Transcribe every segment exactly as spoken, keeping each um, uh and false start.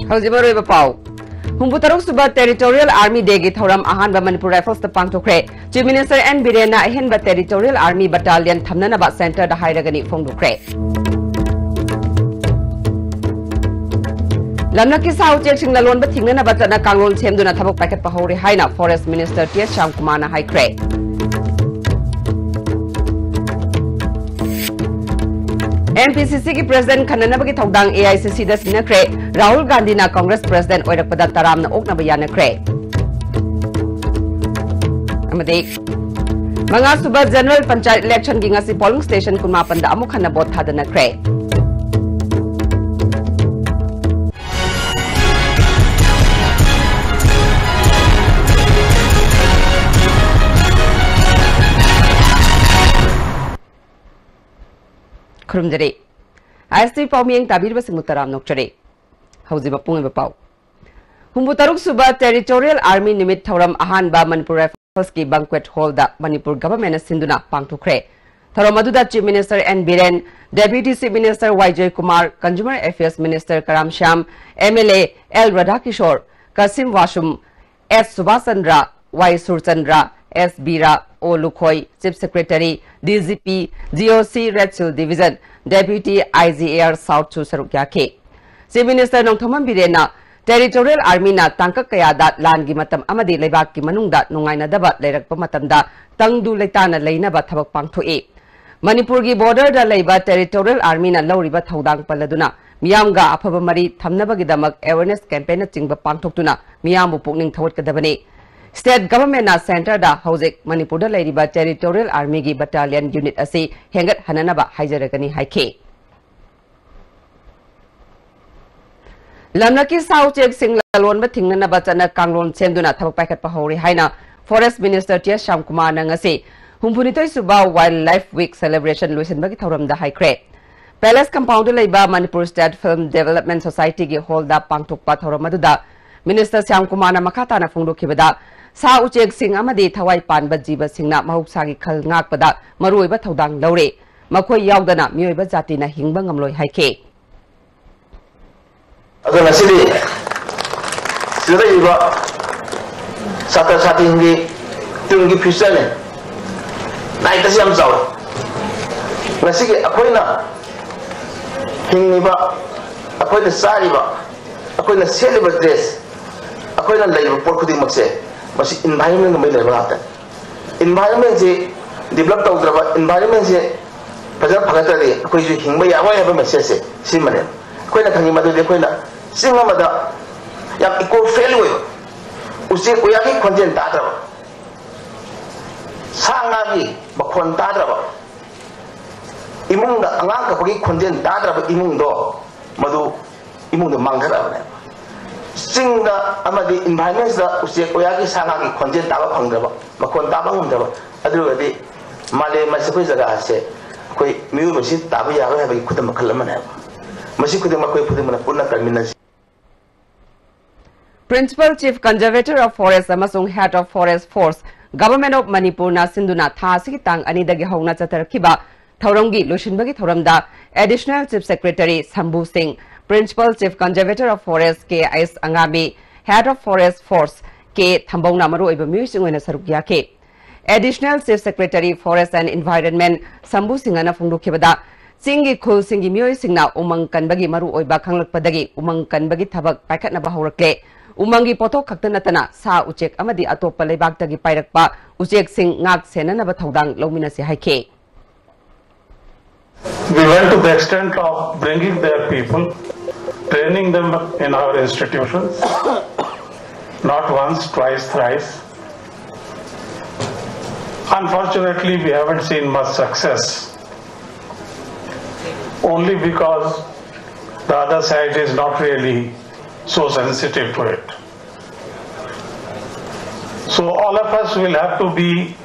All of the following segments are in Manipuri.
ꯍꯧꯖꯤꯛ ꯃꯔꯨꯑꯣꯏꯕ ꯄꯥꯎ꯫ ꯍꯨꯝꯐꯨ ꯇꯔꯨꯛ ꯁꯨꯕ Territorial Army Day ꯒꯤ ꯊꯧꯔꯝ ꯑꯍꯥꯟꯕ ꯃꯅꯤꯄꯨꯔ ꯔꯥꯏꯐꯜꯁꯇ ꯄꯥꯡꯊꯣꯛꯈ꯭ꯔꯦ꯫ Chief Minister N ꯕꯤꯔꯦꯟꯅ ꯑꯍꯦꯟꯕ Territorial Army Battalion ꯊꯝꯅꯅꯕ centre ꯗ ꯍꯥꯏꯔꯒꯅꯤ ꯐꯣꯡꯗꯣꯛꯈ꯭ꯔꯦ꯫ ꯂꯝꯂꯛꯀꯤ ꯁꯥ ꯎꯆꯦꯛꯁꯤꯡ ꯂꯂꯣꯟꯕ ꯊꯤꯡꯅꯅꯕ ꯆꯠꯅ ꯀꯥꯡꯂꯣꯟ ꯁꯦꯝꯗꯨꯅ ꯊꯕꯛ ꯄꯥꯏꯈꯠꯄ ꯍꯧꯔꯦ ꯍꯥꯏꯅ Forest Minister ꯇꯤ ꯑꯦꯁ ꯁ꯭ꯌꯥꯝꯀꯨꯃꯥꯔꯅ ꯍꯥꯏꯈ꯭ꯔꯦ꯫ ꯑꯦꯝ ꯄꯤ ꯁꯤ ꯁꯤꯒꯤ President ꯈꯟꯅꯅꯕꯒꯤ ꯊꯧꯗꯥꯡ ꯑꯦ ꯑꯥꯏ ꯁꯤ ꯁꯤꯗ ꯁꯤꯟꯅꯈ꯭ꯔꯦ꯫ ꯔꯥꯍꯨꯜ ꯒꯥꯟꯙꯤꯅ Congress President ꯑꯣꯏꯔꯛꯄꯗ ꯇꯔꯥꯝꯅ ꯑꯣꯛꯅꯕ ꯌꯥꯅꯈ꯭ꯔꯦ꯫ ꯑꯃꯗꯤ ꯃꯉꯥ ꯁꯨꯕ General Panchayat Election ꯒꯤ ꯉꯁꯤ polling station ꯀꯨꯟꯃꯥꯄꯟꯗ ꯑꯃꯨꯛ ꯍꯟꯅ vote ꯊꯥꯗꯅꯈ꯭ꯔꯦ꯫ ꯈꯨꯔꯨꯝꯖꯔꯤ꯫ ꯑꯥꯏ ꯑꯦꯁ ꯇꯤ ꯄꯥꯎꯃꯤꯌꯦꯡ ꯇꯥꯕꯤꯔꯤꯕꯁꯤꯡꯕꯨ ꯇꯔꯥꯝꯅ ꯑꯣꯛꯆꯔꯤ꯫ ꯍꯧꯖꯤꯛ ꯃꯄꯨꯡ ꯑꯣꯏꯕ ꯄꯥꯎ꯫ ꯍꯨꯝꯐꯨ ꯇꯔꯨꯛ ꯁꯨꯕ Territorial Army ꯅꯨꯃꯤꯠ ꯊꯧꯔꯝ ꯑꯍꯥꯟꯕ ꯃꯅꯤꯄꯨꯔ Rifles ꯀꯤ banquet hall ꯗ ꯃꯅꯤꯄꯨꯔ government ꯅ ꯁꯤꯟꯗꯨꯅ ꯄꯥꯡꯊꯣꯛꯈ꯭ꯔꯦ꯫ ꯊꯧꯔꯝ ꯑꯗꯨꯗ Chief Minister N Biren, Deputy Chief Minister Y Joykumar, Consumer Affairs Minister Karam Shyam, M L A L Radhakishor, Kashim Vashum, S ꯁꯨꯕꯥꯁ Chandra, Y Surchandra, S Bira, O Lukhoi, Chief Secretary, D G P, G O C Red Shield Division, Deputy I G A R South ꯁꯨ ꯁꯔꯨꯛ ꯌꯥꯈꯤ꯫ Chief Minister Nongthombam ꯕꯤꯔꯦꯟꯅ Territorial Army ꯅ ꯇꯥꯡꯀꯛ ꯀꯌꯥꯗ ꯂꯥꯟꯒꯤ ꯃꯇꯝ ꯑꯃꯗꯤ ꯂꯩꯕꯥꯛꯀꯤ ꯃꯅꯨꯡꯗ ꯅꯨꯡꯉꯥꯏꯅꯗꯕ ꯂꯩꯔꯛꯄ ꯃꯇꯝꯗ ꯇꯪꯗꯨ ꯂꯩꯇꯥꯅ ꯂꯩꯅꯕ ꯊꯕꯛ ꯄꯥꯡꯊꯣꯛꯏ꯫ ꯃꯅꯤꯄꯨꯔꯒꯤ border ꯗ ꯂꯩꯕ Territorial Army ꯅ ꯂꯧꯔꯤꯕ ꯊꯧꯗꯥꯡ ꯄꯜꯂꯗꯨꯅ ꯃꯤꯌꯥꯝꯒ ꯑꯐꯕ ꯃꯔꯤ ꯊꯝꯅꯕꯒꯤꯗꯃꯛ awareness campaign ꯅꯆꯤꯡꯕ ꯄꯥꯡꯊꯣꯛꯇꯨꯅ ꯃꯤꯌꯥꯝꯕꯨ ꯄꯨꯛꯅꯤꯡ ꯊꯧꯒꯠꯀꯗꯕꯅꯤ꯫ State Government ꯅ centre ꯗ ꯍꯧꯖꯤꯛ ꯃꯅꯤꯄꯨꯔꯗ ꯂꯩꯔꯤꯕ Territorial Army ꯒꯤ battalion unit ꯑꯁꯤ ꯍꯦꯟꯒꯠꯍꯟꯅꯅꯕ ꯍꯥꯏꯖꯔꯒꯅꯤ ꯍꯥꯏꯈꯤ꯫ ꯂꯝꯂꯛꯀꯤ ꯁꯥ ꯎꯆꯦꯛꯁꯤꯡ ꯂꯂꯣꯟꯕ ꯊꯤꯡꯅꯅꯕ ꯆꯠꯅ ꯀꯥꯡꯂꯣꯟ ꯁꯦꯝꯗꯨꯅ ꯊꯕꯛ ꯄꯥꯏꯈꯠꯄ ꯍꯧꯔꯦ ꯍꯥꯏꯅ Forest Minister ꯇꯤ ꯑꯦꯁ ꯁ꯭ꯌꯥꯝꯀꯨꯃꯥꯔꯅ ꯉꯁꯤ ꯍꯨꯝꯐꯨꯅꯤꯊꯣꯏ ꯁꯨꯕ Wildlife Week celebration ꯂꯣꯏꯁꯤꯟꯕꯒꯤ ꯊꯧꯔꯝꯗ ꯍꯥꯏꯈ꯭ꯔꯦ꯫ Palace compound ꯗ ꯂꯩꯕ Manipur State Film Development Society ꯒꯤ hall ꯗ ꯄꯥꯡꯊꯣꯛꯄ ꯊꯧꯔꯝ ꯑꯗꯨꯗ Minister ꯁ꯭ꯌꯥꯝꯀꯨꯃꯥꯔꯅ ꯃꯈꯥ ꯇꯥꯅ ꯐꯣꯡꯗꯣꯛꯈꯤꯕꯗ, ꯁꯥ ꯎꯆꯦꯛꯁꯤꯡ ꯑꯃꯗꯤ ꯊꯋꯥꯏ ꯄꯥꯟꯕ ꯖꯤꯕꯁꯤꯡꯅ ꯃꯍꯧꯁꯥꯒꯤ ꯈꯜ ꯉꯥꯛꯄꯗ ꯃꯔꯨꯑꯣꯏꯕ ꯊꯧꯗꯥꯡ ꯂꯧꯔꯤ꯫ ꯃꯈꯣꯏ ꯌꯥꯎꯗꯅ ꯃꯤꯑꯣꯏꯕ ꯖꯥꯇꯤꯅ ꯍꯤꯡꯕ ꯉꯝꯂꯣꯏ ꯍꯥꯏꯈꯤ꯫ ꯑꯗꯣ ꯉꯁꯤꯗꯤ ꯁꯤꯗ ꯂꯩꯔꯤꯕ ꯁꯥꯇ꯭ꯔ ꯁꯥꯇ꯭ꯔꯤꯁꯤꯡꯒꯤ ꯇꯨꯡꯒꯤ ꯐ꯭ꯌꯨꯆꯔꯅꯤ꯫ ꯂꯥꯏꯔꯤꯛ ꯑꯁꯤ ꯌꯥꯝ ꯆꯥꯎꯏ꯫ ꯉꯁꯤꯒꯤ ꯑꯩꯈꯣꯏꯅ ꯍꯤꯡꯉꯤꯕ, ꯑꯩꯈꯣꯏꯅ ꯆꯥꯔꯤꯕ, ꯑꯩꯈꯣꯏꯅ ꯁꯦꯠꯂꯤꯕ ꯗ꯭ꯔꯦꯁ, ꯑꯩꯈꯣꯏꯅ ꯂꯩꯔꯤꯕ ꯄꯣꯠ ꯈꯨꯗꯤꯡꯃꯛꯁꯦ ꯃꯁꯤ ꯏꯟꯚꯥꯏꯔꯣꯟꯃꯦꯟꯒ ꯃꯔꯤ ꯂꯩꯅꯕ ꯉꯥꯛꯇꯅꯤ꯫ ꯏꯟꯚꯥꯏꯔꯣꯟꯃꯦꯟꯁꯤ ꯗꯤꯕꯂꯞ ꯇꯧꯗ꯭ꯔꯕ, ꯏꯟꯚꯥꯏꯔꯣꯟꯃꯦꯟꯁꯤ ꯐꯖꯅ ꯐꯒꯠꯇ꯭ꯔꯗꯤ ꯑꯩꯈꯣꯏꯁꯨ ꯍꯤꯡꯕ ꯌꯥꯔꯣꯏ ꯍꯥꯏꯕ ꯃꯦꯁꯦꯖꯁꯦ ꯁꯤꯃꯅꯦ꯫ ꯑꯩꯈꯣꯏꯅ ꯈꯪꯉꯤ ꯃꯗꯨꯗꯤ ꯑꯩꯈꯣꯏꯅ ꯆꯤꯡ ꯑꯃꯗ ꯌꯥꯝ ꯏꯀꯣ ꯐ꯭ꯔꯦꯟꯂꯤ ꯑꯣꯏꯕ, ꯎꯆꯦꯛ ꯎꯌꯥꯒꯤ ꯈꯣꯟꯖꯦꯜ ꯇꯥꯗ꯭ꯔꯕ, ꯁꯥ ꯉꯥꯒꯤ ꯃꯈꯣꯟ ꯇꯥꯗ꯭ꯔꯕ, ꯏꯃꯨꯡꯗ ꯑꯉꯥꯡ ꯀꯞꯄꯒꯤ ꯈꯣꯟꯖꯦꯜ ꯇꯥꯗ꯭ꯔꯕ ꯏꯃꯨꯡꯗꯣ, ꯃꯗꯨ ꯏꯃꯨꯡꯗꯣ ꯃꯥꯡꯊꯔꯛꯑꯕꯅꯦꯕ꯫ ꯆꯤꯡꯗ ꯑꯃꯗꯤ ꯏꯟꯚꯥꯏꯔꯣꯟꯃꯦꯟꯁꯤꯗ ꯎꯆꯦꯛ ꯋꯥꯌꯥꯒꯤ ꯁꯥ ꯉꯥꯒꯤ ꯈꯣꯟꯖꯦꯜ ꯇꯥꯕ ꯐꯪꯗ꯭ꯔꯕ, ꯃꯈꯣꯟ ꯇꯥꯕ ꯉꯝꯗ꯭ꯔꯕ, ꯑꯗꯨ ꯑꯣꯏꯔꯒꯗꯤ ꯃꯥꯂꯦꯝ ꯑꯁꯤ, ꯑꯩꯈꯣꯏ ꯖꯒꯥ ꯑꯁꯦ, ꯑꯩꯈꯣꯏ ꯃꯤꯑꯣꯏꯕꯁꯤ ꯇꯥꯕ ꯌꯥꯔꯣꯏ ꯍꯥꯏꯕꯒꯤ ꯈꯨꯗꯝ ꯃꯈꯜ ꯑꯃꯅꯦꯕ꯫ ꯃꯁꯤ ꯈꯨꯗꯤꯡꯃꯛ ꯑꯩꯈꯣꯏ ꯈꯨꯗꯤꯡꯃꯛꯅ ꯄꯨꯟꯅ ꯀꯟꯃꯤꯟꯅꯁꯤ꯫ Principal Chief Conservator of Forest ꯑꯃꯁꯨꯡ Head of Forest Force, Government of ꯃꯅꯤꯄꯨꯔꯅ ꯁꯤꯟꯗꯨꯅ ꯊꯥ ꯑꯁꯤꯒꯤ ꯇꯥꯡ ꯑꯅꯤꯗꯒꯤ ꯍꯧꯅ ꯆꯠꯊꯔꯛꯈꯤꯕ ꯊꯧꯔꯝꯒꯤ ꯂꯣꯏꯁꯤꯟꯕꯒꯤ ꯊꯧꯔꯝꯗ Additional Chief Secretary ꯁꯝꯕꯨ ꯁꯤꯡ, Principal Chief Conservator of Forest K H ꯑꯉꯥꯃꯤ, Head of Forest Force ꯀꯦ ꯊꯝꯕꯧꯅ ꯃꯔꯨꯑꯣꯏꯕ ꯃꯤꯑꯣꯏꯁꯤꯡ ꯑꯣꯏꯅ ꯁꯔꯨꯛ ꯌꯥꯈꯤ꯫ Additional Chief Secretary Forest and Environment ꯁꯝꯕꯨ ꯁꯤꯡꯍꯅ ꯐꯣꯡꯗꯣꯛꯈꯤꯕꯗ, ꯆꯤꯡꯒꯤ ꯈꯨꯜꯁꯤꯡꯒꯤ ꯃꯤꯑꯣꯏꯁꯤꯡꯅ ꯎꯃꯪ ꯀꯟꯕꯒꯤ ꯃꯔꯨꯑꯣꯏꯕ ꯈꯪꯂꯛꯄꯗꯒꯤ ꯎꯃꯪ ꯀꯟꯕꯒꯤ ꯊꯕꯛ ꯄꯥꯏꯈꯠꯅꯕ ꯍꯧꯔꯛꯂꯦ꯫ ꯎꯃꯪꯒꯤ ꯄꯣꯠꯊꯣꯛ ꯈꯛꯇ ꯅꯠꯇꯅ ꯁꯥ ꯎꯆꯦꯛ ꯑꯃꯗꯤ ꯑꯇꯣꯞꯄ ꯂꯩꯕꯥꯛꯇꯒꯤ ꯄꯥꯏꯔꯛꯄ ꯎꯆꯦꯛꯁꯤꯡ ꯉꯥꯛ ꯁꯦꯟꯅꯅꯕ ꯊꯧꯗꯥꯡ ꯂꯧꯃꯤꯟꯅꯁꯤ ꯍꯥꯏꯈꯤ꯫ We went to the extent of bringing their people, training them in our institutions, not once, twice, thrice. Unfortunately, we haven't seen much success, only because the other side is not really so sensitive to it. So all of us will have to be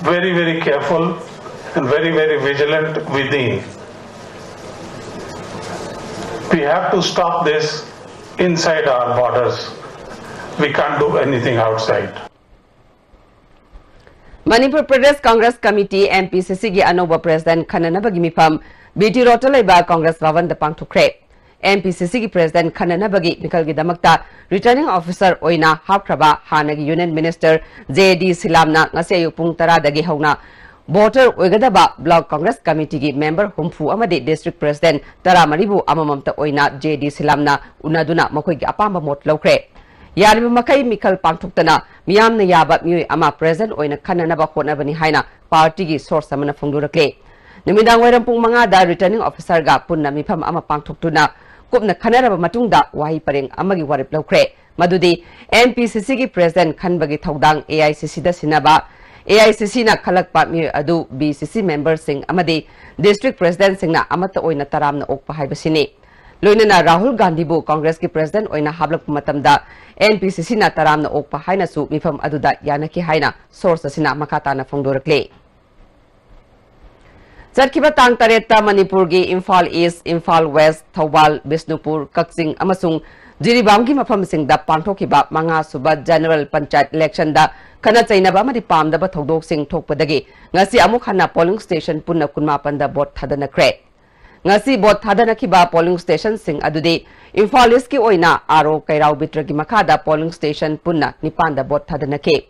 very, very careful and very, very vigilant within. We have to stop this inside our borders. We can't do anything outside. Manipur Pradesh Congress Committee, M P C C ꯒꯤ ꯑꯅꯧꯕ president ꯈꯟꯅꯅꯕꯒꯤ ꯃꯤꯐꯝ B T Road ꯇ ꯂꯩꯕ Congress ꯚꯕꯟꯗ ꯄꯥꯡꯊꯣꯛꯈ꯭ꯔꯦ꯫ ꯑꯦꯝ ꯄꯤ ꯁꯤ ꯁꯤꯒꯤ president ꯈꯟꯅꯅꯕꯒꯤ ꯃꯤꯈꯜꯒꯤꯗꯃꯛꯇ returning officer ꯑꯣꯏꯅ ꯍꯥꯞꯈ꯭ꯔꯕ ꯍꯥꯟꯅꯒꯤ Union Minister ꯖꯦ ꯗꯤ ꯁꯤꯂꯥꯝꯅ ꯉꯁꯤ ꯑꯌꯨꯛ ꯄꯨꯡ ꯇꯔꯥꯗꯒꯤ ꯍꯧꯅ voter ꯑꯣꯏꯒꯗꯕ Block Congress Committeeꯒꯤ member ꯍꯨꯝꯐꯨ ꯑꯃꯗꯤ district president ꯇꯔꯥꯃꯔꯤꯕꯨ ꯑꯃꯃꯝꯇ ꯑꯣꯏꯅ ꯖꯦ ꯗꯤ ꯁꯤꯂꯥꯝꯅ ꯎꯅꯗꯨꯅ ꯃꯈꯣꯏꯒꯤ ꯑꯄꯥꯝꯕ ꯃꯣꯠ ꯂꯧꯈ꯭ꯔꯦ꯫ ꯌꯥꯔꯤꯕ ꯃꯈꯩ ꯃꯤꯈꯜ ꯄꯥꯡꯊꯣꯛꯇꯅ ꯃꯤꯌꯥꯝꯅ ꯌꯥꯕ ꯃꯤꯑꯣꯏ ꯑꯃ president ꯑꯣꯏꯅ ꯈꯟꯅꯅꯕ ꯍꯣꯠꯅꯕꯅꯤ ꯍꯥꯏꯅ partyꯒꯤ source ꯑꯃꯅ ꯐꯣꯡꯗꯣꯔꯛꯂꯦ꯫ ꯅꯨꯃꯤꯗꯥꯡ ꯋꯥꯏꯔꯝ ꯄꯨꯡ ꯃꯉꯥꯗ returning officerꯒ ꯄꯨꯟꯅ ꯃꯤꯐꯝ ꯑꯃ ꯄꯥꯡꯊꯣꯛꯇꯨꯅ ꯀꯨꯞꯅ ꯈꯟꯅꯔꯕ ꯃꯇꯨꯡꯗ ꯋꯥꯍꯩ ꯄꯔꯦꯡ ꯑꯃꯒꯤ ꯋꯥꯔꯦꯞ ꯂꯧꯈ꯭ꯔꯦ꯫ ꯃꯗꯨꯗꯤ ꯑꯦꯝ ꯄꯤ ꯁꯤ ꯁꯤꯒꯤ president ꯈꯟꯕꯒꯤ ꯊꯧꯗꯥꯡ ꯑꯦ ꯑꯥꯏ ꯁꯤ ꯁꯤꯗ ꯁꯤꯟꯅꯕ, ꯑꯦ ꯑꯥꯏ ꯁꯤ ꯁꯤꯅ ꯈꯜꯂꯛꯄ ꯃꯤꯑꯣꯏ ꯑꯗꯨ ꯕꯤ ꯁꯤ ꯁꯤ memberꯁꯤꯡ ꯑꯃꯗꯤ district presidentꯁꯤꯡꯅ ꯑꯃꯠꯇ ꯑꯣꯏꯅ ꯇꯔꯥꯝꯅ ꯑꯣꯛꯄ ꯍꯥꯏꯕꯁꯤꯅꯤ꯫ ꯂꯣꯏꯅꯅ ꯔꯥꯍꯨꯜ ꯒꯥꯟꯙꯤꯕꯨ Congressꯀꯤ president ꯑꯣꯏꯅ ꯍꯥꯞꯂꯛꯄ ꯃꯇꯝꯗ ꯑꯦꯝ ꯄꯤ ꯁꯤ ꯁꯤꯅ ꯇꯔꯥꯝꯅ ꯑꯣꯛꯄ ꯍꯥꯏꯅꯁꯨ ꯃꯤꯐꯝ ꯑꯗꯨꯗ ꯌꯥꯅꯈꯤ ꯍꯥꯏꯅ source ꯑꯁꯤꯅ ꯃꯈꯥ ꯇꯥꯅ ꯐꯣꯡꯗꯣꯔꯛꯂꯤ꯫ ꯆꯠꯈꯤꯕ ꯇꯥꯡ ꯇꯔꯦꯠꯇ ꯃꯅꯤꯄꯨꯔꯒꯤ ꯏꯝꯐꯥꯜ East, ꯏꯝꯐꯥꯜ West, ꯊꯧꯕꯥꯜ, ꯕꯤꯁꯅꯨꯄꯨꯔ, ꯀꯛꯆꯤꯡ ꯑꯃꯁꯨꯡ ꯖꯤꯔꯤꯕꯥꯝꯒꯤ ꯃꯐꯝꯁꯤꯡꯗ ꯄꯥꯡꯊꯣꯛꯈꯤꯕ ꯃꯉꯥ ꯁꯨꯕ general ꯄꯟꯆꯥꯌꯠ electionꯗ ꯈꯠꯅ ꯆꯩꯅꯕ ꯑꯃꯗꯤ ꯄꯥꯝꯗꯕ ꯊꯧꯗꯣꯛꯁꯤꯡ ꯊꯣꯛꯄꯗꯒꯤ ꯉꯁꯤ ꯑꯃꯨꯛ ꯍꯟꯅ polling station ꯄꯨꯟꯅ ꯀꯨꯟꯃꯥꯄꯟꯗ vote ꯊꯥꯗꯅꯈ꯭ꯔꯦ꯫ ꯉꯁꯤ vote ꯊꯥꯗꯅꯈꯤꯕ polling stationꯁꯤꯡ ꯑꯗꯨꯗꯤ ꯏꯝꯐꯥꯜ Eastꯀꯤ ꯑꯣꯏꯅ ꯑꯥꯔ ꯑꯣ ꯀꯩꯔꯥꯎ ꯕꯤꯇ꯭ꯔꯒꯤ ꯃꯈꯥꯗ polling station ꯄꯨꯟꯅ ꯅꯤꯄꯥꯟꯗ vote ꯊꯥꯗꯅꯈꯤ꯫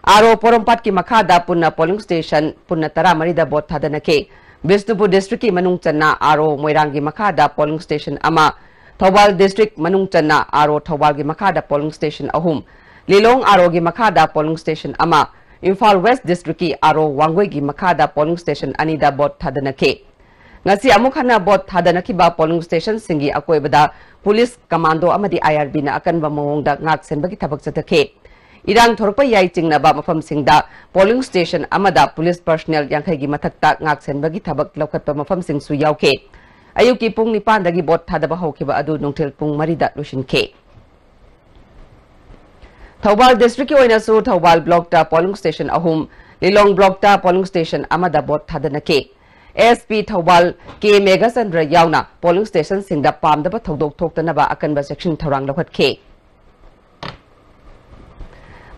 ꯑꯥꯔ ꯑꯣ ꯄꯣꯔꯣꯝꯄꯥꯠꯀꯤ ꯃꯈꯥꯗ ꯄꯨꯟꯅ polling station ꯄꯨꯟꯅ ꯇꯔꯥꯃꯔꯤꯗ vote ꯊꯥꯗꯅꯈꯤ꯫ ꯕꯤꯁꯅꯨꯄꯨꯔ districtꯀꯤ ꯃꯅꯨꯡ ꯆꯟꯅ ꯑꯥꯔ ꯑꯣ ꯃꯣꯏꯔꯥꯡꯒꯤ ꯃꯈꯥꯗ polling station ꯑꯃ, ꯊꯧꯕꯥꯜ district ꯃꯅꯨꯡ ꯆꯟꯅ ꯑꯥꯔ ꯑꯣ ꯊꯧꯕꯥꯜꯒꯤ ꯃꯈꯥꯗ polling station ꯑꯍꯨꯝ, ꯂꯤꯂꯣꯡ ꯑꯥꯔ ꯑꯣꯒꯤ ꯃꯈꯥꯗ polling station ꯑꯃ, ꯏꯝꯐꯥꯜ West districtꯀꯤ ꯑꯥꯔ ꯑꯣ ꯋꯥꯡꯒꯣꯏꯒꯤ ꯃꯈꯥꯗ polling station ꯑꯅꯤꯗ vote ꯊꯥꯗꯅꯈꯤ꯫ ꯉꯁꯤ ꯑꯃꯨꯛ ꯍꯟꯅ vote ꯊꯥꯗꯅꯈꯤꯕ polling stationꯁꯤꯡꯒꯤ ꯑꯀꯣꯏꯕꯗ police, commando ꯑꯃꯗꯤ ꯑꯥꯏ ꯑꯥꯔ ꯕꯤꯅ ꯑꯀꯟꯕ ꯃꯑꯣꯡꯗ ꯉꯥꯛ ꯁꯦꯟꯕꯒꯤ ꯊꯕꯛ ꯆꯠꯊꯈꯤ꯫ ꯏꯔꯥꯡ ꯊꯣꯔꯛꯄ ꯌꯥꯏ ꯆꯤꯡꯅꯕ ꯃꯐꯝꯁꯤꯡꯗ polling station ꯑꯃꯗ police personnel ꯌꯥꯡꯈꯩꯒꯤ ꯃꯊꯛꯇ ꯉꯥꯛ ꯁꯦꯟꯕꯒꯤ ꯊꯕꯛ ꯂꯧꯈꯠꯄ ꯃꯐꯝꯁꯤꯡꯁꯨ ꯌꯥꯎꯈꯤ꯫ ꯑꯌꯨꯛꯀꯤ ꯄꯨꯡ ꯅꯤꯄꯥꯟꯗꯒꯤ vote ꯊꯥꯗꯕ ꯍꯧꯈꯤꯕ ꯑꯗꯨ ꯅꯨꯡꯊꯤꯜ ꯄꯨꯡ ꯃꯔꯤꯗ ꯂꯣꯏꯁꯤꯟꯈꯤ꯫ ꯊꯧꯕꯥꯜ districtꯀꯤ ꯑꯣꯏꯅꯁꯨ ꯊꯧꯕꯥꯜ blockꯇ polling station ꯑꯍꯨꯝ, ꯂꯤꯂꯣꯡ blockꯇ polling station ꯑꯃꯗ vote ꯊꯥꯗꯅꯈꯤ꯫ ꯑꯦꯁ ꯄꯤ ꯊꯧꯕꯥꯜ ꯀꯦ ꯃꯦꯘꯆꯟꯗ꯭ꯔ ꯌꯥꯎꯅ polling stationꯁꯤꯡꯗ ꯄꯥꯝꯗꯕ ꯊꯧꯗꯣꯛ ꯊꯣꯛꯇꯅꯕ ꯑꯀꯟꯕ ꯆꯦꯛꯁꯤꯟ ꯊꯧꯔꯥꯡ ꯂꯧꯈꯠꯈꯤ꯫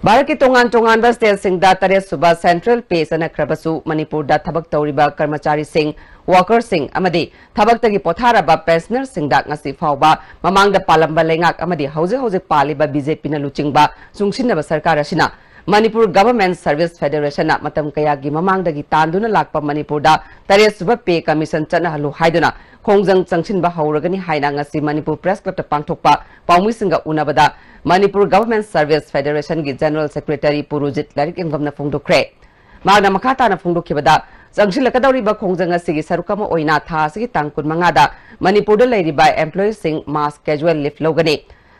ꯚꯥꯔꯠꯀꯤ ꯇꯣꯉꯥꯟ ꯇꯣꯉꯥꯟꯕ stateꯁꯤꯡꯗ ꯇꯔꯦꯠ ꯁꯨꯕ central pay ꯆꯠꯅꯈ꯭ꯔꯕꯁꯨ ꯃꯅꯤꯄꯨꯔꯗ ꯊꯕꯛ ꯇꯧꯔꯤꯕ ꯀꯔꯃꯆꯥꯔꯤꯁꯤꯡ ꯋꯥꯔꯀꯔꯁꯤꯡ ꯑꯃꯗꯤ ꯊꯕꯛꯇꯒꯤ ꯄꯣꯊꯥꯔꯕ ꯄꯦꯟꯁꯅꯔꯁꯤꯡꯗ ꯉꯁꯤ ꯐꯥꯎꯕ ꯃꯃꯥꯡꯗ ꯄꯥꯜꯂꯝꯕ ꯂꯩꯉꯥꯛ ꯑꯃꯗꯤ ꯍꯧꯖꯤꯛ ꯍꯧꯖꯤꯛ ꯄꯥꯜꯂꯤꯕ ꯕꯤ ꯖꯦ ꯄꯤꯅ ꯂꯨꯆꯤꯡꯕ ꯆꯨꯡꯁꯤꯟꯅꯕ ꯁꯔꯀꯥꯔ ꯑꯁꯤꯅ ꯃꯅꯤꯄꯨꯔ ꯒꯚꯔꯟꯃꯦꯟꯠ ꯁꯔꯚꯤꯁ ꯐꯦꯗꯔꯦꯁꯟꯅ ꯃꯇꯝ ꯀꯌꯥꯒꯤ ꯃꯃꯥꯡꯗꯒꯤ ꯇꯥꯟꯗꯨꯅ ꯂꯥꯛꯄ ꯃꯅꯤꯄꯨꯔꯗ ꯇꯔꯦꯠ ꯁꯨꯕ ꯄꯦ ꯀꯃꯤꯁꯟ ꯆꯠꯅꯍꯜꯂꯨ ꯍꯥꯏꯗꯨꯅ ꯈꯣꯡꯖꯪ ꯆꯪꯁꯤꯟꯕ ꯍꯧꯔꯒꯅꯤ ꯍꯥꯏꯅ ꯉꯁꯤ ꯃꯅꯤꯄꯨꯔ ꯄ꯭ꯔꯦꯁ ꯀ꯭ꯂꯕꯇ ꯄꯥꯡꯊꯣꯛꯄ ꯄꯥꯎꯃꯤꯁꯤꯡꯒ ꯎꯅꯕꯗ ꯃꯅꯤꯄꯨꯔ ꯒꯚꯔꯟꯃꯦꯟꯠ ꯁꯔꯚꯤꯁ ꯐꯦꯗꯔꯦꯁꯟꯒꯤ ꯖꯦꯅꯔꯦꯜ ꯁꯦꯀ꯭ꯔꯦꯇꯔꯤ ꯄꯨꯔꯨꯖꯤꯠ ꯂꯥꯏꯔꯤꯛ ꯌꯦꯡꯐꯝꯅ ꯐꯣꯡꯗꯣꯛꯈ꯭ꯔꯦ꯫ ꯃꯍꯥꯛꯅ ꯃꯈꯥ ꯇꯥꯅ ꯐꯣꯡꯗꯣꯛꯈꯤꯕꯗ, ꯆꯪꯁꯤꯜꯂꯛꯀꯗꯧꯔꯤꯕ ꯈꯣꯡꯖꯪ ꯑꯁꯤꯒꯤ ꯁꯔꯨꯛ ꯑꯃ ꯑꯣꯏꯅ ꯊꯥ ꯑꯁꯤꯒꯤ ꯇꯥꯡ ꯀꯨꯟꯃꯉꯥꯗ ꯃꯅꯤꯄꯨꯔꯗ ꯂꯩꯔꯤꯕ ꯑꯦꯝꯄ꯭ꯂꯣꯌꯤꯁꯤꯡ ꯃꯥꯁ ꯀꯦꯖꯨꯋꯦꯜ ꯂꯤꯐ ꯂꯧꯒꯅꯤ꯫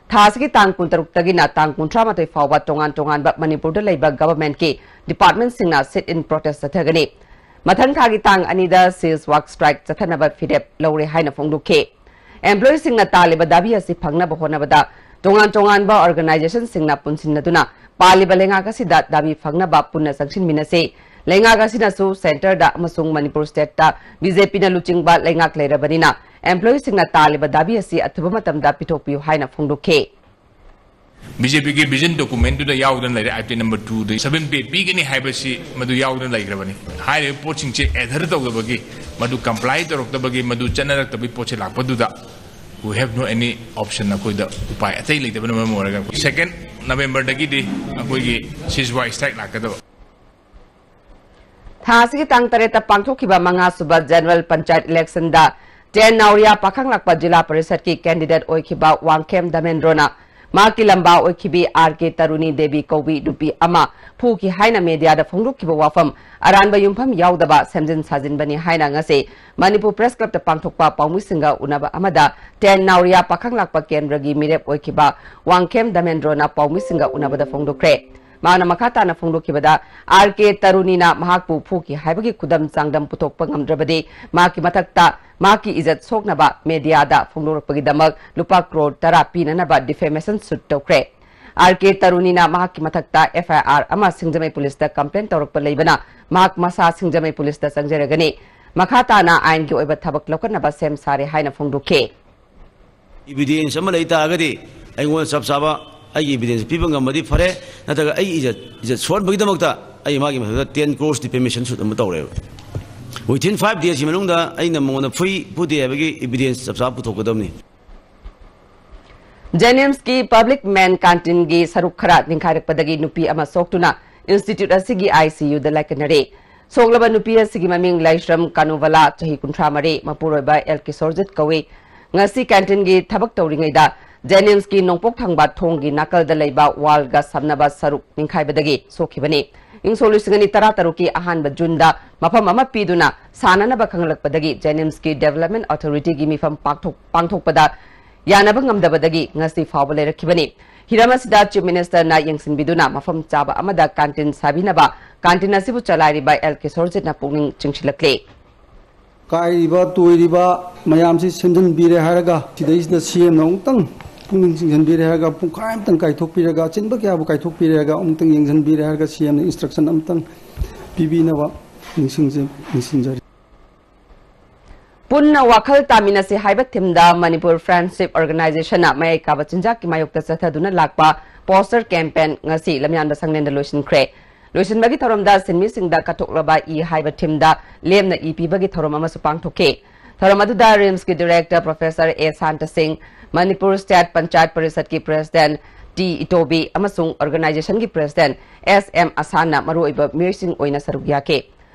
ꯊꯥ ꯑꯁꯤꯒꯤ ꯇꯥꯡ ꯀꯨꯟꯇꯔꯨꯛꯇꯒꯤꯅ ꯇꯥꯡ ꯀꯨꯟꯊ꯭ꯔꯥ ꯃꯥꯊꯣꯏ ꯐꯥꯎꯕ ꯇꯣꯉꯥꯟ ꯇꯣꯉꯥꯟꯕ ꯃꯅꯤꯄꯨꯔꯗ ꯂꯩꯕ ꯒꯚꯔꯟꯃꯦꯟꯠꯀꯤ ꯗꯤꯄꯥꯔꯠꯃꯦꯟꯠꯁꯤꯡꯅ ꯁꯤꯠ ꯏꯟ ꯄ꯭ꯔꯣꯇꯦꯁ ꯆꯠꯊꯒꯅꯤ꯫ ꯃꯊꯪ ꯊꯥꯒꯤ ꯇꯥꯡ ꯑꯅꯤꯗ ꯁꯤꯖ ꯋꯥꯛ ꯁ꯭ꯇ꯭ꯔꯥꯏꯛ ꯆꯠꯊꯅꯕ ꯐꯤꯔꯦꯞ ꯂꯧꯔꯦ ꯍꯥꯏꯅ ꯐꯣꯡꯗꯣꯛꯈꯤ꯫ ꯑꯦꯝꯄ꯭ꯂꯣꯌꯤꯁꯤꯡꯅ ꯇꯥꯜꯂꯤꯕ ꯗꯥꯕꯤ ꯑꯁꯤ ꯐꯪꯅꯕ ꯍꯣꯠꯅꯕꯗ ꯇꯣꯉꯥꯟ ꯇꯣꯉꯥꯟꯕ ꯑꯣꯔꯒꯅꯥꯏꯖꯦꯁꯟꯁꯤꯡꯅ ꯄꯨꯟꯁꯤꯟꯅꯗꯨꯅ ꯄꯥꯜꯂꯤꯕ ꯂꯩꯉꯥꯛ ꯑꯁꯤꯗ ꯗꯥꯕꯤ ꯐꯪꯅꯕ ꯄꯨꯟꯅ ꯆꯪꯁꯤꯟꯃꯤꯟꯅꯁꯤ꯫ ꯂꯩꯉꯥꯛ ꯑꯁꯤꯅꯁꯨ ꯁꯦꯟꯇꯔꯗ ꯑꯃꯁꯨꯡ ꯃꯅꯤꯄꯨꯔ ꯁ꯭ꯇꯦꯠꯇ ꯕꯤ ꯖꯦ ꯄꯤꯅ ꯂꯨꯆꯤꯡꯕ ꯂꯩꯉꯥꯛ ꯂꯩꯔꯕꯅꯤꯅ ꯑꯦꯝꯄ꯭ꯂꯣꯌꯤꯁꯤꯡꯅ ꯇꯥꯜꯂꯤꯕ ꯗꯥꯕꯤ ꯑꯁꯤ ꯑꯊꯨꯕ ꯃꯇꯝꯗ ꯄꯤꯊꯣꯛꯄꯤꯌꯨ ꯍꯥꯏꯅ ꯐꯣꯡꯗꯣꯛꯈꯤ꯫ ꯕꯤ ꯖꯦ ꯄꯤꯒꯤ ꯚꯤꯖꯟ ꯗꯣꯀꯨꯃꯦꯟꯠꯇꯨꯗ ꯌꯥꯎꯗꯅ ꯂꯩꯔꯦ, ꯑꯥꯏꯇꯦꯝ ꯅꯝꯕꯔ ꯇꯨꯗ ꯁꯚꯦꯟ ꯄꯦ ꯄꯤꯒꯅꯤ ꯍꯥꯏꯕꯁꯤ ꯃꯗꯨ ꯌꯥꯎꯗꯅ ꯂꯩꯈ꯭ꯔꯕꯅꯤ꯫ ꯍꯥꯏꯔꯤꯕ ꯄꯣꯠꯁꯤꯡꯁꯦ ꯑꯦꯗꯍꯔ ꯇꯧꯗꯕꯒꯤ, ꯃꯗꯨ ꯀꯝꯄ꯭ꯂꯥꯏ ꯇꯧꯔꯛꯇꯕꯒꯤ, ꯃꯗꯨ ꯆꯠꯅꯔꯛꯇꯕꯒꯤ ꯄꯣꯠꯁꯦ ꯂꯥꯛꯄꯗꯨꯗ, we have no any option, ꯑꯩꯈꯣꯏꯗ ꯎꯄꯥꯏ ꯑꯇꯩ ꯂꯩꯇꯕꯅ ꯃꯔꯝ ꯑꯣꯏꯔꯒ ꯁꯦꯀꯦꯟ ꯅꯕꯦꯝꯕꯔꯗꯒꯤꯗꯤ ꯑꯩꯈꯣꯏꯒꯤ ꯁꯤꯖ ꯋꯥꯛ ꯁ꯭ꯇ꯭ꯔꯥꯏꯛ ꯂꯥꯛꯀꯗꯕ꯫ ꯊꯥ ꯑꯁꯤꯒꯤ ꯇꯥꯡ ꯇꯔꯦꯠꯇ ꯄꯥꯡꯊꯣꯛꯈꯤꯕ ꯃꯉꯥ ꯁꯨꯕ ꯖꯦꯅꯔꯦꯜ ꯄꯟꯆꯥꯌꯠ ꯏꯂꯦꯛꯁꯟꯗ ꯇꯦꯟ ꯅꯥꯎꯔꯤꯌꯥ ꯄꯥꯈꯪꯂꯥꯛꯄ ꯖꯤꯂꯥ ꯄꯔꯤꯁꯗꯀꯤ ꯀꯦꯟꯗꯤꯗꯦꯠ ꯑꯣꯏꯈꯤꯕ ꯋꯥꯡꯈꯦꯝ ꯙꯃꯦꯟꯗ꯭ꯔꯣꯅ ꯃꯍꯥꯛꯀꯤ ꯂꯝꯕꯥ ꯑꯣꯏꯈꯤꯕꯤ ꯑꯥꯔ ꯀꯦ ꯇꯔꯨꯅꯤ ꯗꯦꯕꯤ ꯀꯧꯕꯤ ꯅꯨꯄꯤ ꯑꯃ ꯐꯨꯈꯤ ꯍꯥꯏꯅ ꯃꯦꯗꯤꯌꯥꯗ ꯐꯣꯡꯗꯣꯛꯈꯤꯕ ꯋꯥꯐꯝ ꯑꯔꯥꯟꯕ ꯌꯨꯝꯐꯝ ꯌꯥꯎꯗꯕ ꯁꯦꯝꯖꯤꯟ ꯁꯥꯖꯤꯟꯕꯅꯤ ꯍꯥꯏꯅ ꯉꯁꯤ ꯃꯅꯤꯄꯨꯔ ꯄ꯭ꯔꯦꯁ ꯀ꯭ꯂꯕꯇ ꯄꯥꯡꯊꯣꯛꯄ ꯄꯥꯎꯃꯤꯁꯤꯡꯒ ꯎꯅꯕ ꯑꯃꯗ ꯇꯦꯟ ꯅꯥꯎꯔꯤꯌꯥ ꯄꯥꯈꯪꯂꯥꯛꯄ ꯀꯦꯟꯗ꯭ꯔꯒꯤ ꯃꯤꯔꯦꯞ ꯑꯣꯏꯈꯤꯕ ꯋꯥꯡꯈꯦꯝ ꯙꯃꯦꯟꯗ꯭ꯔꯣꯅ ꯄꯥꯎꯃꯤꯁꯤꯡꯒ ꯎꯅꯕꯗ ꯐꯣꯡꯗꯣꯛꯈ꯭ꯔꯦ꯫ ꯃꯍꯥꯛꯅ ꯃꯈꯥ ꯇꯥꯅ ꯐꯣꯡꯗꯣꯛꯈꯤꯕꯗ, ꯑꯥꯔ ꯀꯦ ꯇꯔꯨꯅꯤꯅ ꯃꯍꯥꯛꯄꯨ ꯐꯨꯈꯤ ꯍꯥꯏꯕꯒꯤ ꯈꯨꯗꯝ ꯆꯥꯡꯗꯝ ꯄꯨꯊꯣꯛꯄ ꯉꯝꯗ꯭ꯔꯕꯗꯤ ꯃꯍꯥꯛꯀꯤ ꯃꯊꯛꯇ ꯃꯍꯥꯛꯀꯤ ꯏꯖꯠ ꯁꯣꯛꯅꯕ ꯃꯦꯗꯤꯌꯥꯗ ꯐꯣꯡꯗꯣꯔꯛꯄꯒꯤꯗꯃꯛ ꯂꯨꯄꯥ ꯀ꯭ꯔꯣꯔ ꯇꯔꯥ ꯄꯤꯅꯅꯕ ꯗꯤꯐꯦꯃꯦꯁꯟ ꯁꯨꯠ ꯇꯧꯈ꯭ꯔꯦ꯫ ꯑꯥꯔ ꯀꯦ ꯇꯔꯨꯅꯤꯅ ꯃꯍꯥꯛꯀꯤ ꯃꯊꯛꯇ ꯑꯦꯐ ꯑꯥꯏ ꯑꯥꯔ ꯑꯃ ꯁꯤꯡꯖꯃꯩ ꯄꯨꯂꯤꯁꯇ ꯀꯝꯄ꯭ꯂꯦꯟ ꯇꯧꯔꯛꯄ ꯂꯩꯕꯅ ꯃꯍꯥꯛ ꯃꯁꯥ ꯁꯤꯡꯖꯃꯩ ꯄꯨꯂꯤꯁꯇ ꯆꯪꯖꯔꯒꯅꯤ꯫ ꯃꯈꯥ ꯇꯥꯅ ꯑꯥꯏꯟꯒꯤ ꯑꯣꯏꯕ ꯊꯕꯛ ꯂꯧꯈꯠꯅꯕ ꯁꯦꯝ ꯁꯥꯔꯦ ꯍꯥꯏꯅ ꯐꯣꯡꯗꯣꯛꯈꯤ꯫ ꯏꯚꯤꯗꯦꯟꯁ ꯑꯃ ꯂꯩ ꯇꯥꯔꯒꯗꯤ ꯑꯩꯉꯣꯟꯗ ꯆꯞ ꯆꯥꯕ ꯑꯩꯒꯤ ꯏꯚꯤꯗꯦꯟꯁ ꯄꯤꯕ ꯉꯝꯃꯗꯤ ꯐꯔꯦ, ꯅꯠꯇ꯭ꯔꯒ ꯑꯩꯒꯤ ꯏꯖꯠ, ꯏꯖꯠ ꯁꯣꯛꯍꯟꯕꯒꯤꯗꯃꯛꯇ ꯑꯩ ꯃꯥꯒꯤ ꯃꯊꯛꯇ ꯇꯦꯟ ꯀ꯭ꯔꯣꯔꯁ ꯗꯤꯐꯦꯃꯦꯁꯟ ꯁꯨꯠ ꯑꯃ ꯇꯧꯔꯦꯕ꯫ Within five days ꯀꯤ ꯃꯅꯨꯡꯗ ꯑꯩꯅ ꯃꯉꯣꯟꯗ ꯐꯨꯏ ꯐꯨꯗꯦ ꯍꯥꯏꯕꯒꯤ evidence ꯆꯞ ꯆꯥꯕ ꯄꯨꯊꯣꯛꯀꯗꯕꯅꯤ꯫ JNIMS ꯀꯤ Public Men Canteen ꯒꯤ ꯁꯔꯨꯛ ꯈꯔ ꯅꯤꯡꯈꯥꯏꯔꯛꯄꯗꯒꯤ ꯅꯨꯄꯤ ꯑꯃ ꯁꯣꯛꯇꯨꯅ institute ꯑꯁꯤꯒꯤ ICU ꯗ ꯂꯥꯏꯀꯠꯅꯔꯦ꯫ ꯁꯣꯛꯂꯕ ꯅꯨꯄꯤ ꯑꯁꯤꯒꯤ ꯃꯃꯤꯡ ꯂꯥꯏꯁ꯭ꯔꯝ ꯀꯥꯅꯨꯕꯂꯥ, ꯆꯍꯤ ꯀꯨꯟꯊ꯭ꯔꯥ ꯃꯔꯤ, ꯃꯄꯨꯔꯣꯏꯕ ꯑꯦꯜ ꯀꯤꯁꯣꯔꯖꯤꯠ ꯀꯧꯏ꯫ ꯉꯁꯤ canteen ꯒꯤ ꯊꯕꯛ ꯇꯧꯔꯤꯉꯩꯗ JNIMS ꯀꯤ ꯅꯣꯡꯄꯣꯛ ꯊꯪꯕ ꯊꯣꯡꯒꯤ ꯅꯥꯀꯜꯗ ꯂꯩꯕ wall ꯒ ꯁꯝꯅꯕ ꯁꯔꯨꯛ ꯅꯤꯡꯈꯥꯏꯕꯗꯒꯤ ꯁꯣꯛꯈꯤꯕꯅꯤ꯫ ꯏꯪ ꯁꯣꯛ ꯂꯤꯁꯤꯡ ꯑꯅꯤ ꯇꯔꯥ ꯇꯔꯨꯛꯀꯤ ꯑꯍꯥꯟꯕ June ꯗ ꯃꯐꯝ ꯑꯃ ꯄꯤꯗꯨꯅ ꯁꯥꯟꯅꯅꯕ ꯈꯪꯂꯛꯄꯗꯒꯤ JNIMS ꯀꯤ Development Authority ꯒꯤ ꯃꯤꯐꯝ ꯄꯥꯡꯊꯣꯛ-, ꯄꯥꯡꯊꯣꯛꯄꯗ ꯌꯥꯅꯕ ꯉꯝꯗꯕꯗꯒꯤ ꯉꯁꯤ ꯐꯥꯎꯕ ꯂꯩꯔꯛꯈꯤꯕꯅꯤ꯫ ꯍꯤꯔꯝ ꯑꯁꯤꯗ Chief Minister ꯅ ꯌꯦꯡꯁꯤꯟꯕꯤꯗꯨꯅ ꯃꯐꯝ ꯆꯥꯕ ꯑꯃꯗ canteen ꯁꯥꯕꯤꯅꯕ canteen ꯑꯁꯤꯕꯨ ꯆꯂꯥꯏꯔꯤꯕ ꯑꯦꯜ ꯀꯤꯁꯣꯔꯖꯤꯠꯅ ꯄꯨꯛꯅꯤꯡ ꯆꯤꯡꯁꯤꯜꯂꯛꯂꯤ꯫ ꯀꯥꯏꯔꯤꯕ ꯇꯣꯏꯔꯤꯕ ꯃꯌꯥꯝꯁꯤ ꯁꯦꯝꯖꯤꯟꯕꯤꯔꯦ ꯍꯥꯏꯔꯒ, ꯁꯤꯗꯩꯁꯤꯗ CM ꯅ ꯑꯃꯨꯛꯇꯪ ꯄꯨꯛꯅꯤꯡ ꯆꯤꯡꯁꯤꯟꯕꯤꯔꯦ ꯍꯥꯏꯔꯒ, ꯄꯨꯡꯈꯥꯏ ꯑꯃꯇꯪ ꯀꯥꯏꯊꯣꯛꯄꯤꯔꯒ, ꯑꯆꯤꯟꯕ ꯀꯌꯥꯕꯨ ꯀꯥꯏꯊꯣꯛꯄꯤꯔꯦ ꯍꯥꯏꯔꯒ, ꯑꯃꯨꯛꯇꯪ ꯌꯦꯡꯁꯤꯟꯕꯤꯔꯦ ꯍꯥꯏꯔꯒ, CM ꯅ instruction ꯑꯃꯇꯪ ꯄꯤꯕꯤꯅꯕ ꯅꯤꯡꯁꯤꯡꯖ-, ꯅꯤꯡꯁꯤꯡꯖꯔꯤ꯫ ꯄꯨꯟꯅ ꯋꯥꯈꯜ ꯇꯥꯃꯤꯟꯅꯁꯤ ꯍꯥꯏꯕ theme ꯗ Manipur Friendship Organization ꯅ ꯃꯌꯥꯏ ꯀꯥꯕ ꯆꯤꯟꯖꯥꯛꯀꯤ ꯃꯥꯌꯣꯛꯇ ꯆꯠꯊꯗꯨꯅ ꯂꯥꯛꯄ poster campaign ꯉꯁꯤ ꯂꯝꯌꯥꯟꯕ ꯁꯪꯂꯦꯟꯗ ꯂꯣꯏꯁꯤꯟꯈ꯭ꯔꯦ꯫ ꯂꯣꯏꯁꯤꯟꯕꯒꯤ ꯊꯧꯔꯝꯗ ꯁꯤꯟꯃꯤꯁꯤꯡꯗ ꯀꯠꯊꯣꯛꯂꯕ ꯏ ꯍꯥꯏꯕ theme ꯗ ꯂꯦꯝꯅ ꯏ ꯄꯤꯕꯒꯤ ꯊꯧꯔꯝ ꯑꯃꯁꯨ ꯄꯥꯡꯊꯣꯛꯈꯤ꯫ ꯊꯧꯔꯝ ꯑꯗꯨꯗ RIMS ꯀꯤ Director Professor A Santa Singh, Manipur State Panchayat ꯄꯔꯤꯁꯠꯀꯤ President ꯇꯤ ꯏꯇꯣꯕꯤ ꯑꯃꯁꯨꯡ organization ꯒꯤ President ꯑꯦꯁ ꯑꯦꯝ ꯑꯁꯥꯟꯅ ꯃꯔꯨꯑꯣꯏꯕ ꯃꯤꯑꯣꯏꯁꯤꯡ ꯑꯣꯏꯅ ꯁꯔꯨꯛ ꯌꯥꯈꯤ꯫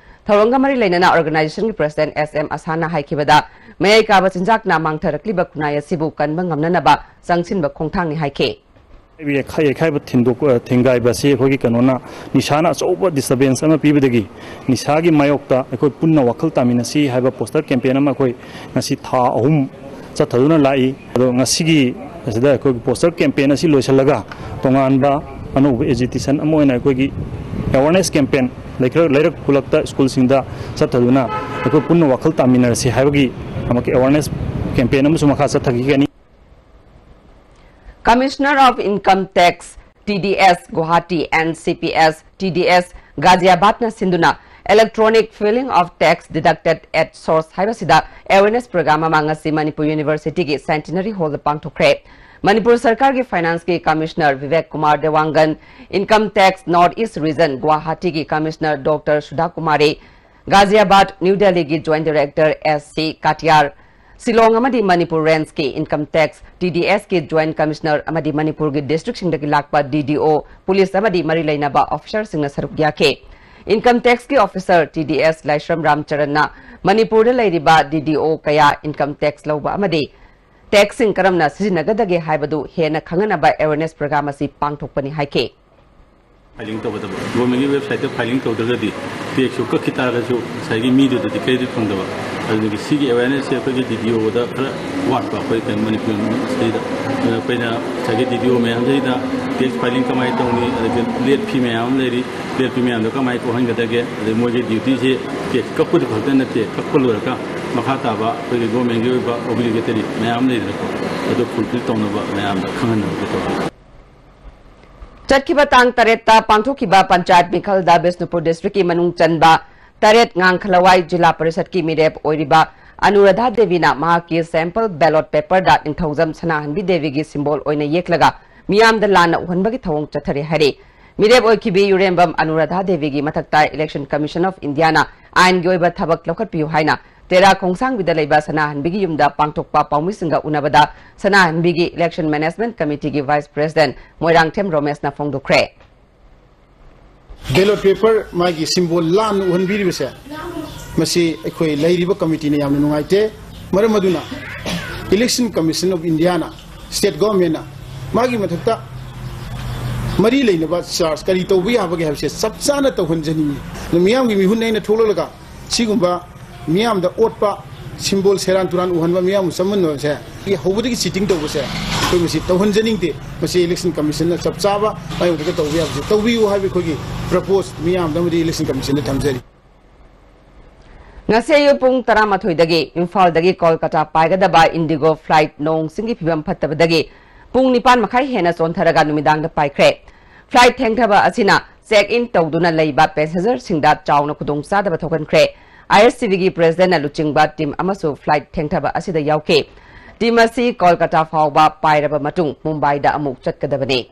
ꯊꯧꯔꯝꯒ ꯃꯔꯤ ꯂꯩꯅꯅ organization ꯒꯤ President ꯑꯦꯁ ꯑꯦꯝ ꯑꯁꯥꯟꯅ ꯍꯥꯏꯈꯤꯕꯗ, ꯃꯌꯥꯏ ꯀꯥꯕ ꯆꯤꯟꯖꯥꯛꯅ ꯃꯥꯡꯊꯔꯛꯂꯤꯕ ꯈꯨꯟꯅꯥꯏ ꯑꯁꯤꯕꯨ ꯀꯟꯕ ꯉꯝꯅꯅꯕ ꯆꯪꯁꯤꯟꯕ ꯈꯣꯡꯊꯥꯡꯅꯤ ꯍꯥꯏꯈꯤ꯫ ꯌꯩꯈꯥꯏ-, ꯌꯩꯈꯥꯏꯕ ꯊꯤꯟꯗꯣꯛ-, ꯑ, ꯊꯤꯡꯒꯥꯏꯕ ꯑꯁꯤ ꯑꯩꯈꯣꯏꯒꯤ ꯀꯩꯅꯣꯅ, ꯅꯤꯁꯥꯅ ꯑꯆꯧꯕ disturbance ꯑꯃ ꯄꯤꯕꯗꯒꯤ ꯅꯤꯁꯥꯒꯤ ꯃꯥꯌꯣꯛꯇ ꯑꯩꯈꯣꯏ ꯄꯨꯟꯅ ꯋꯥꯈꯜ ꯇꯥꯃꯤꯟꯅꯁꯤ ꯍꯥꯏꯕ poster campaign ꯑꯃ ꯑꯩꯈꯣꯏ ꯉꯁꯤ ꯊꯥ ꯑꯍꯨꯝ ꯆꯠꯊꯗꯨꯅ ꯂꯥꯛꯏ꯫ ꯑꯗꯣ ꯉꯁꯤꯒꯤ ꯑꯁꯤꯗ ꯑꯩꯈꯣꯏꯒꯤ poster campaign ꯑꯁꯤ ꯂꯣꯏꯁꯤꯜꯂꯒ ꯇꯣꯉꯥꯟꯕ ꯑꯅꯧꯕ agitation ꯑꯃ ꯑꯣꯏꯅ ꯑꯩꯈꯣꯏꯒꯤ awareness campaign ꯂꯩꯀ꯭ꯔꯛ-, ꯂꯩꯔꯛ ꯈꯨꯂꯛꯇ ꯁ꯭ꯀꯨꯜꯁꯤꯡꯗ ꯆꯠꯊꯗꯨꯅ ꯑꯩꯈꯣꯏ ꯄꯨꯟꯅ ꯋꯥꯈꯜ ꯇꯥꯃꯤꯟꯅꯔꯁꯤ ꯍꯥꯏꯕꯒꯤ ꯑꯃꯛꯀꯤ awareness campaign ꯑꯃꯁꯨ ꯃꯈꯥ ꯆꯠꯊꯈꯤꯒꯅꯤ꯫ Commissioner of Income Tax, TDS, Guwahati and CPS, TDS, Ghaziabad ꯅ ꯁꯤꯟꯗꯨꯅ Electronic Filing of Tax Deducted at Source ꯍꯥꯏꯕꯁꯤꯗ awareness program ꯑꯃ ꯉꯁꯤ ꯃꯅꯤꯄꯨꯔ University ꯒꯤ Centenary Hall ꯗ ꯄꯥꯡꯊꯣꯛꯈ꯭ꯔꯦ꯫ ꯃꯅꯤꯄꯨꯔ ꯁꯔꯀꯥꯔꯒꯤ Finance ꯀꯤ Commissioner Vivek Kumar Dewangan, Income Tax North East Region Guwahati ꯒꯤ Commissioner Doctor Sudha Kumari, Ghaziabad, new ꯗꯦꯜꯂꯤꯒꯤ Joint Director S C Katiyar, Shillong ꯑꯃꯗꯤ Manipur ꯔꯦꯟꯖꯀꯤ Income Tax, T D S ꯀꯤ Joint Commissioner ꯑꯃꯗꯤ ꯃꯅꯤꯄꯨꯔꯒꯤ districtꯁꯤꯡꯗꯒꯤ ꯂꯥꯛꯄ D D O, ꯄꯨꯂꯤꯁ ꯑꯃꯗꯤ ꯃꯔꯤ ꯂꯩꯅꯕ officerꯁꯤꯡꯅ ꯁꯔꯨꯛ ꯌꯥꯈꯤ꯫ Income Taxꯀꯤ officer T D S ꯂꯥꯏꯁ꯭ꯔꯝ ꯔꯥꯝꯆꯔꯟꯅ ꯃꯅꯤꯄꯨꯔꯗ ꯂꯩꯔꯤꯕ D D O ꯀꯌꯥ income tax ꯂꯧꯕ ꯑꯃꯗꯤ taxꯁꯤꯡ ꯀꯔꯝꯅ ꯁꯤꯖꯤꯟꯅꯒꯗꯒꯦ ꯍꯥꯏꯕꯗꯨ ꯍꯦꯟꯅ ꯈꯪꯍꯟꯅꯕ awareness program ꯑꯁꯤ ꯄꯥꯡꯊꯣꯛꯄꯅꯤ ꯍꯥꯏꯈꯤ꯫ Filing ꯇꯧꯒꯗꯕ꯫ Governmentꯀꯤ websiteꯇ filing ꯇꯧꯗ꯭ꯔꯒꯗꯤ taxꯁꯨ ꯀꯛꯈꯤ ꯇꯥꯔꯒꯁꯨ ꯉꯁꯥꯏꯒꯤ ꯃꯤꯗꯨꯗꯗꯤ credit ꯐꯪꯗꯕ꯫ ꯑꯗꯨꯗꯒꯤ ꯁꯤꯒꯤ awarenessꯁꯦ ꯑꯩꯈꯣꯏꯒꯤ D D Oꯗ ꯈꯔ ꯋꯥꯠꯄ, ꯑꯩꯈꯣꯏ ꯀꯩꯅꯣ ꯃꯅꯤꯄꯨꯔ ꯁꯤꯗꯩꯗ꯫ ꯑꯗꯨꯅ ꯑꯩꯈꯣꯏꯅ ꯉꯁꯥꯏꯒꯤ D D O ꯃꯌꯥꯝꯁꯤꯗ tax filing ꯀꯃꯥꯏꯅ ꯇꯧꯅꯤ, ꯑꯗꯒꯤ late fee ꯃꯌꯥꯝ ꯑꯃ ꯂꯩꯔꯤ, late fee ꯃꯌꯥꯝꯗꯣ ꯀꯃꯥꯏꯅ ꯀꯣꯛꯍꯟꯒꯗꯒꯦ, ꯑꯗꯩ ꯃꯣꯏꯒꯤ dutyꯁꯦ tax ꯀꯛꯄꯗꯨ ꯈꯛꯇ ꯅꯠꯇꯦ, ꯀꯛꯄ ꯂꯣꯏꯔꯒ ꯃꯈꯥ ꯇꯥꯕ ꯑꯩꯈꯣꯏꯒꯤ governmentꯀꯤ ꯑꯣꯏꯕ obligatory ꯃꯌꯥꯝ ꯂꯩꯗꯅꯀꯣ, ꯑꯗꯨ fulfil ꯇꯧꯅꯕ ꯃꯌꯥꯝꯗ ꯈꯪꯍꯟꯅꯕꯒꯤ ꯇꯧꯕꯅꯤ꯫ ꯆꯠꯈꯤꯕ ꯇꯥꯡ ꯇꯔꯦꯠꯇ ꯄꯥꯡꯊꯣꯛꯈꯤꯕ ꯄꯟꯆꯥꯌꯠ ꯃꯤꯈꯜꯗ ꯕꯤꯁꯅꯨꯄꯨꯔ districtꯀꯤ ꯃꯅꯨꯡ ꯆꯟꯕ ꯇꯔꯦꯠ ꯉꯥꯡꯈꯂꯋꯥꯏ ꯖꯤꯂꯥ ꯄꯔꯤꯁꯠꯀꯤ ꯃꯤꯔꯦꯞ ꯑꯣꯏꯔꯤꯕ ꯑꯅꯨꯔꯥꯙꯥ ꯗꯦꯕꯤꯅ ꯃꯍꯥꯛꯀꯤ sample ballot paperꯗ ꯅꯤꯡꯊꯧꯖꯝ ꯁꯅꯥꯍꯟꯕꯤ ꯗꯦꯕꯤꯒꯤ symbol ꯑꯣꯏꯅ ꯌꯦꯛꯂꯒ ꯃꯤꯌꯥꯝꯗ ꯂꯥꯟꯅ ꯎꯍꯟꯕꯒꯤ ꯊꯧꯑꯣꯡ ꯆꯠꯊꯔꯤ ꯍꯥꯏꯔꯤ꯫ ꯃꯤꯔꯦꯞ ꯑꯣꯏꯈꯤꯕꯤ ꯌꯨꯔꯦꯝꯕꯝ ꯑꯅꯨꯔꯥꯙꯥ ꯗꯦꯕꯤꯒꯤ ꯃꯊꯛꯇ Election Commission of Indiaꯅ ꯑꯥꯏꯟꯒꯤ ꯑꯣꯏꯕ ꯊꯕꯛ ꯂꯧꯈꯠꯄꯤꯌꯨ ꯍꯥꯏꯅ ꯇꯦꯔꯥ ꯈꯣꯡꯁꯥꯡꯕꯤꯗ ꯂꯩꯕ ꯁꯅꯥꯍꯟꯕꯤꯒꯤ ꯌꯨꯝꯗ ꯄꯥꯡꯊꯣꯛꯄ ꯄꯥꯎꯃꯤꯁꯤꯡꯒ ꯎꯅꯕꯗ ꯁꯅꯥꯍꯟꯕꯤꯒꯤ Election Management Committeeꯒꯤ Vice President Moirangthem ꯔꯣꯃꯦꯁꯅ ꯐꯣꯡꯗꯣꯛꯈ꯭ꯔꯦ꯫ Ballot paper ꯃꯥꯒꯤ symbol ꯂꯥꯟꯅ ꯎꯍꯟꯕꯤꯔꯤꯕꯁꯦ, ꯃꯁꯤ ꯑꯩꯈꯣꯏ ꯂꯩꯔꯤꯕ committeeꯅ ꯌꯥꯝꯅ ꯅꯨꯡꯉꯥꯏꯇꯦ꯫ ꯃꯔꯝ ꯑꯗꯨꯅ Election Commission of Indiaꯅ, state governmentꯅ ꯃꯥꯒꯤ ꯃꯊꯛꯇ ꯃꯔꯤ ꯂꯩꯅꯕ charge ꯀꯔꯤ ꯇꯧꯕ ꯌꯥꯕꯒꯦ ꯍꯥꯏꯕꯁꯦ ꯆꯞ ꯆꯥꯅ ꯇꯧꯍꯟꯖꯅꯤꯡꯏ꯫ ꯑꯗꯨ ꯃꯤꯌꯥꯝꯒꯤ ꯃꯤꯍꯨꯟ ꯑꯩꯅ ꯊꯣꯛꯂꯛꯂꯒ ꯁꯤꯒꯨꯝꯕ ꯃꯤꯌꯥꯝꯗ ꯑꯣꯠꯄ, symbol ꯁꯦꯔꯥꯟ ꯇꯨꯔꯥꯟ ꯎꯍꯟꯕ, ꯃꯤꯌꯥꯝꯕꯨ ꯆꯃꯝꯅꯕꯁꯦ, ꯑꯩ ꯍꯧꯕꯗꯒꯤ cheating ꯇꯧꯕꯁꯦ ꯑꯩꯈꯣꯏ ꯃꯁꯤ ꯇꯧꯍꯟꯖꯅꯤꯡꯗꯦ꯫ ꯃꯁꯤ Election Commissionꯅ ꯆꯞ ꯆꯥꯕ ꯃꯥꯏꯌꯣꯛꯇꯒ ꯇꯧꯕ ꯌꯥꯕꯁꯦ ꯇꯧꯕꯤꯌꯨ ꯍꯥꯏꯕ ꯑꯩꯈꯣꯏꯒꯤ propose ꯃꯤꯌꯥꯝꯗ ꯑꯃꯗꯤ Election Commissionꯗ ꯊꯝꯖꯔꯤ꯫ ꯉꯁꯤ ꯑꯌꯨꯛ ꯄꯨꯡ ꯇꯔꯥꯃꯥꯊꯣꯏꯗꯒꯤ ꯏꯝꯐꯥꯜꯗꯒꯤ ꯀꯣꯜꯀꯇꯥ ꯄꯥꯏꯒꯗꯕ Indigo flight ꯅꯣꯡ ꯆꯤꯡꯒꯤ ꯐꯤꯕꯝ ꯐꯠꯇꯕꯗꯒꯤ ꯄꯨꯡ ꯅꯤꯄꯥꯟ ꯃꯈꯥꯏ ꯍꯦꯟꯅ ꯆꯣꯟꯊꯔꯒ ꯅꯨꯃꯤꯗꯥꯡꯗ ꯄꯥꯏꯈ꯭ꯔꯦ꯫ Flight ꯊꯦꯡꯊꯕ ꯑꯁꯤꯅ check in ꯇꯧꯗꯨꯅ ꯂꯩꯕ passengerꯁꯤꯡꯗ ꯆꯥꯎꯅ ꯈꯨꯗꯣꯡꯆꯥꯗꯕ ꯊꯣꯛꯍꯟꯈ꯭ꯔꯦ꯫ ISTVꯒꯤ Presidentꯅ ꯂꯨꯆꯤꯡꯕ team ꯑꯃꯁꯨ flight ꯊꯦꯡꯊꯕ ꯑꯁꯤꯗ ꯌꯥꯎꯈꯤ꯫ Team ꯑꯁꯤ ꯀꯣꯜꯀꯇꯥ ꯐꯥꯎꯕ ꯄꯥꯏꯔꯕ ꯃꯇꯨꯡ ꯃꯨꯝꯕꯥꯏꯗ ꯑꯃꯨꯛ ꯆꯠꯀꯗꯕꯅꯤ꯫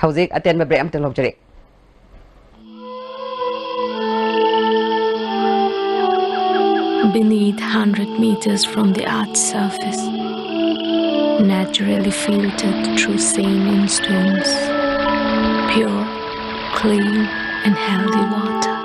ꯍꯧꯖꯤꯛ ꯑꯇꯦꯟꯕ break ꯑꯃꯇ ꯂꯧꯖꯔꯦ꯫ Beneath, hundred meters from the earth's surface, naturally filtered through saline stones, pure, clean, and healthy water.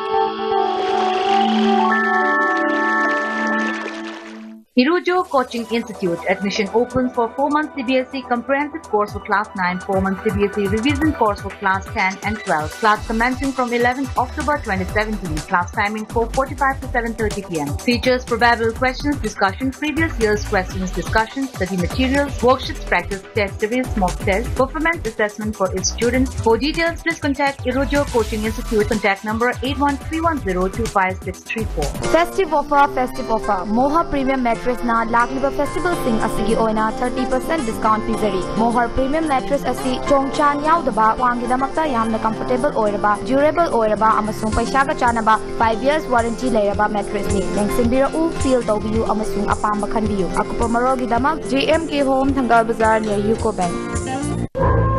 Irojo Coaching Institute. Admission open for four months C B S E comprehensive course for class nine, four months C B S E revision course for class ten and twelve. Class commencing from eleventh October twenty seventeen. Class timing four forty-five to seven thirty p m. Features: probable questions, discussion, previous year's questions, discussion, study materials, worksheets, practice test series, mock test, performance assessment for its students. For details, please contact Irojo Coaching Institute. Contact number eight one three one zero two five six three four. Festive offer, festive offer. Moha Premium Mattress ꯅ ꯂꯥꯛꯂꯤꯕ festival ꯁꯤꯡ ꯑꯁꯤꯒꯤ ꯑꯣꯏꯅ thirty percent discount ꯄꯤꯖꯔꯤ꯫ Moha Premium Mattress ꯑꯁꯤ ꯆꯣꯡ ꯆꯥꯟ ꯌꯥꯎꯗꯕ, ꯈ꯭ꯋꯥꯡꯒꯤꯗꯃꯛꯇ ꯌꯥꯝꯅ comfortable ꯑꯣꯏꯔꯕ, durable ꯑꯣꯏꯔꯕ ꯑꯃꯁꯨꯡ ꯄꯩꯁꯥꯒ ꯆꯥꯟꯅꯕ five years warranty ꯂꯩꯔꯕ mattress ꯅꯤ꯫ ꯌꯦꯡꯁꯤꯟꯕꯤꯔꯛꯎ, feel ꯇꯧꯕꯤꯌꯨ ꯑꯃꯁꯨꯡ ꯑꯄꯥꯝꯕ ꯈꯟꯕꯤꯌꯨ꯫ ꯑꯀꯨꯞꯄ ꯃꯔꯣꯜꯒꯤꯗꯗꯃꯛ J M K Home, ꯊꯪꯒꯥꯜ ꯕꯖꯥꯔ, near UCO Bank.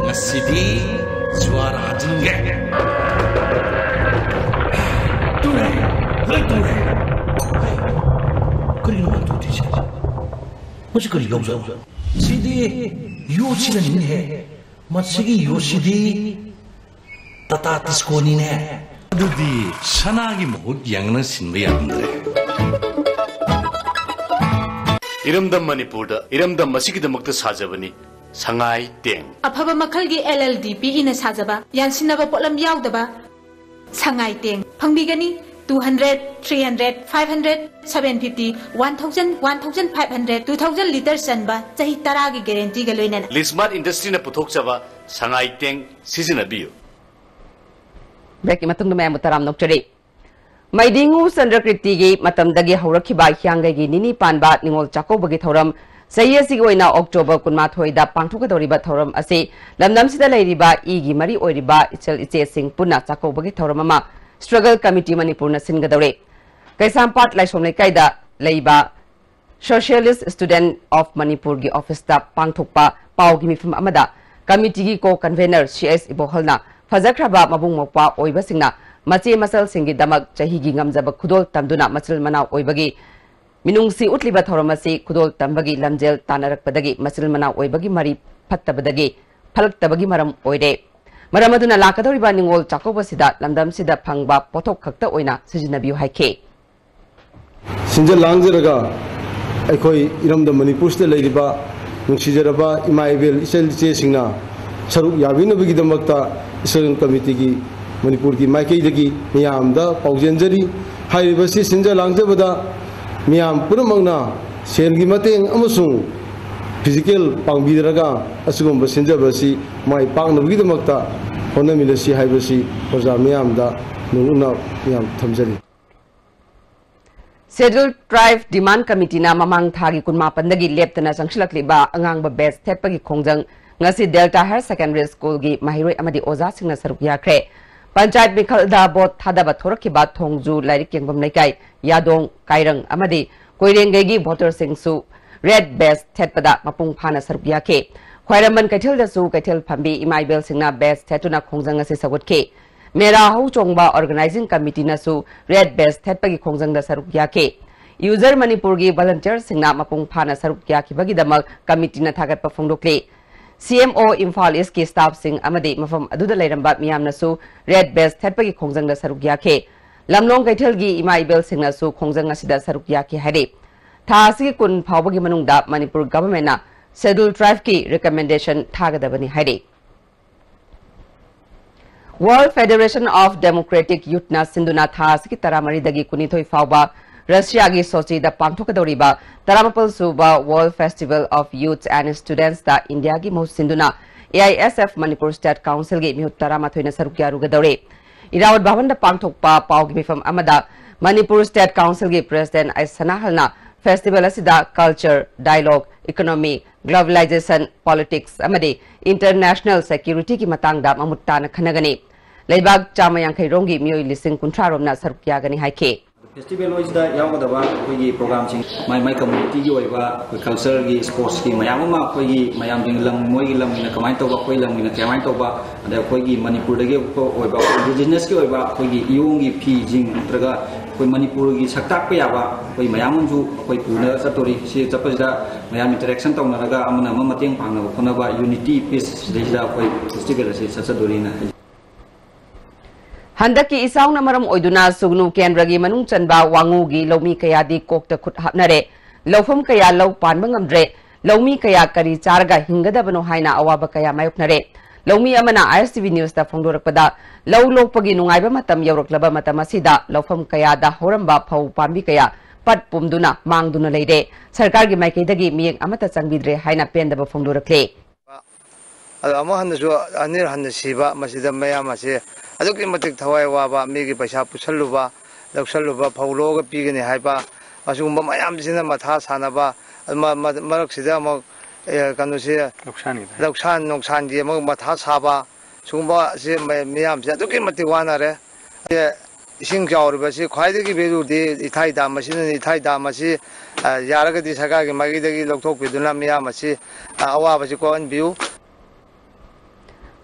ꯉꯁꯤꯗꯤ ꯖ꯭ꯋꯥꯔ ꯍꯥꯖꯤꯟꯒꯦ꯫ ꯇꯨꯔꯦ, ꯂꯣꯏ ꯇꯨꯔꯦ꯫ ꯀꯔꯤꯅꯣ ꯃꯥꯅ ꯇꯧꯗꯣꯏꯁꯦ? ꯃꯁꯤ ꯀꯔꯤ ꯌꯥꯎꯖꯥꯠꯅꯣ? ꯁꯤꯗꯤ ꯌꯣꯠꯁꯤꯅꯅꯤꯅꯦꯍꯦ꯫ ꯃꯁꯤꯒꯤ ꯌꯣꯠꯁꯤꯗꯤ ꯇꯥꯇꯥ ꯇꯤꯁꯀꯣꯅꯤꯅꯦ꯫ ꯑꯗꯨꯗꯤ ꯁꯅꯥꯒꯤ ꯃꯍꯨꯠ ꯌꯦꯡꯅ ꯁꯤꯟꯕ ꯌꯥꯔꯝꯗ꯭ꯔꯦ꯫ ꯏꯔꯝꯗꯝ ꯃꯅꯤꯄꯨꯔꯗ ꯏꯔꯝꯗꯝ ꯑꯁꯤꯒꯤꯗꯃꯛꯇ ꯁꯥꯖꯕꯅꯤ ꯁꯉꯥꯏ ꯇꯦꯡ꯫ ꯑꯐꯕ ꯃꯈꯜꯒꯤ L L D P E ꯅ ꯁꯥꯖꯕ, ꯌꯥꯟꯁꯤꯟꯅꯕ ꯄꯣꯠꯂꯝ ꯌꯥꯎꯗꯕ ꯁꯉꯥꯏ ꯇꯦꯡ ꯐꯪꯕꯤꯒꯅꯤ꯫ Two hundred, three hundred, five hundred, seven fifty, one thousand, one thousand five hundred, two thousand litre ꯆꯟꯕ ꯆꯍꯤ ꯇꯔꯥꯒꯤ guarantee ꯒ ꯂꯣꯏꯅꯅ꯫ Lismart Industry ꯅ ꯄꯨꯊꯣꯛꯆꯕ ꯁꯉꯥꯏ ꯇꯦꯡ ꯁꯤꯖꯤꯟꯅꯕꯤꯌꯨ꯫ Break ꯀꯤ ꯃꯇꯨꯡꯗ ꯃꯌꯥꯝꯕꯨ ꯇꯔꯥꯝꯅ ꯑꯣꯛꯆꯔꯤ꯫ ꯃꯩꯗꯤꯉꯨ ꯆꯟꯗ꯭ꯔꯀ꯭ꯔꯤꯇꯤꯒꯤ ꯃꯇꯝꯗꯒꯤ ꯍꯧꯔꯛꯈꯤꯕ ꯍꯤꯌꯥꯡꯒꯩꯒꯤ ꯅꯤꯅꯤ ꯄꯥꯟꯕ ꯅꯤꯉꯣꯜ ꯆꯥꯛꯀꯧꯕꯒꯤ ꯊꯧꯔꯝ ꯆꯍꯤ ꯑꯁꯤꯒꯤ ꯑꯣꯏꯅ October ꯀꯨꯟꯃꯥꯊꯣꯏꯗ ꯄꯥꯡꯊꯣꯛꯀꯗꯧꯔꯤꯕ ꯊꯧꯔꯝ ꯑꯁꯤ ꯂꯝꯗꯝꯁꯤꯗ ꯂꯩꯔꯤꯕ ꯏꯒꯤ ꯃꯔꯤ ꯑꯣꯏꯔꯤꯕ ꯏꯆꯜ ꯏꯆꯦꯁꯤꯡ ꯄꯨꯟꯅ ꯆꯥꯛꯀꯧꯕꯒꯤ ꯊꯧꯔꯝ ꯑꯃ Struggle Committee ꯃꯅꯤꯄꯨꯔꯅ ꯁꯤꯟꯒꯗꯧꯔꯤ꯫ ꯀꯩꯁꯥꯝꯄꯥꯠ ꯂꯥꯏꯁ꯭ꯔꯝ ꯂꯩꯀꯥꯏꯗ ꯂꯩꯕ Socialist Student of Manipur ꯒꯤ office ꯇ ꯄꯥꯡꯊꯣꯛꯄ ꯄꯥꯎꯒꯤ ꯃꯤꯐꯝ ꯑꯃꯗ committee ꯒꯤ co-convenor ꯁꯤ ꯑꯦꯁ ꯏꯕꯣꯍꯜꯅ ꯐꯖꯈ꯭ꯔꯕ ꯃꯕꯨꯡ ꯃꯧꯄ꯭ꯋꯥ ꯑꯣꯏꯕꯁꯤꯡꯅ ꯃꯆꯦ ꯃꯆꯜꯁꯤꯡꯒꯤꯗꯃꯛ ꯆꯍꯤꯒꯤ ꯉꯝꯖꯕ ꯈꯨꯗꯣꯜ ꯇꯝꯗꯨꯅ ꯃꯆꯤꯜ ꯃꯅꯥꯎ ꯑꯣꯏꯕꯒꯤ ꯃꯤꯅꯨꯡꯁꯤ ꯎꯠꯂꯤꯕ ꯊꯧꯔꯝ ꯑꯁꯤ ꯈꯨꯗꯣꯜ ꯇꯝꯕꯒꯤ ꯂꯝꯖꯦꯜ ꯇꯥꯟꯅꯔꯛꯄꯗꯒꯤ ꯃꯆꯤꯜ ꯃꯅꯥꯎ ꯑꯣꯏꯕꯒꯤ ꯃꯔꯤ ꯐꯠꯇꯕꯗꯒꯤ ꯐꯠꯂꯛꯇꯕꯒꯤ ꯃꯔꯝ ꯑꯣꯏꯔꯦ꯫ ꯃꯔꯝ ꯑꯗꯨꯅ ꯂꯥꯛꯀꯗꯧꯔꯤꯕ ꯅꯤꯉꯣꯜ ꯆꯥꯛꯀꯧꯕꯁꯤꯗ ꯂꯝꯗꯝꯁꯤꯗ ꯐꯪꯕ ꯄꯣꯠꯊꯣꯛ ꯈꯛꯇ ꯑꯣꯏꯅ ꯁꯤꯖꯤꯟꯅꯕꯤꯌꯨ ꯍꯥꯏꯈꯤ꯫ ꯁꯤꯟꯖ ꯂꯥꯡꯖꯔꯒ ꯑꯩꯈꯣꯏ ꯏꯔꯝꯗꯝ ꯃꯅꯤꯄꯨꯔꯁꯤꯗ ꯂꯩꯔꯤꯕ ꯅꯨꯡꯁꯤꯖꯔꯕ ꯏꯃꯥ ꯏꯕꯦꯜ ꯏꯆꯜ ꯏꯆꯦꯁꯤꯡꯅ ꯁꯔꯨꯛ ꯌꯥꯕꯤꯅꯕꯒꯤꯗꯃꯛꯇ ꯏꯁꯣꯔ ꯀꯃꯤꯇꯤꯒꯤ ꯃꯅꯤꯄꯨꯔꯒꯤ ꯃꯥꯏꯀꯩꯗꯒꯤ ꯃꯤꯌꯥꯝꯗ ꯄꯥꯎꯖꯦꯟꯖꯔꯤ꯫ ꯍꯥꯏꯔꯤꯕꯁꯤ ꯁꯤꯟꯖ ꯂꯥꯡꯖꯕꯗ ꯃꯤꯌꯥꯝ ꯄꯨꯝꯅꯃꯛꯅ ꯁꯦꯜꯒꯤ ꯃꯇꯦꯡ ꯑꯃꯁꯨꯡ ꯐꯤꯖꯤꯀꯦꯜ ꯄꯥꯡꯕꯤꯔꯒ ꯑꯁꯤꯒꯨꯝꯕ ꯁꯤꯟꯖꯕ ꯑꯁꯤ ꯃꯥꯏ ꯄꯥꯛꯅꯕꯒꯤꯗꯃꯛꯇ ꯍꯣꯠꯅꯃꯤꯟꯅꯁꯤ ꯍꯥꯏꯕꯁꯤ ꯄ꯭ꯔꯖꯥ ꯃꯤꯌꯥꯝꯗ ꯅꯣꯡꯂꯨꯛꯅ ꯃꯤꯌꯥꯝ ꯊꯝꯖꯔꯤ꯫ Scheduled Tribe Demand Committeeꯅ ꯃꯃꯥꯡ ꯊꯥꯒꯤ ꯀꯨꯟꯃꯥꯄꯟꯗꯒꯤ ꯂꯦꯞꯇꯅ ꯆꯪꯁꯤꯜꯂꯛꯂꯤꯕ ꯑꯉꯥꯡꯕ ꯕꯦꯁ ꯊꯦꯠꯄꯒꯤ ꯈꯣꯡꯖꯪ ꯉꯁꯤ Delta Higher Secondary Schoolꯒꯤ ꯃꯍꯩꯔꯣꯏ ꯑꯃꯗꯤ ꯑꯣꯖꯥꯁꯤꯡꯅ ꯁꯔꯨꯛ ꯌꯥꯈ꯭ꯔꯦ꯫ ꯄꯟꯆꯥꯌꯠ ꯃꯤꯈꯜꯗ ꯚꯣꯠ ꯊꯥꯗꯕ ꯊꯣꯔꯛꯈꯤꯕ ꯊꯣꯡꯖꯨ ꯂꯥꯏꯔꯤꯛ ꯌꯦꯡꯐꯝ ꯂꯩꯀꯥꯏ, ꯌꯥꯗꯣꯡ, ꯀꯥꯏꯔꯪ ꯑꯃꯗꯤ ꯀꯣꯏꯔꯦꯡꯒꯩꯒꯤ ꯚꯣꯇꯔꯁꯤꯡꯁꯨ ꯔꯦꯗ ꯕꯦꯁ ꯊꯦꯠꯄꯗ ꯃꯄꯨꯡ ꯐꯥꯅ ꯁꯔꯨꯛ ꯌꯥꯈꯤ꯫ ꯈ꯭ꯋꯥꯏꯔꯝꯕꯟ ꯀꯩꯊꯦꯜꯗꯁꯨ ꯀꯩꯊꯦꯜ ꯐꯝꯕꯤ ꯏꯃꯥ ꯏꯕꯦꯜꯁꯤꯡꯅ ꯕꯦꯁ ꯊꯦꯠꯇꯨꯅ ꯈꯣꯡꯖꯪ ꯑꯁꯤ ꯁꯧꯒꯠꯈꯤ꯫ ꯃꯦꯔꯥ ꯍꯧ ꯆꯣꯡꯕ Organizing Committeeꯅꯁꯨ ꯔꯦꯗ ꯕꯦꯁ ꯊꯦꯠꯄꯒꯤ ꯈꯣꯡꯖꯪꯗ ꯁꯔꯨꯛ ꯌꯥꯈꯤ꯫ ꯌꯨꯖꯔ ꯃꯅꯤꯄꯨꯔꯒꯤ ꯚꯣꯂꯟꯇꯤꯌꯔꯁꯤꯡꯅ ꯃꯄꯨꯡ ꯐꯥꯅ ꯁꯔꯨꯛ ꯌꯥꯈꯤꯕꯒꯤꯗꯃꯛ ꯀꯃꯤꯇꯤꯅ ꯊꯥꯒꯠꯄ ꯐꯣꯡꯗꯣꯛꯂꯤ꯫ CMO ꯏꯝꯐꯥꯜ ꯏꯁꯀꯤ ꯁ꯭ꯇꯥꯐꯁꯤꯡ ꯑꯃꯗꯤ ꯃꯐꯝ ꯑꯗꯨꯗ ꯂꯩꯔꯝꯕ ꯃꯤꯌꯥꯝꯅꯁꯨ ꯔꯦꯗ ꯕꯦꯁ ꯊꯦꯠꯄꯒꯤ ꯈꯣꯡꯖꯪꯗ ꯁꯔꯨꯛ ꯌꯥꯈꯤ꯫ ꯂꯝꯂꯣꯡ ꯀꯩꯊꯦꯜꯒꯤ ꯏꯃꯥ ꯏꯕꯦꯜꯁꯤꯡꯅꯁꯨ ꯈꯣꯡꯖꯪ ꯑꯁꯤꯗ ꯁꯔꯨꯛ ꯌꯥꯈꯤ ꯍꯥꯏꯔꯤ꯫ ꯊꯥ ꯑꯁꯤꯒꯤ ꯀꯨꯟ ꯐꯥꯎꯕꯒꯤ ꯃꯅꯨꯡꯗ ꯃꯅꯤꯄꯨꯔ ꯒꯚꯔꯟꯃꯦꯟꯠꯅ Scheduled Tribeꯀꯤ ꯔꯤꯀꯃꯦꯟꯗꯦꯁꯟ ꯊꯥꯒꯗꯕꯅꯤ ꯍꯥꯏꯔꯤ꯫ World Federation of Democratic Youthꯅ ꯁꯤꯟꯗꯨꯅ ꯊꯥ ꯑꯁꯤꯒꯤ ꯇꯔꯥꯃꯔꯤꯗꯒꯤ ꯀꯨꯟꯅꯤꯊꯣꯏ ꯐꯥꯎꯕ ꯔꯁꯤꯌꯥꯒꯤ ꯁꯣꯆꯤꯗ ꯄꯥꯡꯊꯣꯛꯀꯗꯧꯔꯤꯕ ꯇꯔꯥꯃꯥꯄꯜ ꯁꯨꯕ World Festival of Youth and Studentsꯇ ꯏꯟꯗꯤꯌꯥꯒꯤ ꯃꯍꯨꯠ ꯁꯤꯟꯗꯨꯅ AISF Manipur State Councilꯒꯤ ꯃꯤꯍꯨꯠ ꯇꯔꯥꯃꯥꯊꯣꯏꯅ ꯁꯔꯨꯛ ꯌꯥꯔꯨꯒꯗꯧꯔꯤ꯫ ꯏꯔꯥꯕꯣꯠ ꯚꯕꯟꯗ ꯄꯥꯡꯊꯣꯛꯄ ꯄꯥꯎꯒꯤ ꯃꯤꯐꯝ ꯑꯃꯗ ꯃꯅꯤꯄꯨꯔ State Councilꯒꯤ President ꯑꯥꯏ ꯁꯅꯥꯍꯜꯅ festival ꯑꯁꯤꯗ culture, dialogue, economy, globalization, politics ꯑꯃꯗꯤ international securityꯒꯤ ꯃꯇꯥꯡꯗ ꯃꯃꯨꯠ ꯇꯥꯅ ꯈꯟꯅꯒꯅꯤ꯫ ꯂꯩꯕꯥꯛ ꯆꯥꯝꯃ ꯌꯥꯡꯈꯩ ꯔꯣꯝꯒꯤ ꯃꯤꯑꯣꯏ ꯂꯤꯁꯤꯡ ꯀꯨꯟꯊ꯭ꯔꯥ ꯔꯣꯝꯅ ꯁꯔꯨꯛ ꯌꯥꯒꯅꯤ ꯍꯥꯏꯈꯤ꯫ ꯐꯦꯁꯇꯤꯚꯦꯜ ꯍꯣꯏꯁꯤꯗ ꯌꯥꯎꯒꯗꯕ ꯑꯩꯈꯣꯏꯒꯤ ꯄ꯭ꯔꯣꯒ꯭ꯔꯥꯝꯁꯤꯡ, ꯃꯥꯏ ꯃꯥꯏ ꯀꯝꯃ꯭ꯌꯨꯅꯤꯇꯤꯒꯤ ꯑꯣꯏꯕ, ꯑꯩꯈꯣꯏ ꯀꯜꯆꯔꯒꯤ, ꯁ꯭ꯄꯣꯔꯠꯁꯀꯤ ꯃꯌꯥꯝ ꯑꯃ, ꯑꯩꯈꯣꯏꯒꯤ ꯃꯌꯥꯝꯒꯤ ꯂꯝ, ꯃꯣꯏꯒꯤ ꯂꯝꯒꯤꯅ ꯀꯃꯥꯏꯅ ꯇꯧꯕ, ꯑꯩꯈꯣꯏ ꯂꯝꯒꯤꯅ ꯀꯃꯥꯏꯅ ꯇꯧꯕ, ꯑꯗꯩ ꯑꯩꯈꯣꯏꯒꯤ ꯃꯅꯤꯄꯨꯔꯗꯒꯤ ꯑꯣꯏꯕ, ꯑꯩꯈꯣꯏ ꯏꯟꯗꯤꯖꯤꯅꯁꯀꯤ ꯑꯣꯏꯕ ꯑꯩꯈꯣꯏꯒꯤ ꯏꯌꯣꯡꯒꯤ ꯐꯤꯁꯤꯡ ꯅꯠꯇ꯭ꯔꯒ ꯑꯩꯈꯣꯏ ꯃꯅꯤꯄꯨꯔꯒꯤ ꯁꯛ ꯇꯥꯛꯄ ꯌꯥꯕ ꯑꯩꯈꯣꯏ ꯃꯌꯥꯝ ꯑꯃꯁꯨ ꯑꯩꯈꯣꯏ ꯄꯨꯅ ꯆꯠꯇꯣꯔꯤ꯫ ꯁꯤ ꯆꯠꯄꯁꯤꯗ ꯃꯌꯥꯝ ꯏꯟꯇꯔꯦꯛꯁꯟ ꯇꯧꯅꯔꯒ ꯑꯃꯅ ꯑꯃ ꯃꯇꯦꯡ ꯄꯥꯡꯅꯕ ꯈꯣꯠꯅꯕ, ꯌꯨꯅꯤꯇꯤ, ꯄꯤꯁ, ꯁꯤꯗꯩꯁꯤꯗ ꯑꯩꯈꯣꯏ ꯐꯦꯁꯇꯤꯚꯦꯜ ꯑꯁꯤ ꯆꯠꯆꯗꯣꯔꯤꯅ ꯍꯥꯏꯖꯩ꯫ ꯍꯟꯗꯛꯀꯤ ꯏꯆꯥꯎꯅ ꯃꯔꯝ ꯑꯣꯏꯗꯨꯅ ꯁꯨꯒꯅꯨ ꯀꯦꯟꯗ꯭ꯔꯒꯤ ꯃꯅꯨꯡ ꯆꯟꯕ ꯋꯥꯉꯨꯒꯤ ꯂꯧꯃꯤ ꯀꯌꯥꯗꯤ ꯀꯣꯛꯇ ꯈꯨꯠ ꯍꯥꯞꯅꯔꯦ꯫ ꯂꯧꯐꯝ ꯀꯌꯥ ꯂꯧ ꯄꯥꯟꯕ ꯉꯝꯗ꯭ꯔꯦ꯫ ꯂꯧꯃꯤ ꯀꯌꯥ ꯀꯔꯤ ꯆꯥꯔꯒ ꯍꯤꯡꯒꯗꯕꯅꯣ ꯍꯥꯏꯅ ꯑꯋꯥꯕ ꯀꯌꯥ ꯃꯥꯌꯣꯛꯅꯔꯦ꯫ ꯂꯧꯃꯤ ꯑꯃꯅ ꯑꯥꯏ ꯑꯦꯁ ꯇꯤ ꯚꯤ ꯅ꯭ꯌꯨꯁꯇ ꯐꯣꯡꯗꯣꯔꯛꯄꯗ, ꯂꯧ ꯂꯣꯛꯄꯒꯤ ꯅꯨꯡꯉꯥꯏꯕ ꯃꯇꯝ ꯌꯧꯔꯛꯂꯕ ꯃꯇꯝ ꯑꯁꯤꯗ ꯂꯧꯐꯝ ꯀꯌꯥꯗ ꯍꯧꯔꯝꯕ ꯐꯧ ꯄꯥꯝꯕꯤ ꯀꯌꯥ ꯄꯠ ꯄꯨꯝꯗꯨꯅ ꯃꯥꯡꯗꯨꯅ ꯂꯩꯔꯦ꯫ ꯁꯔꯀꯥꯔꯒꯤ ꯃꯥꯏꯀꯩꯗꯒꯤ ꯃꯤꯠꯌꯦꯡ ꯑꯃꯠꯇ ꯆꯪꯕꯤꯗ꯭ꯔꯦ ꯍꯥꯏꯅ ꯄꯦꯟꯗꯕ ꯐꯣꯡꯗꯣꯔꯛꯂꯦ꯫ ꯑꯗꯣ ꯑꯃꯨꯛ ꯍꯟꯅꯁꯨ ꯑꯅꯤꯔꯛ ꯍꯟꯅ ꯁꯤꯕ, ꯃꯁꯤꯗ ꯃꯌꯥꯝ ꯑꯁꯦ ꯑꯗꯨꯛꯀꯤ ꯃꯇꯤꯛ ꯊꯋꯥꯏ ꯋꯥꯕ, ꯃꯤꯒꯤ ꯄꯩꯁꯥ ꯄꯨꯁꯜꯂꯨꯕ, ꯂꯧꯁꯜꯂꯨꯕ, ꯐꯧ ꯂꯣꯛꯑꯒ ꯄꯤꯒꯅꯤ ꯍꯥꯏꯕ, ꯑꯁꯤꯒꯨꯝꯕ ꯃꯌꯥꯝꯁꯤꯅ ꯃꯊꯥ ꯁꯥꯟꯅꯕ, ꯃ-, ꯃ-, ꯃꯔꯛꯁꯤꯗ ꯑꯃꯨꯛ, ꯑꯦ, ꯀꯩꯅꯣꯁꯦ, ꯂꯧꯁꯥꯟꯒꯤ ꯅꯨꯡꯁꯥꯟꯒꯤ ꯑꯃꯨꯛ ꯃꯊꯥ ꯁꯥꯕ, ꯁꯤꯒꯨꯝꯕꯁꯦ ꯃ-, ꯃꯤꯌꯥꯝꯁꯦ ꯑꯗꯨꯛꯀꯤ ꯃꯇꯤꯛ ꯋꯥꯅꯔꯦ꯫ ꯑꯦ, ꯏꯁꯤꯡ ꯆꯥꯎꯔꯤꯕꯁꯤ ꯈ꯭ꯋꯥꯏꯗꯒꯤ ꯚꯦꯂꯨꯗꯤ ꯏꯊꯥꯏ ꯗꯥꯝ ꯑꯁꯤꯅꯅꯤ꯫ ꯏꯊꯥꯏ ꯗꯥꯝ ꯑꯁꯤ, ꯑ, ꯌꯥꯔꯒꯗꯤ ꯁꯔꯀꯥꯔꯒꯤ ꯃꯥꯏꯀꯩꯗꯒꯤ ꯂꯧꯊꯣꯛꯄꯤꯗꯨꯅ ꯃꯤꯌꯥꯝ ꯑꯁꯤ, ꯑ, ꯑꯋꯥꯕꯁꯤ ꯀꯣꯛꯍꯟꯕꯤꯌꯨ꯫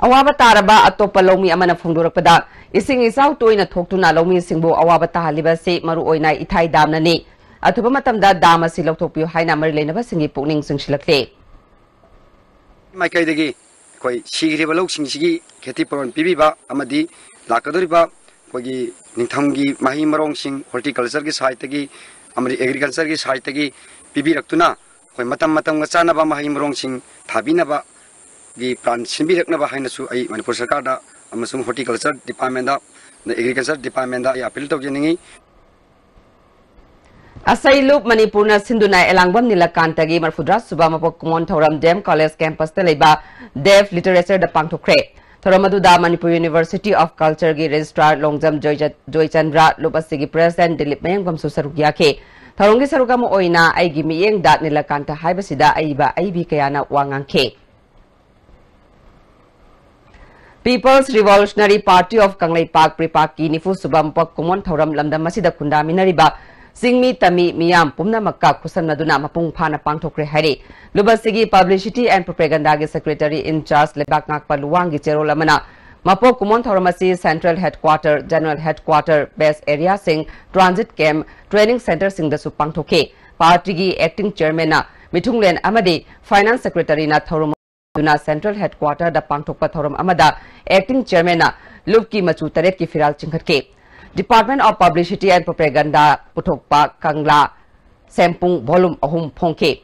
ꯑꯋꯥꯕ ꯇꯥꯔꯕ ꯑꯇꯣꯞꯄ ꯂꯧꯃꯤ ꯑꯃꯅ ꯐꯣꯡꯗꯣꯔꯛꯄꯗ, ꯏꯁꯤꯡ ꯏꯆꯥꯎ ꯇꯣꯏꯅ ꯊꯣꯛꯇꯨꯅ ꯂꯧꯃꯤꯁꯤꯡꯕꯨ ꯑꯋꯥꯕ ꯇꯥꯍꯜꯂꯤꯕ ꯑꯁꯤ ꯃꯔꯨꯑꯣꯏꯅ ꯏꯊꯥꯏ ꯗꯥꯝꯅꯅꯤ꯫ ꯑꯊꯨꯕ ꯃꯇꯝꯗ ꯗꯥꯝ ꯑꯁꯤ ꯂꯧꯊꯣꯛꯄꯤꯌꯨ ꯍꯥꯏꯅ ꯃꯔꯤ ꯂꯩꯅꯕꯁꯤꯡꯒꯤ ꯄꯨꯛꯅꯤꯡ ꯆꯤꯡꯁꯤꯜꯂꯛꯂꯤ꯫ ꯃꯥꯏꯀꯩꯗꯒꯤ ꯑꯩꯈꯣꯏ ꯁꯤꯈ꯭ꯔꯤꯕ ꯂꯧꯁꯤꯡꯁꯤꯒꯤ ꯈꯦꯇꯤ ꯄꯨꯔꯣꯟ ꯄꯤꯕꯤꯕ ꯑꯃꯗꯤ ꯂꯥꯛꯀꯗꯧꯔꯤꯕ ꯑꯩꯈꯣꯏꯒꯤ ꯅꯤꯡꯊꯝꯒꯤ ꯃꯍꯩ ꯃꯔꯣꯡꯁꯤꯡ ꯍꯣꯔꯇꯤꯀꯜꯆꯔꯒꯤ ꯁꯥꯏꯠꯇꯒꯤ ꯑꯃꯗꯤ ꯑꯦꯒ꯭ꯔꯤꯀꯜꯆꯔꯒꯤ ꯁꯥꯏꯠꯇꯒꯤ ꯄꯤꯕꯤꯔꯛꯇꯨꯅ ꯑꯩꯈꯣꯏ ꯃꯇꯝ ꯃꯇꯝꯒ ꯆꯥꯟꯅꯕ ꯃꯍꯩ ꯃꯔꯣꯡꯁꯤꯡ ꯊꯥꯕꯤꯅꯕꯒꯤ ꯄ꯭ꯂꯥꯟ ꯁꯤꯟꯕꯤꯔꯛꯅꯕ ꯍꯥꯏꯅꯁꯨ ꯑꯩ ꯃꯅꯤꯄꯨꯔ ꯁꯔꯀꯥꯔꯗ ꯑꯃꯁꯨꯡ ꯍꯣꯔꯇꯤꯀꯜꯆꯔ ꯗꯤꯄꯥꯔꯠꯃꯦꯟꯗ, ꯑꯦꯒ꯭ꯔꯤꯀꯜꯆꯔ ꯗꯤꯄꯥꯔꯠꯃꯦꯟꯗ ꯑꯩ ꯑꯄꯤꯜ ꯇꯧꯖꯅꯤꯡꯏ꯫ ꯑꯁꯩꯂꯨꯞ ꯃꯅꯤꯄꯨꯔꯅ ꯁꯤꯟꯗꯨꯅ ꯑꯦꯂꯥꯡꯕꯝ ꯅꯤꯂꯀꯥꯟꯇꯒꯤ ꯃꯔꯐꯨꯇꯔꯥ ꯁꯨꯕ ꯃꯄꯣꯛ ꯀꯨꯝꯑꯣꯟ ꯊꯧꯔꯝ ꯗꯤ ꯑꯦꯝ ꯀꯣꯂꯦꯖ ꯀꯦꯝꯄꯁꯇ ꯂꯩꯕ ꯗꯦꯐ ꯂꯤꯇꯔꯦꯆꯔꯗ ꯄꯥꯡꯊꯣꯛꯈ꯭ꯔꯦ꯫ ꯊꯧꯔꯝ ꯑꯗꯨꯗ ꯃꯅꯤꯄꯨꯔ ꯌꯨꯅꯤꯚꯔꯁꯤꯇꯤ ꯑꯣꯐ ꯀꯜꯆꯔꯒꯤ ꯔꯦꯖꯤꯁꯇ꯭ꯔꯥꯔ ꯂꯣꯡꯖꯝ ꯖꯣꯏꯆ-, ꯖꯣꯏꯆꯟꯗ꯭ꯔ, ꯂꯨꯞ ꯑꯁꯤꯒꯤ ꯄ꯭ꯔꯦꯁꯤꯗꯦꯟꯠ ꯗꯤꯂꯤꯞ ꯃꯌꯥꯡꯕꯝꯁꯨ ꯁꯔꯨꯛ ꯌꯥꯈꯤ꯫ ꯊꯧꯔꯝꯒꯤ ꯁꯔꯨꯛ ꯑꯃ ꯑꯣꯏꯅ ꯑꯩꯒꯤ ꯃꯤꯠꯌꯦꯡꯗ ꯅꯤꯂꯀꯥꯟꯇ ꯍꯥꯏꯕꯁꯤꯗ ꯑꯏꯕ ꯑꯏꯕꯤ ꯀꯌꯥꯅ ꯋꯥ ꯉꯥꯡꯈꯤ꯫ People's Revolutionary Party of Kangleipak, ꯄ꯭ꯔꯤꯄꯥꯛꯀꯤ ꯅꯤꯐꯨ ꯁꯨꯕ ꯃꯄꯣꯛ ꯀꯨꯝꯑꯣꯟ ꯊꯧꯔꯝ ꯂꯝꯗꯝ ꯑꯁꯤꯗ ꯈꯨꯟꯗꯥꯃꯤꯟꯅꯔꯤꯕ ꯆꯤꯡꯃꯤ ꯇꯝꯃꯤ ꯃꯤꯌꯥꯝ ꯄꯨꯝꯅꯃꯛꯀ ꯈꯨꯠꯁꯝꯅꯗꯨꯅ ꯃꯄꯨꯡ ꯐꯥꯅ ꯄꯥꯡꯊꯣꯛꯈ꯭ꯔꯦ ꯍꯥꯏꯔꯤ꯫ ꯂꯨꯞ ꯑꯁꯤꯒꯤ Publicity and Propagandaꯒꯤ Secretary in Charge ꯂꯩꯕꯥꯛ ꯉꯥꯛꯄ ꯂꯨꯋꯥꯡꯒꯤ ꯆꯦꯔꯣꯜ ꯑꯃꯅ ꯃꯄꯣꯛ ꯀꯨꯝꯑꯣꯟ ꯊꯧꯔꯝ ꯑꯁꯤ Central Headquarter, General Headquarter, Base Areaꯁꯤꯡ, Transit Camp, Training Centreꯁꯤꯡꯗꯁꯨ ꯄꯥꯡꯊꯣꯛꯈꯤ꯫ ꯄꯥꯔꯇꯤꯒꯤ Acting Chairmanꯅ ꯃꯤꯊꯨꯡꯂꯦꯟ ꯑꯃꯗꯤ Finance Secretaryꯅ ꯊꯧꯔꯝ ꯑꯗꯨꯅ Central Headquarterꯗ ꯄꯥꯡꯊꯣꯛꯄ ꯊꯧꯔꯝ ꯑꯃꯗ Acting Chairmanꯅ ꯂꯨꯞꯀꯤ ꯃꯆꯨ ꯇꯔꯦꯠꯀꯤ ꯐꯤꯔꯥꯜ ꯆꯤꯡꯈꯠꯈꯤ꯫ Department of Publicity and Propaganda ꯄꯨꯊꯣꯛꯄ ꯀꯪꯂꯥ ꯁꯦꯝꯄꯨꯡ volume ꯑꯍꯨꯝ ꯐꯣꯡꯈꯤ꯫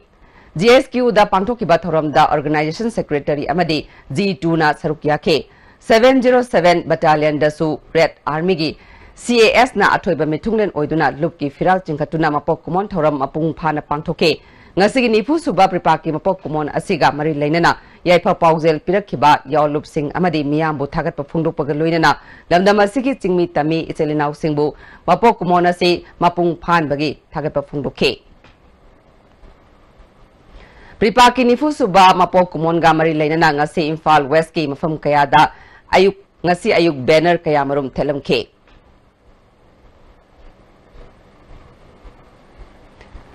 GSQꯗ ꯄꯥꯡꯊꯣꯛꯈꯤꯕ ꯊꯧꯔꯝꯗ Organization Secretary ꯑꯃꯗꯤ G twoꯅ ꯁꯔꯨꯛ ꯌꯥꯈꯤ꯫ Seven zero seven Battalionꯗꯁꯨ Red Armyꯒꯤ CASꯅ ꯑꯊꯣꯏꯕ ꯃꯤꯊꯨꯡꯂꯦꯟ ꯑꯣꯏꯗꯨꯅ ꯂꯨꯞꯀꯤ ꯐꯤꯔꯥꯜ ꯆꯤꯡꯈꯠꯇꯨꯅ ꯃꯄꯣꯛ ꯀꯨꯝꯑꯣꯟ ꯊꯧꯔꯝ ꯃꯄꯨꯡ ꯐꯥꯅ ꯄꯥꯡꯊꯣꯛꯈꯤ꯫ ꯉꯁꯤꯒꯤ ꯅꯤꯐꯨ ꯁꯨꯕ ꯄ꯭ꯔꯤꯄꯥꯛꯀꯤ ꯃꯄꯣꯛ ꯀꯨꯝꯑꯣꯟ ꯑꯁꯤꯒ ꯃꯔꯤ ꯂꯩꯅꯅ ꯌꯥꯏꯐ ꯄꯥꯎꯖꯦꯜ ꯄꯤꯔꯛꯈꯤꯕ ꯌꯥꯑꯣꯟꯂꯨꯞꯁꯤꯡ ꯑꯃꯗꯤ ꯃꯤꯌꯥꯝꯕꯨ ꯊꯥꯒꯠꯄ ꯐꯣꯡꯗꯣꯛꯄꯒ ꯂꯣꯏꯅꯅ ꯂꯝꯗꯝ ꯑꯁꯤꯒꯤ ꯆꯤꯡꯃꯤ ꯇꯝꯃꯤ ꯏꯆꯤꯜ ꯏꯅꯥꯎꯁꯤꯡꯕꯨ ꯃꯄꯣꯛ ꯀꯨꯝꯑꯣꯟ ꯑꯁꯤ ꯃꯄꯨꯡ ꯐꯥꯍꯟꯕꯒꯤ ꯊꯥꯒꯠꯄ ꯐꯣꯡꯗꯣꯛꯈꯤ꯫ ꯄ꯭ꯔꯤꯄꯥꯛꯀꯤ ꯅꯤꯐꯨ ꯁꯨꯕ ꯃꯄꯣꯛ ꯀꯨꯝꯑꯣꯟꯒ ꯃꯔꯤ ꯂꯩꯅꯅ ꯉꯁꯤ ꯏꯝꯐꯥꯜ Westꯀꯤ ꯃꯐꯝ ꯀꯌꯥꯗ ꯑꯌꯨꯛ, ꯉꯁꯤ ꯑꯌꯨꯛ banner ꯀꯌꯥꯃꯔꯨꯝ ꯊꯦꯠꯂꯝꯈꯤ꯫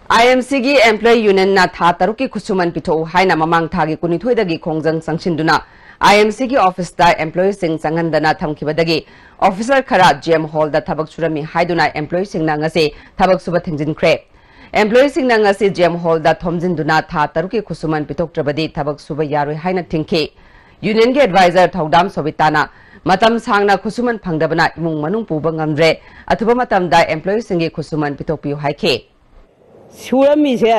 IMCꯒꯤ Employee Unionꯅ ꯊꯥ ꯇꯔꯨꯛꯀꯤ ꯈꯨꯠꯁꯨꯃꯟ ꯄꯤꯊꯣꯛꯎ ꯍꯥꯏꯅ ꯃꯃꯥꯡ ꯊꯥꯒꯤ ꯀꯨꯟꯅꯤꯊꯣꯏꯗꯒꯤ ꯈꯣꯡꯖꯪ ꯆꯪꯁꯤꯟꯗꯨꯅ IMCꯒꯤ officeꯇ employeeꯁꯤꯡ ꯆꯪꯍꯟꯗꯅ ꯊꯝꯈꯤꯕꯗꯒꯤ officer ꯈꯔ GM Hallꯗ ꯊꯕꯛ ꯁꯨꯔꯝꯃꯤ ꯍꯥꯏꯗꯨꯅ employeeꯁꯤꯡꯅ ꯉꯁꯤ ꯊꯕꯛ ꯁꯨꯕ ꯊꯤꯡꯖꯤꯟꯈ꯭ꯔꯦ꯫ Employeeꯁꯤꯡꯅ ꯉꯁꯤ GM Hallꯗ ꯊꯣꯝꯖꯤꯟꯗꯨꯅ ꯊꯥ ꯇꯔꯨꯛꯀꯤ ꯈꯨꯠꯁꯨꯃꯟ ꯄꯤꯊꯣꯛꯇ꯭ꯔꯕꯗꯤ ꯊꯕꯛ ꯁꯨꯕ ꯌꯥꯔꯣꯏ ꯍꯥꯏꯅ ꯊꯤꯡꯈꯤ꯫ Unionꯒꯤ advisor ꯊꯧꯗꯥꯝ ꯁꯣꯕꯤꯇꯥꯅ ꯃꯇꯝ ꯁꯥꯡꯅ ꯈꯨꯠꯁꯨꯃꯟ ꯐꯪꯗꯕꯅ ꯏꯃꯨꯡ ꯃꯅꯨꯡ ꯄꯨꯕ ꯉꯝꯗ꯭ꯔꯦ, ꯑꯊꯨꯕ ꯃꯇꯝꯗ employeeꯁꯤꯡꯒꯤ ꯈꯨꯠꯁꯨꯃꯟ ꯄꯤꯊꯣꯛꯄꯤꯌꯨ ꯍꯥꯏꯈꯤ꯫ ꯁꯨꯔꯝꯃꯤꯁꯦ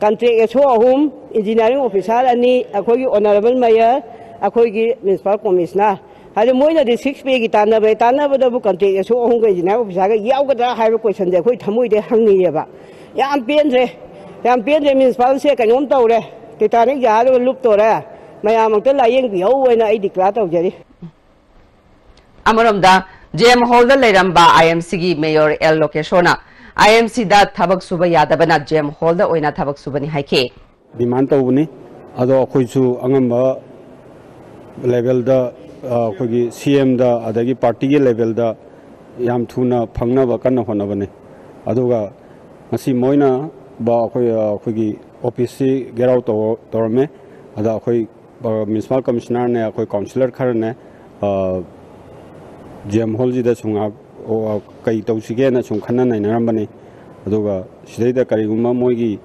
contract SO ꯑꯍꯨꯝ, engineering officer ꯑꯅꯤ, ꯑꯩꯈꯣꯏꯒꯤ honourable mayor, ꯑꯩꯈꯣꯏꯒꯤ municipal commissioner꯫ ꯍꯥꯏꯗꯤ ꯃꯣꯏꯅꯗꯤ six payꯒꯤ ꯇꯥꯟꯅꯕ, ꯇꯥꯟꯅꯕꯗꯕꯨ contract SO ꯑꯍꯨꯝꯒ engineering officerꯒ ꯌꯥꯎꯒꯗ꯭ꯔꯥ ꯍꯥꯏꯕ questionꯁꯦ ꯑꯩꯈꯣꯏ ꯊꯃꯣꯏꯗ ꯍꯪꯅꯤꯡꯉꯦꯕ꯫ ꯌꯥꯝ ꯄꯦꯟꯗ꯭ꯔꯦ, ꯌꯥꯝ ꯄꯦꯟꯗ꯭ꯔꯦ꯫ Municipalꯁꯦ ꯀꯩꯅꯣꯝ ꯇꯧꯔꯦ, Titanic ꯖꯍꯥꯖ ꯑꯃ ꯂꯨꯞꯇꯣꯔꯦ꯫ ꯃꯌꯥꯝ ꯑꯝꯇ ꯂꯥꯏꯌꯦꯡꯕꯤꯍꯧ ꯍꯥꯏꯅ ꯑꯩ declare ꯇꯧꯖꯔꯤ꯫ ꯑꯃꯔꯣꯝꯗ, GM Hallꯗ ꯂꯩꯔꯝꯕ IMCꯒꯤ mayor L ꯂꯣꯀꯦꯁꯣꯔꯅ IMCꯗ ꯊꯕꯛ ꯁꯨꯕ ꯌꯥꯗꯕꯅ GM Hallꯗ ꯑꯣꯏꯅ ꯊꯕꯛ ꯁꯨꯕꯅꯤ ꯍꯥꯏꯈꯤ꯫ Demand ꯇꯧꯕꯅꯤ꯫ ꯑꯗꯣ ꯑꯩꯈꯣꯏꯁꯨ ꯑꯉꯝꯕ levelꯗ ꯑꯩꯈꯣꯏꯒꯤ ꯁꯤ ꯑꯦꯝꯗ ꯑꯗꯒꯤ ꯄꯥꯔꯇꯤꯒꯤ ꯂꯦꯚꯦꯜꯗ ꯌꯥꯝ ꯊꯨꯅ ꯐꯪꯅꯕ ꯀꯟꯅ ꯍꯣꯠꯅꯕꯅꯤ꯫ ꯑꯗꯨꯒ ꯉꯁꯤ ꯃꯣꯏꯅ ꯕ-, ꯑꯩꯈꯣꯏ, ꯑꯩꯈꯣꯏꯒꯤ ꯑꯣꯐꯤꯁꯁꯤ ꯒꯦꯠ ꯑꯥꯎꯠ ꯇꯧꯔ-, ꯇꯧꯔꯝꯃꯦ꯫ ꯑꯗ ꯑꯩꯈꯣꯏ, ꯑ, ꯃ꯭ꯌꯨꯅꯤꯁꯤꯄꯥꯜ ꯀꯃꯤꯁꯅꯔꯅꯦ, ꯑꯩꯈꯣꯏ ꯀꯥꯎꯟꯁꯤꯂꯔ ꯈꯔꯅꯦ, ꯑ, ꯖꯤ ꯑꯦꯝ ꯍꯣꯜꯁꯤꯗ ꯁꯨꯝ ꯉꯥꯏꯍꯥꯛ, ꯑꯣ, ꯀꯩ ꯇꯧꯁꯤꯒꯦꯅ ꯁꯨꯝ ꯈꯟꯅ ꯅꯩꯅꯔꯝꯕꯅꯤ꯫ ꯑꯗꯨꯒ ꯁꯤꯗꯩꯗ ꯀꯔꯤꯒꯨꯝꯕ ꯃꯣꯏꯒꯤ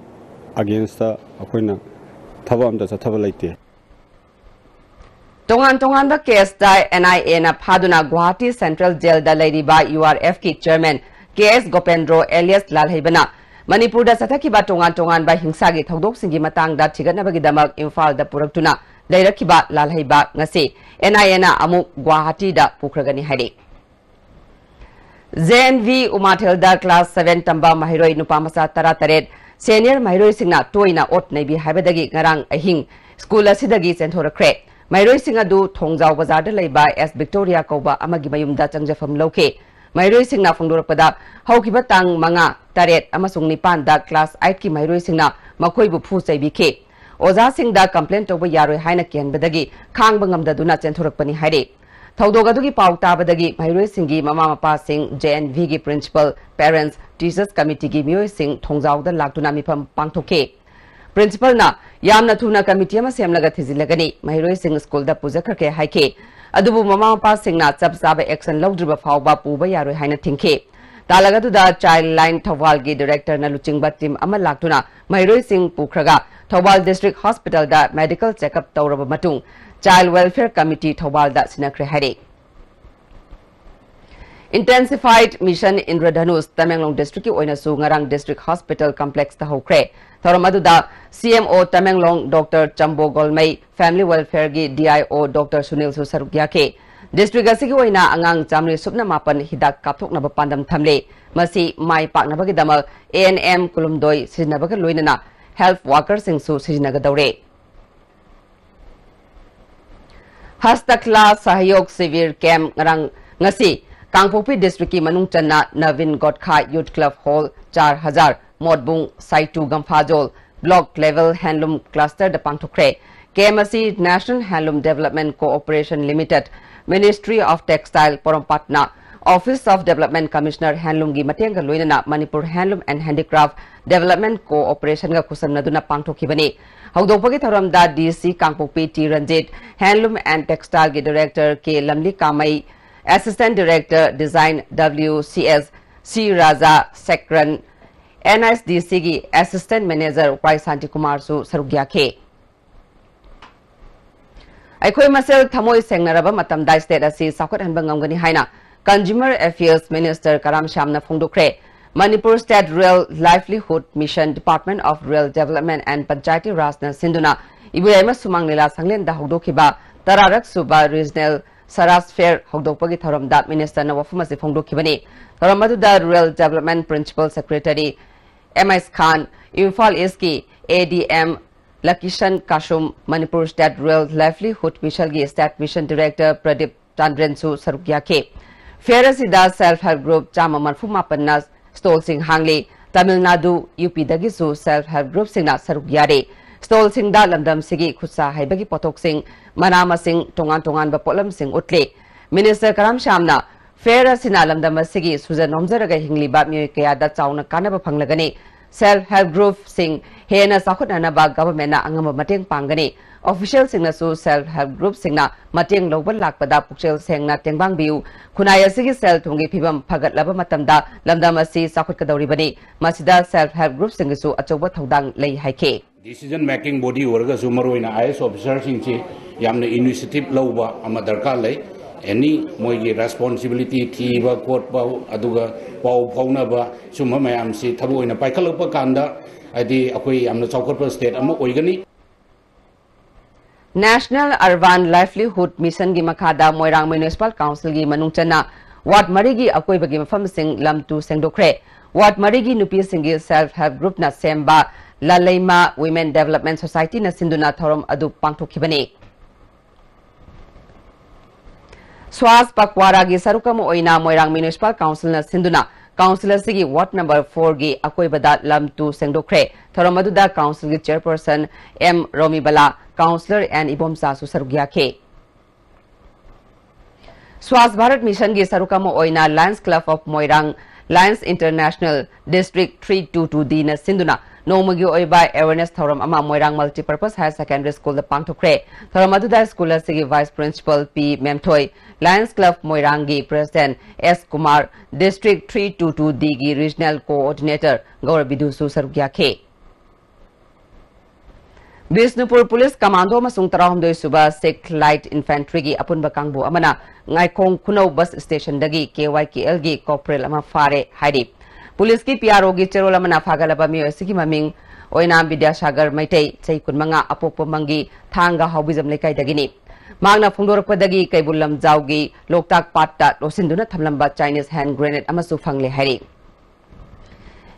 ꯑꯒꯦꯟꯁꯇ ꯑꯩꯈꯣꯏꯅ ꯊꯕꯛ ꯑꯝꯇ ꯆꯠꯊꯕ ꯂꯩꯇꯦ꯫ ꯇꯣꯉꯥꯟ ꯇꯣꯉꯥꯟꯕ ꯀꯦꯁꯇ ꯑꯦꯟ ꯑꯥꯏ ꯑꯦꯅ ꯐꯥꯗꯨꯅ ꯒꯨꯋꯥꯍꯥꯇꯤ ꯁꯦꯟꯇ꯭ꯔꯦꯜ ꯖꯦꯜꯗ ꯂꯩꯔꯤꯕ ꯌꯨ ꯑꯥꯔ ꯑꯦꯐꯀꯤ ꯆꯤꯌꯔꯃꯦꯟ ꯀꯦ ꯑꯦꯁ ꯒꯣꯄꯦꯟꯗ꯭ꯔꯣ ꯑꯦꯂꯤꯌꯥꯁ ꯂꯥꯜꯍꯩꯕꯅ ꯃꯅꯤꯄꯨꯔꯗ ꯆꯠꯊꯈꯤꯕ ꯇꯣꯉꯥꯟ ꯇꯣꯉꯥꯟꯕ ꯍꯤꯡꯁꯥꯒꯤ ꯊꯧꯗꯣꯛꯁꯤꯡꯒꯤ ꯃꯇꯥꯡꯗ ꯊꯤꯒꯠꯅꯕꯒꯤꯗꯃꯛ ꯏꯝꯐꯥꯜꯗ ꯄꯨꯔꯛꯇꯨꯅ ꯂꯩꯔꯛꯈꯤꯕ ꯂꯥꯜꯍꯩꯕ ꯉꯁꯤ ꯑꯦꯟ ꯑꯥꯏ ꯑꯦꯅ ꯑꯃꯨꯛ ꯒꯨꯋꯥꯍꯥꯇꯤꯗ ꯄꯨꯈ꯭ꯔꯒꯅꯤ ꯍꯥꯏꯔꯤ꯫ ꯖꯦ ꯑꯦꯟ ꯚꯤ ꯎꯃꯥꯊꯦꯜꯗ ꯀ꯭ꯂꯥꯁ ꯁꯚꯦꯟ ꯇꯝꯕ ꯃꯍꯩꯔꯣꯏ ꯅꯨꯄꯥ ꯃꯆꯥ ꯇꯔꯥꯇꯔꯦꯠ ꯁꯦꯅꯤꯌꯔ ꯃꯍꯩꯔꯣꯏꯁꯤꯡꯅ ꯇꯣꯏꯅ ꯑꯣꯠ ꯅꯩꯕꯤ ꯍꯥꯏꯕꯗꯒꯤ ꯉꯔꯥꯡ ꯑꯍꯤꯡ ꯁ꯭ꯀꯨꯜ ꯑꯁꯤꯗꯒꯤ ꯆꯦꯟꯊꯣꯔꯛꯈ꯭ꯔꯦ꯫ ꯃꯍꯩꯔꯣꯏꯁꯤꯡ ꯑꯗꯨ ꯊꯣꯡꯖꯥꯎ ꯕꯖꯥꯔꯗ ꯂꯩꯕ ꯑꯦꯁ ꯚꯤꯛꯇꯣꯔꯤꯌꯥ ꯀꯧꯕ ꯑꯃꯒꯤ ꯃꯌꯨꯝꯗ ꯆꯪꯖꯐꯝ ꯂꯧꯈꯤ꯫ ꯃꯍꯩꯔꯣꯏꯁꯤꯡꯅ ꯐꯣꯡꯗꯣꯔꯛꯄꯗ, ꯍꯧꯈꯤꯕ ꯇꯥꯡ ꯃꯉꯥ, ꯇꯔꯦꯠ ꯑꯃꯁꯨꯡ ꯅꯤꯄꯥꯟꯗ ꯀ꯭ꯂꯥꯁ ꯑꯥꯏꯠꯀꯤ ꯃꯍꯩꯔꯣꯏꯁꯤꯡꯅ ꯃꯈꯣꯏꯕꯨ ꯐꯨ ꯆꯩꯕꯤꯈꯤ꯫ ꯑꯣꯖꯥꯁꯤꯡꯗ ꯀꯝꯄ꯭ꯂꯦꯟ ꯇꯧꯕ ꯌꯥꯔꯣꯏ ꯍꯥꯏꯅ ꯀꯤꯍꯟꯕꯗꯒꯤ ꯈꯥꯡꯕ ꯉꯝꯗꯗꯨꯅ ꯆꯦꯟꯊꯣꯔꯛꯄꯅꯤ ꯍꯥꯏꯔꯤ꯫ ꯊꯧꯗꯣꯛ ꯑꯗꯨꯒꯤ ꯄꯥꯎ ꯇꯥꯕꯗꯒꯤ ꯃꯍꯩꯔꯣꯏꯁꯤꯡꯒꯤ ꯃꯃꯥ ꯃꯄꯥꯁꯤꯡ, ꯖꯦ ꯑꯦꯟ ꯚꯤꯒꯤ ꯄ꯭ꯔꯤꯟꯁꯤꯄꯜ, ꯄꯦꯔꯦꯟꯠꯁ, ꯇꯤꯆꯔꯁ ꯀꯃꯤꯇꯤꯒꯤ ꯃꯤꯑꯣꯏꯁꯤꯡ ꯊꯣꯡꯖꯥꯎꯗ ꯂꯥꯛꯇꯨꯅ ꯃꯤꯐꯝ ꯄꯥꯡꯊꯣꯛꯈꯤ꯫ ꯄ꯭ꯔꯤꯟꯁꯤꯄꯜꯅ ꯌꯥꯝꯅ ꯊꯨꯅ ꯀꯃꯤꯇꯤ ꯑꯃ ꯁꯦꯝꯂꯒ ꯊꯤꯖꯤꯜꯂꯒꯅꯤ, ꯃꯍꯩꯔꯣꯏꯁꯤꯡ ꯁ꯭ꯀꯨꯜꯗ ꯄꯨꯖꯈ꯭ꯔꯒꯦ ꯍꯥꯏꯈꯤ꯫ ꯑꯗꯨꯕꯨ ꯃꯃꯥ ꯃꯄꯥꯁꯤꯡꯅ ꯆꯞ ꯆꯥꯕ ꯑꯦꯛꯁꯟ ꯂꯧꯗ꯭ꯔꯤꯕ ꯐꯥꯎꯕ ꯄꯨꯕ ꯌꯥꯔꯣꯏ ꯍꯥꯏꯅ ꯊꯤꯡꯈꯤ꯫ ꯇꯥꯂꯛ ꯑꯗꯨꯗ ꯆꯥꯏꯜ ꯂꯥꯏꯟ ꯊꯧꯕꯥꯜꯒꯤ ꯗꯤꯔꯦꯛꯇꯔꯅ ꯂꯨꯆꯤꯡꯕ ꯇꯤꯝ ꯑꯃ ꯂꯥꯛꯇꯨꯅ ꯃꯍꯩꯔꯣꯏꯁꯤꯡ ꯄꯨꯈ꯭ꯔꯒ ꯊꯧꯕꯥꯜ ꯗꯤꯁꯇ꯭ꯔꯤꯛ ꯍꯣꯁꯄꯤꯇꯥꯜꯗ ꯃꯦꯗꯤꯀꯦꯜ ꯆꯦꯛꯑꯞ ꯇꯧꯔꯕ ꯃꯇꯨꯡ ꯆꯥꯏꯜ ꯋꯦꯜꯐꯤꯌꯔ ꯀꯃꯤꯇꯤ ꯊꯧꯕꯥꯜꯗ ꯁꯤꯟꯅꯈ꯭ꯔꯦ ꯍꯥꯏꯔꯤ꯫ Intensified Mission ꯏꯟꯗ꯭ꯔꯙꯅꯨꯁ ꯇꯃꯦꯡꯂꯣꯡ ꯗꯤꯁꯇ꯭ꯔꯤꯛꯀꯤ ꯑꯣꯏꯅꯁꯨ ꯉꯔꯥꯡ ꯗꯤꯁꯇ꯭ꯔꯤꯛ ꯍꯣꯁꯄꯤꯇꯥꯜ ꯀꯝꯄ꯭ꯂꯦꯛꯁꯇ ꯍꯧꯈ꯭ꯔꯦ꯫ ꯊꯧꯔꯝ ꯑꯗꯨꯗ C M O Tamenglong doctor Chambo Golmei, family ꯋꯦꯜꯐꯤꯌꯔꯒꯤ ꯗꯤ ꯑꯥꯏ ꯑꯣ ꯗꯣꯛꯇꯔ ꯁꯨꯅꯤꯜꯁꯨ ꯁꯔꯨꯛ ꯌꯥꯈꯤ꯫ ꯗꯤꯁꯇ꯭ꯔꯤꯛ ꯑꯁꯤꯒꯤ ꯑꯣꯏꯅ ꯑꯉꯥꯡ ꯆꯥꯃꯔꯤ ꯁꯨꯞꯅ ꯃꯥꯄꯟ ꯍꯤꯗꯥꯛ ꯀꯥꯞꯊꯣꯛꯅꯕ ꯄꯥꯟꯗꯝ ꯊꯝꯂꯤ꯫ ꯃꯁꯤ ꯃꯥꯏ ꯄꯥꯛꯅꯕꯒꯤꯗꯃꯛ ꯑꯦ ꯑꯦꯟ ꯑꯦꯝ ꯀꯨꯟꯍꯨꯝꯗꯣꯏ ꯁꯤꯖꯤꯟꯅꯕꯒ ꯂꯣꯏꯅꯅ ꯍꯦꯜꯊ ꯋꯥꯀꯔꯁꯤꯡꯁꯨ ꯁꯤꯖꯤꯟꯅꯒꯗꯧꯔꯦ꯫ ꯍꯁꯇꯀꯂꯥ ꯁꯍꯌꯣꯒ ꯁꯤꯕꯤꯔ ꯀꯦꯝꯞ ꯉꯔꯥꯡ, ꯉꯁꯤ ꯀꯥꯡꯄꯣꯛꯄꯤ ꯗꯤꯁꯇ꯭ꯔꯤꯛꯀꯤ ꯃꯅꯨꯡ ꯆꯟꯅ ꯅꯕꯤꯟ ꯒꯣꯠꯈꯥ ꯌꯨꯊ ꯀ꯭ꯂꯕ ꯍꯣꯜ, ꯆꯥꯔ ꯍꯖꯥꯔ, ꯃꯣꯠꯕꯨꯡ, ꯁꯥꯏꯇꯨ ꯒꯝꯐꯥꯖꯣꯜ, ꯕ꯭ꯂꯣꯛ ꯂꯦꯚꯦꯜ ꯍꯦꯟꯗꯂꯨꯝ ꯀ꯭ꯂꯁꯇꯔꯗ ꯄꯥꯡꯊꯣꯛꯈ꯭ꯔꯦ꯫ ꯀꯦꯝ ꯑꯁꯤ National Handloom Development Corporation Limited, Ministry of Textile, ꯄꯣꯔꯣꯝꯄꯥꯠꯅ Office of Development Commissioner Handloomꯒꯤ ꯃꯇꯦꯡꯒ ꯂꯣꯏꯅꯅ Manipur Handloom and Handicraft Development Corporationꯒ ꯈꯨꯠꯁꯝꯅꯗꯨꯅ ꯄꯥꯡꯊꯣꯛꯈꯤꯕꯅꯤ꯫ ꯍꯧꯗꯣꯛꯄꯒꯤ ꯊꯧꯔꯝꯗ D C Kangpokpi T Ranjit, Handloom and Textileꯒꯤ Director K ꯂꯝꯂꯤ ꯀꯥꯃꯩ, Assistant Director Design W C S C Raja ꯁꯦꯀ꯭ꯔꯟ, N S D Cꯒꯤ Assistant Manager Y ꯁꯥꯟꯇꯤꯀꯨꯃꯥꯔꯁꯨ ꯁꯔꯨꯛ ꯌꯥꯈꯤ꯫ ꯑꯩꯈꯣꯏ ꯃꯁꯦꯜ ꯊꯃꯣꯏ ꯁꯦꯡꯅꯔꯕ ꯃꯇꯝꯗ state ꯑꯁꯤ ꯆꯥꯎꯈꯠꯍꯟꯕ ꯉꯝꯒꯅꯤ ꯍꯥꯏꯅ Consumer Affairs Minister Karam ꯁ꯭ꯌꯥꯝꯅ ꯐꯣꯡꯗꯣꯛꯈ꯭ꯔꯦ꯫ Manipur State Rural Livelihood Mission, Department of Rural Development and Panchayati Rajꯅ ꯁꯤꯟꯗꯨꯅ ꯏꯕꯣꯌꯥꯏꯃ ꯁꯨꯃꯥꯡ ꯂꯤꯂꯥ ꯁꯪꯂꯦꯟꯗ ꯍꯧꯗꯣꯛꯈꯤꯕ ꯇꯔꯥꯔꯛ ꯁꯨꯕ Regional Saras Fair ꯍꯧꯗꯣꯛꯄꯒꯤ ꯊꯧꯔꯝꯗ Ministerꯅ ꯋꯥꯐꯝ ꯑꯁꯤ ꯐꯣꯡꯗꯣꯛꯈꯤꯕꯅꯤ꯫ ꯊꯧꯔꯝ ꯑꯗꯨꯗ Rural Development Principal Secretary M S Khan, Imphal Eastꯀꯤ A D M ꯂꯀꯤꯁꯟ ꯀꯥꯁꯨꯝ, Manipur State Rural Livelihood Missionꯒꯤ State Mission Director Pradeep ꯆꯥꯟꯗ꯭ꯔꯦꯟꯁꯨ ꯁꯔꯨꯛ ꯌꯥꯈꯤ꯫ Fair ꯑꯁꯤꯗ Self Help Group ꯆꯥꯝꯃ ꯃꯔꯤꯐꯨ ꯃꯥꯄꯟꯅ stallꯁꯤꯡ ꯍꯥꯡꯂꯤ꯫ ꯇꯥꯃꯤꯜ ꯅꯥꯗꯨ, UPꯗꯒꯤꯁꯨ Self Help Groupꯁꯤꯡꯅ ꯁꯔꯨꯛ ꯌꯥꯔꯤ꯫ Stallꯁꯤꯡꯗ ꯂꯝꯗꯝꯁꯤꯒꯤ ꯈꯨꯠꯁꯥ ꯍꯩꯕꯒꯤ ꯄꯣꯠꯊꯣꯛꯁꯤꯡ, ꯃꯅꯥ ꯃꯁꯤꯡ, ꯇꯣꯉꯥꯟ ꯇꯣꯉꯥꯟꯕ ꯄꯣꯠꯂꯝꯁꯤꯡ ꯎꯠꯂꯤ꯫ Minister ꯀꯔꯥꯝ ꯁ꯭ꯌꯥꯝꯅ Fair ꯑꯁꯤꯅ ꯂꯝꯗꯝ ꯑꯁꯤꯒꯤ ꯁꯨꯖ ꯅꯣꯝꯖꯔꯒ ꯍꯤꯡꯂꯤꯕ ꯃꯤꯑꯣꯏ ꯀꯌꯥꯗ ꯆꯥꯎꯅ ꯀꯥꯟꯅꯕ ꯐꯪꯂꯒꯅꯤ꯫ Self Help Groupꯁꯤꯡ ꯍꯦꯟꯅ ꯆꯥꯎꯈꯠꯅꯅꯕ Governmentꯅ ꯑꯉꯝꯕ ꯃꯇꯦꯡ ꯄꯥꯡꯒꯅꯤ꯫ Officialꯁꯤꯡꯅꯁꯨ Self Help Groupꯁꯤꯡꯅ ꯃꯇꯦꯡ ꯂꯧꯕ ꯂꯥꯛꯄꯗ ꯄꯨꯛꯆꯦꯜ ꯁꯦꯡꯅ ꯇꯦꯡꯕꯥꯡꯕꯤꯌꯨ꯫ ꯈꯨꯟꯅꯥꯏ ꯑꯁꯤꯒꯤ ꯁꯦꯜ ꯊꯨꯝꯒꯤ ꯐꯤꯕꯝ ꯐꯒꯠꯂꯕ ꯃꯇꯝꯗ ꯂꯝꯗꯝ ꯑꯁꯤ ꯆꯥꯎꯈꯠꯀꯗꯧꯔꯤꯕꯅꯤ꯫ ꯃꯁꯤꯗ Self Help Groupꯁꯤꯡꯒꯤꯁꯨ ꯑꯆꯧꯕ ꯊꯧꯗꯥꯡ ꯂꯩ ꯍꯥꯏꯈꯤ꯫ Decision making body ꯑꯣꯏꯔꯒꯁꯨ ꯃꯔꯨꯑꯣꯏꯅ I A S officerꯁꯤꯡꯁꯤ ꯌꯥꯝꯅ initiative ꯂꯧꯕ ꯑꯃ ꯗꯔꯀꯥꯔ ꯂꯩ꯫ Any ꯃꯣꯏꯒꯤ responsibility ꯊꯤꯕ ꯈꯣꯠꯄ, ꯑꯗꯨꯒ ꯄꯥꯎ ꯐꯥꯎꯅꯕ, ꯁꯨꯝꯕ ꯃꯌꯥꯝꯁꯤ ꯊꯕꯛ ꯑꯣꯏꯅ ꯄꯥꯏꯈꯠꯂꯛꯄ ꯀꯥꯟꯗ, ꯍꯥꯏꯗꯤ, ꯑꯩꯈꯣꯏ ꯌꯥꯝꯅ ꯆꯥꯎꯈꯠꯄ state ꯑꯃ ꯑꯣꯏꯒꯅꯤ꯫ National Urban Livelihood Missionꯒꯤ ꯃꯈꯥꯗ ꯃꯣꯏꯔꯥꯡ Municipal Councilꯒꯤ ꯃꯅꯨꯡ ꯆꯟꯅ ward ꯃꯔꯤꯒꯤ ꯑꯀꯣꯏꯕꯒꯤ ꯃꯐꯝꯁꯤꯡ ꯂꯝ ꯇꯨ ꯁꯦꯡꯗꯣꯛꯈ꯭ꯔꯦ꯫ Ward ꯃꯔꯤꯒꯤ ꯅꯨꯄꯤꯁꯤꯡꯒꯤ Self Help Groupꯅ ꯁꯦꯝꯕ ꯂꯥꯂꯩꯃ Women Development Societyꯅ ꯁꯤꯟꯗꯨꯅ ꯊꯧꯔꯝ ꯑꯗꯨ ꯄꯥꯡꯊꯣꯛꯈꯤꯕꯅꯤ꯫ ꯁ꯭ꯋꯥꯁ ꯄꯛꯋꯥꯔꯥꯒꯤ ꯁꯔꯨꯛ ꯑꯃ ꯑꯣꯏꯅ ꯃꯣꯏꯔꯥꯡ Municipal Councilꯅ ꯁꯤꯟꯗꯨꯅ Council ꯑꯁꯤꯒꯤ ward number four ꯒꯤ ꯑꯀꯣꯏꯕꯗ ꯂꯝ ꯇꯨ ꯁꯦꯡꯗꯣꯛꯈ꯭ꯔꯦ꯫ ꯊꯧꯔꯝ ꯑꯗꯨꯗ council ꯒꯤ chairperson M ꯔꯣꯃꯤꯕꯂꯥ, councillor N ꯏꯕꯣꯝꯆꯥꯁꯨ ꯁꯔꯨꯛ ꯌꯥꯈꯤ꯫ ꯁ꯭ꯋꯥꯁ ꯚꯥꯔꯠ ꯃꯤꯁꯟꯒꯤ ꯁꯔꯨꯛ ꯑꯃ ꯑꯣꯏꯅ Lions Club of Moirang, Lions International District three two two D ꯅ ꯁꯤꯟꯗꯨꯅ ꯅꯣꯡꯃꯒꯤ ꯑꯣꯏꯕ awareness ꯊꯧꯔꯝ ꯑꯃ ꯃꯣꯏꯔꯥꯡ Multipurpose Higher Secondary School ꯗ ꯄꯥꯡꯊꯣꯛꯈ꯭ꯔꯦ꯫ ꯊꯧꯔꯝ ꯑꯗꯨꯗ school ꯑꯁꯤꯒꯤ vice principal P ꯃꯦꯝꯊꯣꯏ, Lions Club ꯃꯣꯏꯔꯥꯡꯒꯤ president S Kumar, District three two two D ꯒꯤ regional coordinator ꯒꯧꯔꯕꯤꯗꯨꯁꯨ ꯁꯔꯨꯛ ꯌꯥꯈꯤ꯫ ꯕꯤꯁꯅꯨꯄꯨꯔ Police Commando ꯑꯃꯁꯨꯡ ꯇꯔꯥꯍꯨꯝꯗꯣꯏ ꯁꯨꯕ Sikh Light Infantry ꯒꯤ ꯑꯄꯨꯟꯕ ꯀꯥꯡꯕꯨ ꯑꯃꯅ ꯉꯥꯏꯈꯣꯡ ꯈꯨꯅꯧ bus station ꯗꯒꯤ K Y K L ꯒꯤ corporal ꯑꯃ ꯐꯥꯔꯦ ꯍꯥꯏꯔꯤ꯫ Police ꯀꯤ P R O ꯒꯤ ꯆꯦꯔꯣꯜ ꯑꯃꯅ ꯐꯥꯒꯠꯂꯕ ꯃꯤꯑꯣꯏ ꯑꯁꯤꯒꯤ ꯃꯃꯤꯡ ꯑꯣꯏꯅꯥꯝ ꯕꯤꯗ꯭ꯌꯥꯁꯥꯒꯔ ꯃꯩꯇꯩ, ꯆꯍꯤ ꯀꯨꯟꯃꯉꯥ, ꯑꯄꯣꯛꯄ ꯃꯪꯒꯤ ꯊꯥꯡꯒ ꯍꯥꯎꯕꯤꯖꯝ ꯂꯩꯀꯥꯏꯗꯒꯤꯅꯤ꯫ ꯃꯍꯥꯛꯅ ꯐꯣꯡꯗꯣꯔꯛꯄꯗꯒꯤ ꯀꯩꯕꯨꯜ ꯂꯝꯖꯥꯎꯒꯤ ꯂꯣꯛꯇꯥꯛ ꯄꯥꯠꯇ ꯂꯣꯠꯁꯤꯟꯗꯨꯅ ꯊꯝꯂꯝꯕ Chinese hand grenade ꯑꯃꯁꯨ ꯐꯪꯂꯦ ꯍꯥꯏꯔꯤ꯫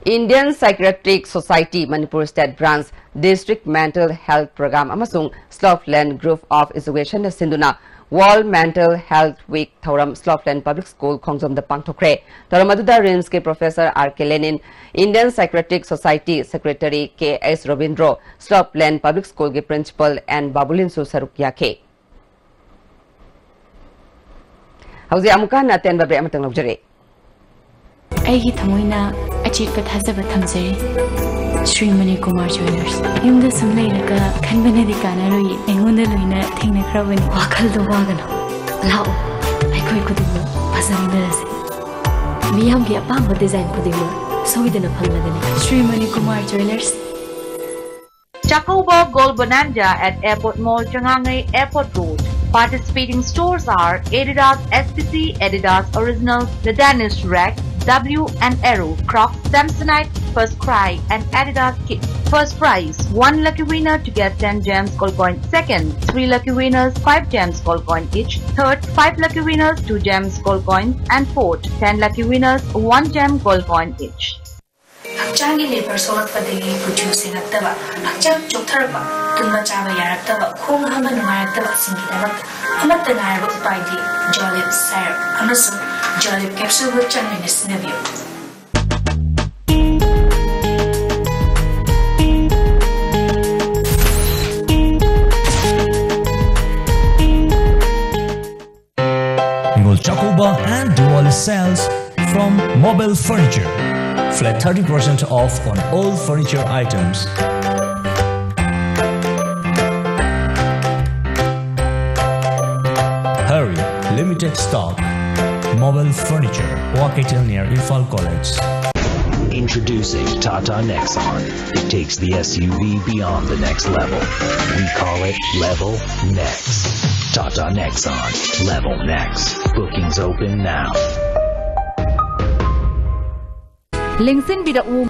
Indian Psychiatric Society Manipur State Branch District Mental Health Program ꯑꯃꯁꯨꯡ Slopeland Group of Education ꯅ ꯁꯤꯟꯗꯨꯅ World Mental Health Week ꯊꯧꯔꯝ Slopeland Public School ꯈꯣꯡꯖꯣꯝꯗ ꯄꯥꯡꯊꯣꯛꯈ꯭ꯔꯦ꯫ ꯊꯧꯔꯝ ꯑꯗꯨꯗ RIMS ꯀꯤ professor R K Lenin, Indian Psychiatric Society secretary K S Robindro, Slopeland Public School ꯒꯤ principal N ꯕꯥꯕꯨꯂꯤꯟꯁꯨ ꯁꯔꯨꯛ ꯌꯥꯈꯤ꯫ ꯍꯧꯖꯤꯛ ꯑꯃꯨꯛꯀ ꯍꯟꯅ ꯑꯇꯦꯟꯕ break ꯑꯃꯇꯪ ꯂꯧꯖꯔꯤ꯫ ꯑꯩꯒꯤ ꯊꯃꯣꯏꯅ ꯑꯆꯦꯠꯄ ꯊꯥꯖꯕ ꯊꯝꯖꯔꯤ꯫ ꯁ꯭ꯔꯤ ꯃꯅꯤꯀꯨꯃꯥꯔ ꯖ꯭ꯋꯦꯂꯔꯁ꯫ ꯌꯨꯝꯗ ꯁꯨꯝ ꯂꯩꯔꯒ ꯈꯟꯕꯅꯗꯤ ꯀꯥꯟꯅꯔꯣꯏꯌꯦ꯫ ꯑꯩꯉꯣꯟꯗ ꯂꯣꯏꯅ ꯊꯦꯡꯅꯈ꯭ꯔꯕꯅꯤ꯫ ꯋꯥꯈꯜꯗꯣ ꯋꯥꯒꯅꯨ꯫ ꯂꯥꯛꯑꯣ, ꯑꯩꯈꯣꯏ ꯈꯨꯗꯤꯡꯃꯛ ꯐꯖꯃꯤꯟꯅꯔꯁꯤ꯫ ꯃꯤꯌꯥꯝꯒꯤ ꯑꯄꯥꯝꯕ design ꯈꯨꯗꯤꯡꯃꯛ ꯁꯣꯏꯗꯅ ꯐꯪꯂꯒꯅꯤ꯫ Shri Manikumar ꯖ꯭ꯋꯦꯂꯔꯁ꯫ Chakouba Gold Bonanza at Airport Mall, Changangei, Airport Road. Participating stores are Adidas S P C, Adidas Original, The Danish Rack, W and Arrow, Crocs, Samsonite, First Cry, and Adidas Kids. First prize, one lucky winner to get ten gems gold coin. Second, three lucky winners, five gems gold coin each. Third, five lucky winners, two gems gold coin. And fourth, ten lucky winners, one gem gold coin each. ꯍꯛꯆꯥꯡꯒꯤ ꯂꯦꯕꯔ ꯁꯣꯛꯂꯛꯄꯗꯒꯤ ꯀꯨꯆꯨ ꯁꯦꯡꯉꯛꯇꯕ, ꯍꯛꯆꯥꯡ ꯆꯣꯛꯊꯔꯛꯄ, ꯇꯨꯝꯕ ꯆꯥꯕ ꯌꯥꯔꯛꯇꯕ, ꯈꯣꯡ ꯍꯥꯝꯕ ꯅꯨꯡꯉꯥꯏꯔꯛꯇꯕꯁꯤꯡꯒꯤꯗꯃꯛꯇ ꯑꯃꯠꯇ ꯉꯥꯏꯔꯕ ꯎꯄꯥꯏꯗꯤ ꯖꯣꯂꯤꯞ ꯁꯥꯏꯔꯞ ꯑꯃꯁꯨꯡ Jolib capsule ꯕꯨ ꯆꯥꯡ ꯅꯥꯏꯅ ꯁꯤꯖꯤꯟꯅꯕꯤꯌꯨ꯫ Ningol Chakoba and Diwali sales from Mobile Furniture. Flat thirty percent off on all furniture items. Hurry, limited stock. Mobile Furniture, Waketel near Imphal College. Introducing Tata Nexon. It takes the S U V beyond the next level. We call it Level Next. Tata Nexon. Level Next. Bookings open now. ꯂꯦꯡꯁꯤꯟꯕꯤꯔꯛꯎ꯫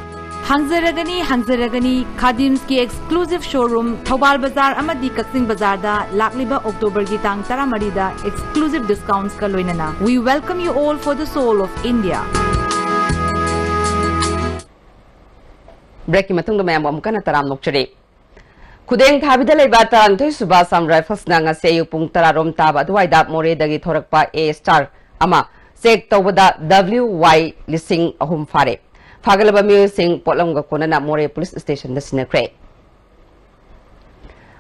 ꯍꯥꯡꯖꯔꯒꯅꯤ, ꯍꯥꯡꯖꯔꯒꯅꯤ꯫ ꯈꯥꯗꯤꯝꯁꯀꯤ exclusive showroom Thoubal ꯕꯖꯥꯔ ꯑꯃꯗꯤ ꯀꯛꯆꯤꯡ ꯕꯖꯥꯔꯗ ꯂꯥꯛꯂꯤꯕ ꯑꯣꯛꯇꯣꯕꯔꯒꯤ ꯇꯥꯡ ꯇꯔꯥꯃꯔꯤꯗ exclusive discounts ꯀ ꯂꯣꯏꯅꯅ꯫ We welcome you all for the soul of India. Break ꯀꯤ ꯃꯇꯨꯡꯗ ꯃꯌꯥꯝꯕꯨ ꯑꯃꯨꯛ ꯍꯟꯅ ꯇꯔꯥꯝꯅ ꯑꯣꯛꯆꯔꯤ꯫ ꯈꯨꯗꯦꯡ ꯊꯥꯕꯤꯗ ꯂꯩꯕ ꯇꯔꯥꯅꯤꯊꯣꯏ ꯁꯨꯕ Assam Rifles ꯅ ꯉꯁꯤ ꯑꯌꯨꯛ ꯄꯨꯡ ꯇꯔꯥ ꯔꯣꯝ ꯇꯥꯕ ꯑꯗꯨꯋꯥꯏꯗ ꯃꯣꯔꯦꯗꯒꯤ ꯊꯣꯔꯛꯄ A star ꯑꯃ check ꯇꯧꯕꯗ W Y ꯂꯤꯁꯤꯡ ꯑꯍꯨꯝ ꯐꯥꯔꯦ꯫ ꯐꯥꯒꯠꯂꯕ ꯃꯤꯑꯣꯏꯁꯤꯡ ꯄꯣꯠꯂꯝꯒ ꯀꯣꯟꯅꯅ ꯃꯣꯔꯦ police station ꯗ ꯁꯤꯟꯅꯈ꯭ꯔꯦ꯫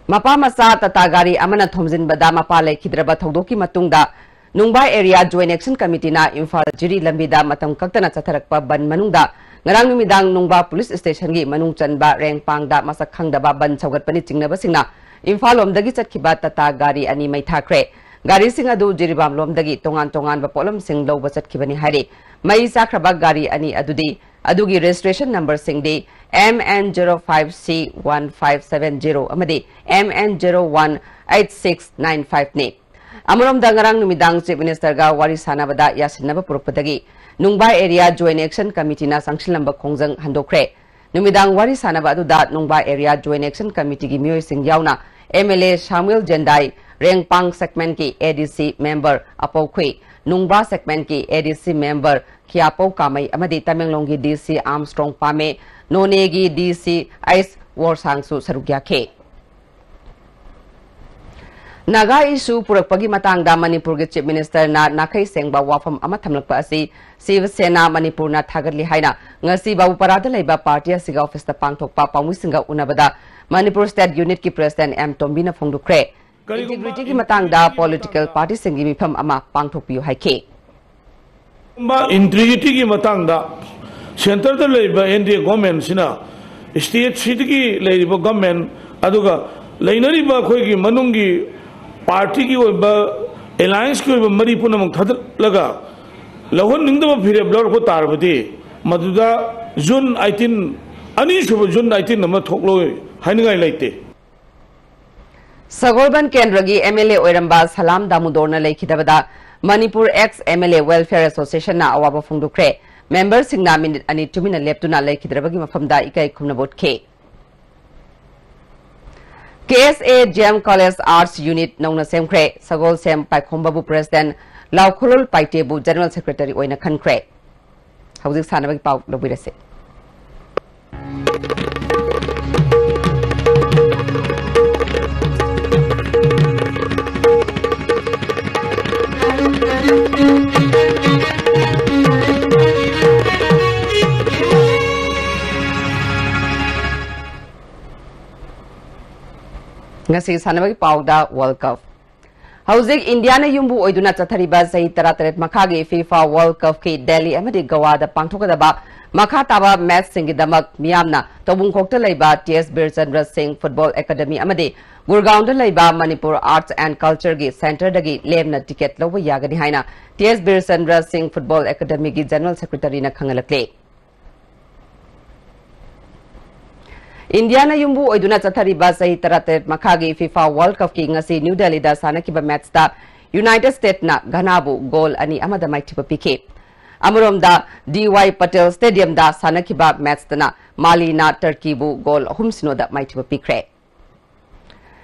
ꯃꯄꯥ ꯃꯆꯥ ꯇꯥꯇꯥ ꯒꯥꯔꯤ ꯑꯃꯅ ꯊꯣꯝꯖꯤꯟꯕꯗ ꯃꯄꯥ ꯂꯩꯈꯤꯗ꯭ꯔꯕ ꯊꯧꯗꯣꯛꯀꯤ ꯃꯇꯨꯡꯗ ꯅꯨꯡꯕꯥ Area Joint Action Committee ꯅ ꯏꯝꯐꯥꯜ ꯖꯤꯔꯤ ꯂꯝꯕꯤꯗ ꯃꯇꯝ ꯀꯛꯇꯅ ꯆꯠꯊꯔꯛꯄ ꯕꯟ ꯃꯅꯨꯡꯗ ꯉꯔꯥꯡ ꯅꯨꯃꯤꯗꯥꯡ ꯅꯨꯡꯕꯥ police station ꯒꯤ ꯃꯅꯨꯡ ꯆꯟꯕ ꯔꯦꯡꯄꯥꯡꯗ ꯃꯁꯛ ꯈꯪꯗꯕ ꯕꯟ ꯁꯧꯒꯠꯄꯅꯤ ꯆꯤꯡꯅꯕꯁꯤꯡꯅ ꯏꯝꯐꯥꯜ ꯂꯣꯝꯗꯒꯤ ꯆꯠꯈꯤꯕ ꯇꯥꯇꯥ ꯒꯥꯔꯤ ꯑꯅꯤ ꯃꯩ ꯊꯥꯈ꯭ꯔꯦ꯫ ꯒꯥꯔꯤꯁꯤꯡ ꯑꯗꯨ ꯖꯤꯔꯤꯕꯥꯝ ꯂꯣꯝꯗꯒꯤ ꯇꯣꯉꯥꯟ ꯇꯣꯉꯥꯟꯕ ꯄꯣꯠꯂꯝꯁꯤꯡ ꯂꯧꯕ ꯆꯠꯈꯤꯕꯅꯤ ꯍꯥꯏꯔꯤ꯫ ꯃꯩ ꯆꯥꯛꯈ꯭ꯔꯕ ꯒꯥꯔꯤ ꯑꯅꯤ ꯑꯗꯨꯗꯤ ꯑꯗꯨꯒꯤ registration number ꯁꯤꯡꯗꯤ M N zero five C one five seven zero ꯑꯃꯗꯤ M N zero one eight six nine five ꯅꯤ꯫ ꯑꯃꯔꯣꯝꯗ ꯉꯔꯥꯡ ꯅꯨꯃꯤꯗꯥꯡ Chief Minister ꯒ ꯋꯥꯔꯤ ꯁꯥꯟꯅꯕꯗ ꯌꯥꯁꯤꯟꯅꯕ ꯄꯨꯔꯛꯄꯗꯒꯤ ꯅꯨꯡꯕꯥ Area Joint Action Committee ꯅ ꯆꯪꯁꯤꯜꯂꯝꯕ ꯈꯣꯡꯖꯪ ꯍꯟꯗꯣꯛꯈ꯭ꯔꯦ꯫ ꯅꯨꯃꯤꯗꯥꯡ ꯋꯥꯔꯤ ꯁꯥꯟꯅꯕ ꯑꯗꯨꯗ ꯅꯨꯡꯕꯥ Area Joint Action Committee ꯒꯤ ꯃꯤꯑꯣꯏꯁꯤꯡ ꯌꯥꯎꯅ M L A ꯁꯥꯃꯨꯑꯦꯜ ꯖꯦꯟꯗꯥꯏ, ꯔꯦꯡꯄꯥꯡ segment ꯀꯤ A D C member ꯑꯄꯧ ꯈꯨꯏ, ꯅꯨꯡꯕꯥ segment ꯀꯤ A D C member ꯈꯤꯌꯥꯄꯧ ꯀꯥꯃꯩ ꯑꯃꯗꯤ ꯇꯃꯦꯡꯂꯣꯡꯒꯤ D C Armstrong ꯄꯥꯃꯦ, ꯅꯣꯅꯦꯒꯤ D C ꯑꯩꯁ ꯋꯣꯔꯁꯥꯡꯁꯨ ꯁꯔꯨꯛ ꯌꯥꯈꯤ꯫ ꯅꯥꯒꯥ ꯏꯁꯨ ꯄꯨꯔꯛꯄꯒꯤ ꯃꯇꯥꯡꯗ ꯃꯅꯤꯄꯨꯔꯒꯤ Chief Minister ꯅ ꯅꯥꯈꯩ ꯁꯦꯡꯕ ꯋꯥꯐꯝ ꯑꯃ ꯊꯝꯂꯛꯄ ꯑꯁꯤ ꯁꯤꯕ ꯁꯦꯅꯥ ꯃꯅꯤꯄꯨꯔꯅ ꯊꯥꯒꯠꯂꯤ ꯍꯥꯏꯅ ꯉꯁꯤ ꯕꯥꯕꯨꯄꯥꯔꯥꯗ ꯂꯩꯕ ꯄꯥꯔꯇꯤ ꯑꯁꯤꯒꯤ ꯑꯣꯐꯤꯁꯇ ꯄꯥꯡꯊꯣꯛꯄ ꯄꯥꯎꯃꯤꯁꯤꯡꯒ ꯎꯅꯕꯗ ꯃꯅꯤꯄꯨꯔ State Unit ꯀꯤ President ꯑꯦꯝ ꯇꯣꯝꯕꯤꯅ ꯐꯣꯡꯗꯣꯛꯈ꯭ꯔꯦ꯫ ꯀꯔꯤꯒꯨꯝꯕ Integrity ꯒꯤ ꯃꯇꯥꯡꯗ political party ꯁꯤꯡꯒꯤ ꯃꯤꯐꯝ ꯑꯃ ꯄꯥꯡꯊꯣꯛꯄꯤꯌꯨ ꯍꯥꯏꯈꯤ꯫ ꯏꯟꯇꯤꯒ꯭ꯔꯤꯇꯤꯒꯤ ꯃꯇꯥꯡꯗ centre ꯗ ꯂꯩꯔꯤꯕ ꯑꯦꯟ ꯗꯤ ꯑꯦ ꯒꯣꯔꯃꯦꯟꯁꯤꯅ ꯁ꯭ꯇꯦꯠꯁꯤꯗꯒꯤ ꯂꯩꯔꯤꯕ ꯒꯣꯔꯃꯦꯟ ꯑꯗꯨꯒ ꯂꯩꯅꯔꯤꯕ ꯑꯩꯈꯣꯏꯒꯤ ꯃꯅꯨꯡꯒꯤ ꯄꯥꯔꯇꯤꯒꯤ ꯑꯣꯏꯕ ꯑꯦꯂꯥꯏꯟꯁꯀꯤ ꯑꯣꯏꯕ ꯃꯔꯤ ꯄꯨꯝꯅꯃꯛ ꯊꯥꯗꯠꯂꯒ ꯂꯧꯍꯟꯅꯤꯡꯗꯕ ꯐꯤꯔꯦꯞ ꯂꯧꯔꯛꯄ ꯇꯥꯔꯕꯗꯤ ꯃꯗꯨꯗ ꯖꯨꯟ ꯑꯩꯠꯇꯤꯟ ꯑꯅꯤꯁꯨꯕ ꯖꯨꯟ ꯑꯩꯠꯇꯤꯟ ꯑꯃ ꯊꯣꯛꯂꯣꯏ ꯍꯥꯏꯅꯤꯡꯉꯥꯏ ꯂꯩꯇꯦ꯫ ꯁꯒꯣꯜꯕꯟ ꯀꯦꯟꯗ꯭ꯔꯒꯤ ꯑꯦꯝ ꯑꯦꯜ ꯑꯦ ꯑꯣꯏꯔꯝꯕ ꯁꯂꯥꯝ ꯗꯥꯃꯨꯗꯣꯔꯅ ꯂꯩꯈꯤꯗꯕꯗ Manipur Ex M L A Welfare Association ꯅ ꯑꯋꯥꯕ ꯐꯣꯡꯗꯣꯛꯈ꯭ꯔꯦ꯫ ꯃꯦꯝꯕꯔꯁꯤꯡꯅ ꯃꯤꯅꯤꯠ ꯑꯅꯤ ꯇꯨꯃꯤꯟꯅ ꯂꯦꯞꯇꯨꯅ ꯂꯩꯈꯤꯗ꯭ꯔꯕꯒꯤ ꯃꯐꯝꯗ ꯏꯀꯥꯏ ꯈꯨꯝꯅꯕ ꯎꯠꯈꯤ꯫ K S A J M College Arts Unit ꯅꯧꯅ ꯁꯦꯝꯈ꯭ꯔꯦ꯫ ꯁꯒꯣꯜꯁꯦꯝ ꯄꯥꯏꯈꯣꯝꯕꯕꯨ President, ꯂꯥꯎꯈꯨꯔꯣꯜ ꯄꯥꯏꯇꯦꯕꯨ General Secretary ꯑꯣꯏꯅ ꯈꯟꯈ꯭ꯔꯦ꯫ ꯍꯧꯖꯤꯛ ꯁꯥꯟꯅꯕꯒꯤ ꯄꯥꯎ ꯂꯧꯕꯤꯔꯁꯤ꯫ ꯉꯁꯤ ꯁꯥꯟꯅꯕꯒꯤ ꯄꯥꯎꯗ World Cup꯫ ꯍꯧꯖꯤꯛ ꯏꯟꯗꯤꯌꯥꯅ ꯌꯨꯝꯕꯨ ꯑꯣꯏꯗꯨꯅ ꯆꯠꯊꯔꯤꯕ ꯆꯍꯤ ꯇꯔꯥꯇꯔꯦꯠ ꯃꯈꯥꯒꯤ FIFA World Cup ꯀꯤ ꯗꯦꯜꯂꯤ ꯑꯃꯗꯤ ꯒꯣꯋꯥꯗ ꯄꯥꯡꯊꯣꯛꯀꯗꯕ ꯃꯈꯥ ꯇꯥꯕ ꯃꯦꯆꯁꯤꯡꯒꯤꯗꯃꯛ ꯃꯤꯌꯥꯝꯅ ꯇꯧꯕꯨꯡꯈꯣꯛꯇ ꯂꯩꯕ ꯇꯤ ꯑꯦꯁ ꯕꯤꯔꯆꯟꯗ꯭ꯔ ꯁꯤꯡ Football Academy ꯑꯃꯗꯤ ꯒꯨꯔꯒꯥꯎꯟꯗ ꯂꯩꯕ Manipur Arts and Culture ꯒꯤ Centre ꯗꯒꯤ ꯂꯦꯝꯅ ticket ꯂꯧꯕ ꯌꯥꯒꯅꯤ ꯍꯥꯏꯅ ꯇꯤ ꯑꯦꯁ ꯕꯤꯔꯆꯟꯗ꯭ꯔ ꯁꯤꯡ Football Academy ꯒꯤ General Secretary ꯅ ꯈꯪꯍꯜꯂꯛꯂꯤ꯫ ꯏꯟꯗꯤꯌꯥꯅ ꯌꯨꯝꯕꯨ ꯑꯣꯏꯗꯨꯅ ꯆꯠꯊꯔꯤꯕ ꯆꯍꯤ ꯇꯔꯥꯇꯔꯦꯠ ꯃꯈꯥꯒꯤ FIFA World Cup ꯀꯤ ꯉꯁꯤ ꯅ꯭ꯌꯨ ꯗꯦꯜꯂꯤꯗ ꯁꯥꯟꯅꯈꯤꯕ ꯃꯦꯆꯇ ꯌꯨꯅꯥꯏꯇꯦꯗ ꯁ꯭ꯇꯦꯠꯅ ꯘꯅꯥꯕꯨ ꯒꯣꯜ ꯑꯅꯤ ꯑꯃꯗ ꯃꯥꯏꯊꯤꯕ ꯄꯤꯈꯤ꯫ ꯑꯃꯔꯣꯝꯗ, ꯗꯤ ꯋꯥꯏ ꯄꯇꯦꯜ ꯁ꯭ꯇꯦꯗꯤꯌꯝꯗ ꯁꯥꯟꯅꯈꯤꯕ ꯃꯦꯆꯇꯅ ꯃꯥꯂꯤꯅ ꯇꯔꯀꯤꯕꯨ ꯒꯣꯜ ꯑꯍꯨꯝ ꯁꯤꯅꯣꯗ ꯃꯥꯏꯊꯤꯕ ꯄꯤꯈ꯭ꯔꯦ꯫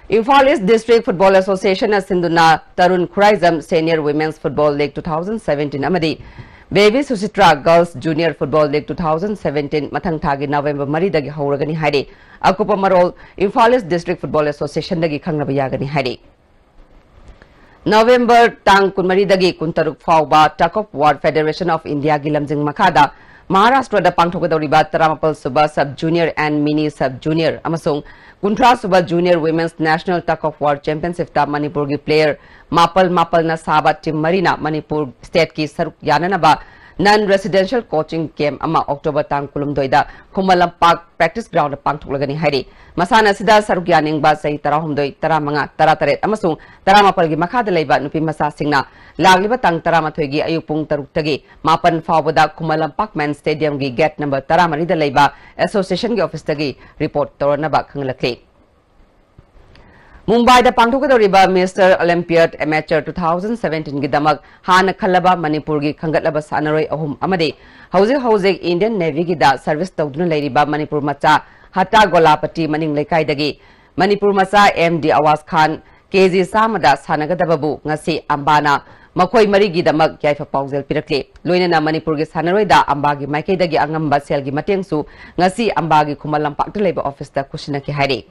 Imphal East District Football Association ꯅ ꯁꯤꯟꯗꯨꯅ Tarun Khuraijam Senior Women's Football League two thousand seventeen ꯑꯃꯗꯤ Baby Suchitra Girls Junior Football League two thousand seventeen ꯃꯊꯪ ꯊꯥꯒꯤ ꯅꯕꯦꯝꯕꯔ ꯃꯔꯤꯗꯒꯤ ꯍꯧꯔꯒꯅꯤ ꯍꯥꯏꯔꯤ꯫ ꯑꯀꯨꯞꯄ ꯃꯔꯣꯜ Imphal East District Football Association ꯗꯒꯤ ꯈꯪꯅꯕ ꯌꯥꯒꯅꯤ ꯍꯥꯏꯔꯤ꯫ ꯅꯕꯦꯝꯕꯔ ꯇꯥꯡ ꯀꯨꯟꯃꯔꯤꯗꯒꯤ ꯀꯨꯟꯇꯔꯨꯛ ꯐꯥꯎꯕ Tug of War Federation of Indiaꯒꯤ ꯂꯝꯖꯤꯡ ꯃꯈꯥꯗ ꯃꯍꯥꯔꯥꯁꯇ꯭ꯔꯗ ꯄꯥꯡꯊꯣꯛꯀꯗꯧꯔꯤꯕ ꯇꯔꯥꯃꯥꯄꯜ ꯁꯨꯕ Sub Junior and Mini Sub Junior ꯑꯃꯁꯨꯡ ꯀꯨꯟꯊ꯭ꯔꯥ ꯁꯨꯕ Junior Women's National Tug of War Championshipꯇ ꯃꯅꯤꯄꯨꯔꯒꯤ player ꯃꯥꯄꯜ ꯃꯥꯄꯜꯅ ꯁꯥꯕ team ꯃꯔꯤꯅ ꯃꯅꯤꯄꯨꯔ stateꯀꯤ ꯁꯔꯨꯛ ꯌꯥꯅꯅꯕ non residential coaching camp ꯑꯃ October ꯇꯥꯡ ꯀꯨꯟꯍꯨꯝꯗꯣꯏꯗ ꯈꯨꯃꯟ ꯂꯝꯄꯥꯛ practice groundꯗ ꯄꯥꯡꯊꯣꯛꯂꯒꯅꯤ ꯍꯥꯏꯔꯤ꯫ ꯃꯁꯥꯟꯅ ꯑꯁꯤꯗ ꯁꯔꯨꯛ ꯌꯥꯅꯤꯡꯕ ꯆꯍꯤ ꯇꯔꯥꯍꯨꯝꯗꯣꯏ, ꯇꯔꯥꯃꯉꯥ, ꯇꯔꯥꯇꯔꯦꯠ ꯑꯃꯁꯨꯡ ꯇꯔꯥꯃꯥꯄꯜꯒꯤ ꯃꯈꯥꯗ ꯂꯩꯕ ꯅꯨꯄꯤ ꯃꯆꯥꯁꯤꯡꯅ ꯂꯥꯛꯂꯤꯕ ꯇꯥꯡ ꯇꯔꯥꯃꯥꯊꯣꯏꯒꯤ ꯑꯌꯨꯛ ꯄꯨꯡ ꯇꯔꯨꯛꯇꯒꯤ ꯃꯥꯄꯟ ꯐꯥꯎꯕꯗ Khuman Lampak main stadiumꯒꯤ gate number ꯇꯔꯥꯃꯔꯤꯗ ꯂꯩꯕ associationꯒꯤ officeꯇꯒꯤ report ꯇꯧꯔꯅꯕ ꯈꯪꯍꯜꯂꯛꯂꯤ꯫ ꯃꯨꯝꯕꯥꯏꯗ ꯄꯥꯡꯊꯣꯛꯀꯗꯧꯔꯤꯕ Mister Olympiad Amateur two thousand seventeenꯒꯤꯗꯃꯛ ꯍꯥꯟꯅ ꯈꯜꯂꯕ ꯃꯅꯤꯄꯨꯔꯒꯤ ꯈꯟꯒꯠꯂꯕ ꯁꯥꯟꯅꯔꯣꯏ ꯑꯍꯨꯝ ꯑꯃꯗꯤ ꯍꯧꯖꯤꯛ ꯍꯧꯖꯤꯛ Indian Navyꯒꯤꯗ service ꯇꯧꯗꯨꯅ ꯂꯩꯔꯤꯕ ꯃꯅꯤꯄꯨꯔ ꯃꯆꯥ ꯍꯇꯥ ꯒꯣꯂꯥꯄꯇꯤ ꯃꯅꯤꯡ ꯂꯩꯀꯥꯏꯗꯒꯤ ꯃꯅꯤꯄꯨꯔ ꯃꯆꯥ ꯑꯦꯝ ꯗꯤ ꯑꯋꯥꯁ ꯈꯥꯟ ꯀꯦ ꯖꯤ ꯆꯥꯝꯃꯗ ꯁꯥꯟꯅꯒꯗꯕꯕꯨ ꯉꯁꯤ ꯑꯝꯕꯥꯅ ꯃꯈꯣꯏ ꯃꯔꯤꯒꯤꯗꯃꯛ ꯌꯥꯏꯐ ꯄꯥꯎꯖꯦꯜ ꯄꯤꯔꯛꯂꯤ꯫ ꯂꯣꯏꯅꯅ ꯃꯅꯤꯄꯨꯔꯒꯤ ꯁꯥꯟꯅꯔꯣꯏꯗ ꯑꯝꯕꯥꯒꯤ ꯃꯥꯏꯀꯩꯗꯒꯤ ꯑꯉꯝꯕ ꯁꯦꯜꯒꯤ ꯃꯇꯦꯡꯁꯨ ꯉꯁꯤ ꯑꯝꯕꯥꯒꯤ ꯈꯨꯃꯟ ꯂꯝꯄꯥꯛꯇ ꯂꯩꯕ officeꯇ ꯈꯨꯠꯁꯤꯟꯅꯈꯤ ꯍꯥꯏꯔꯤ꯫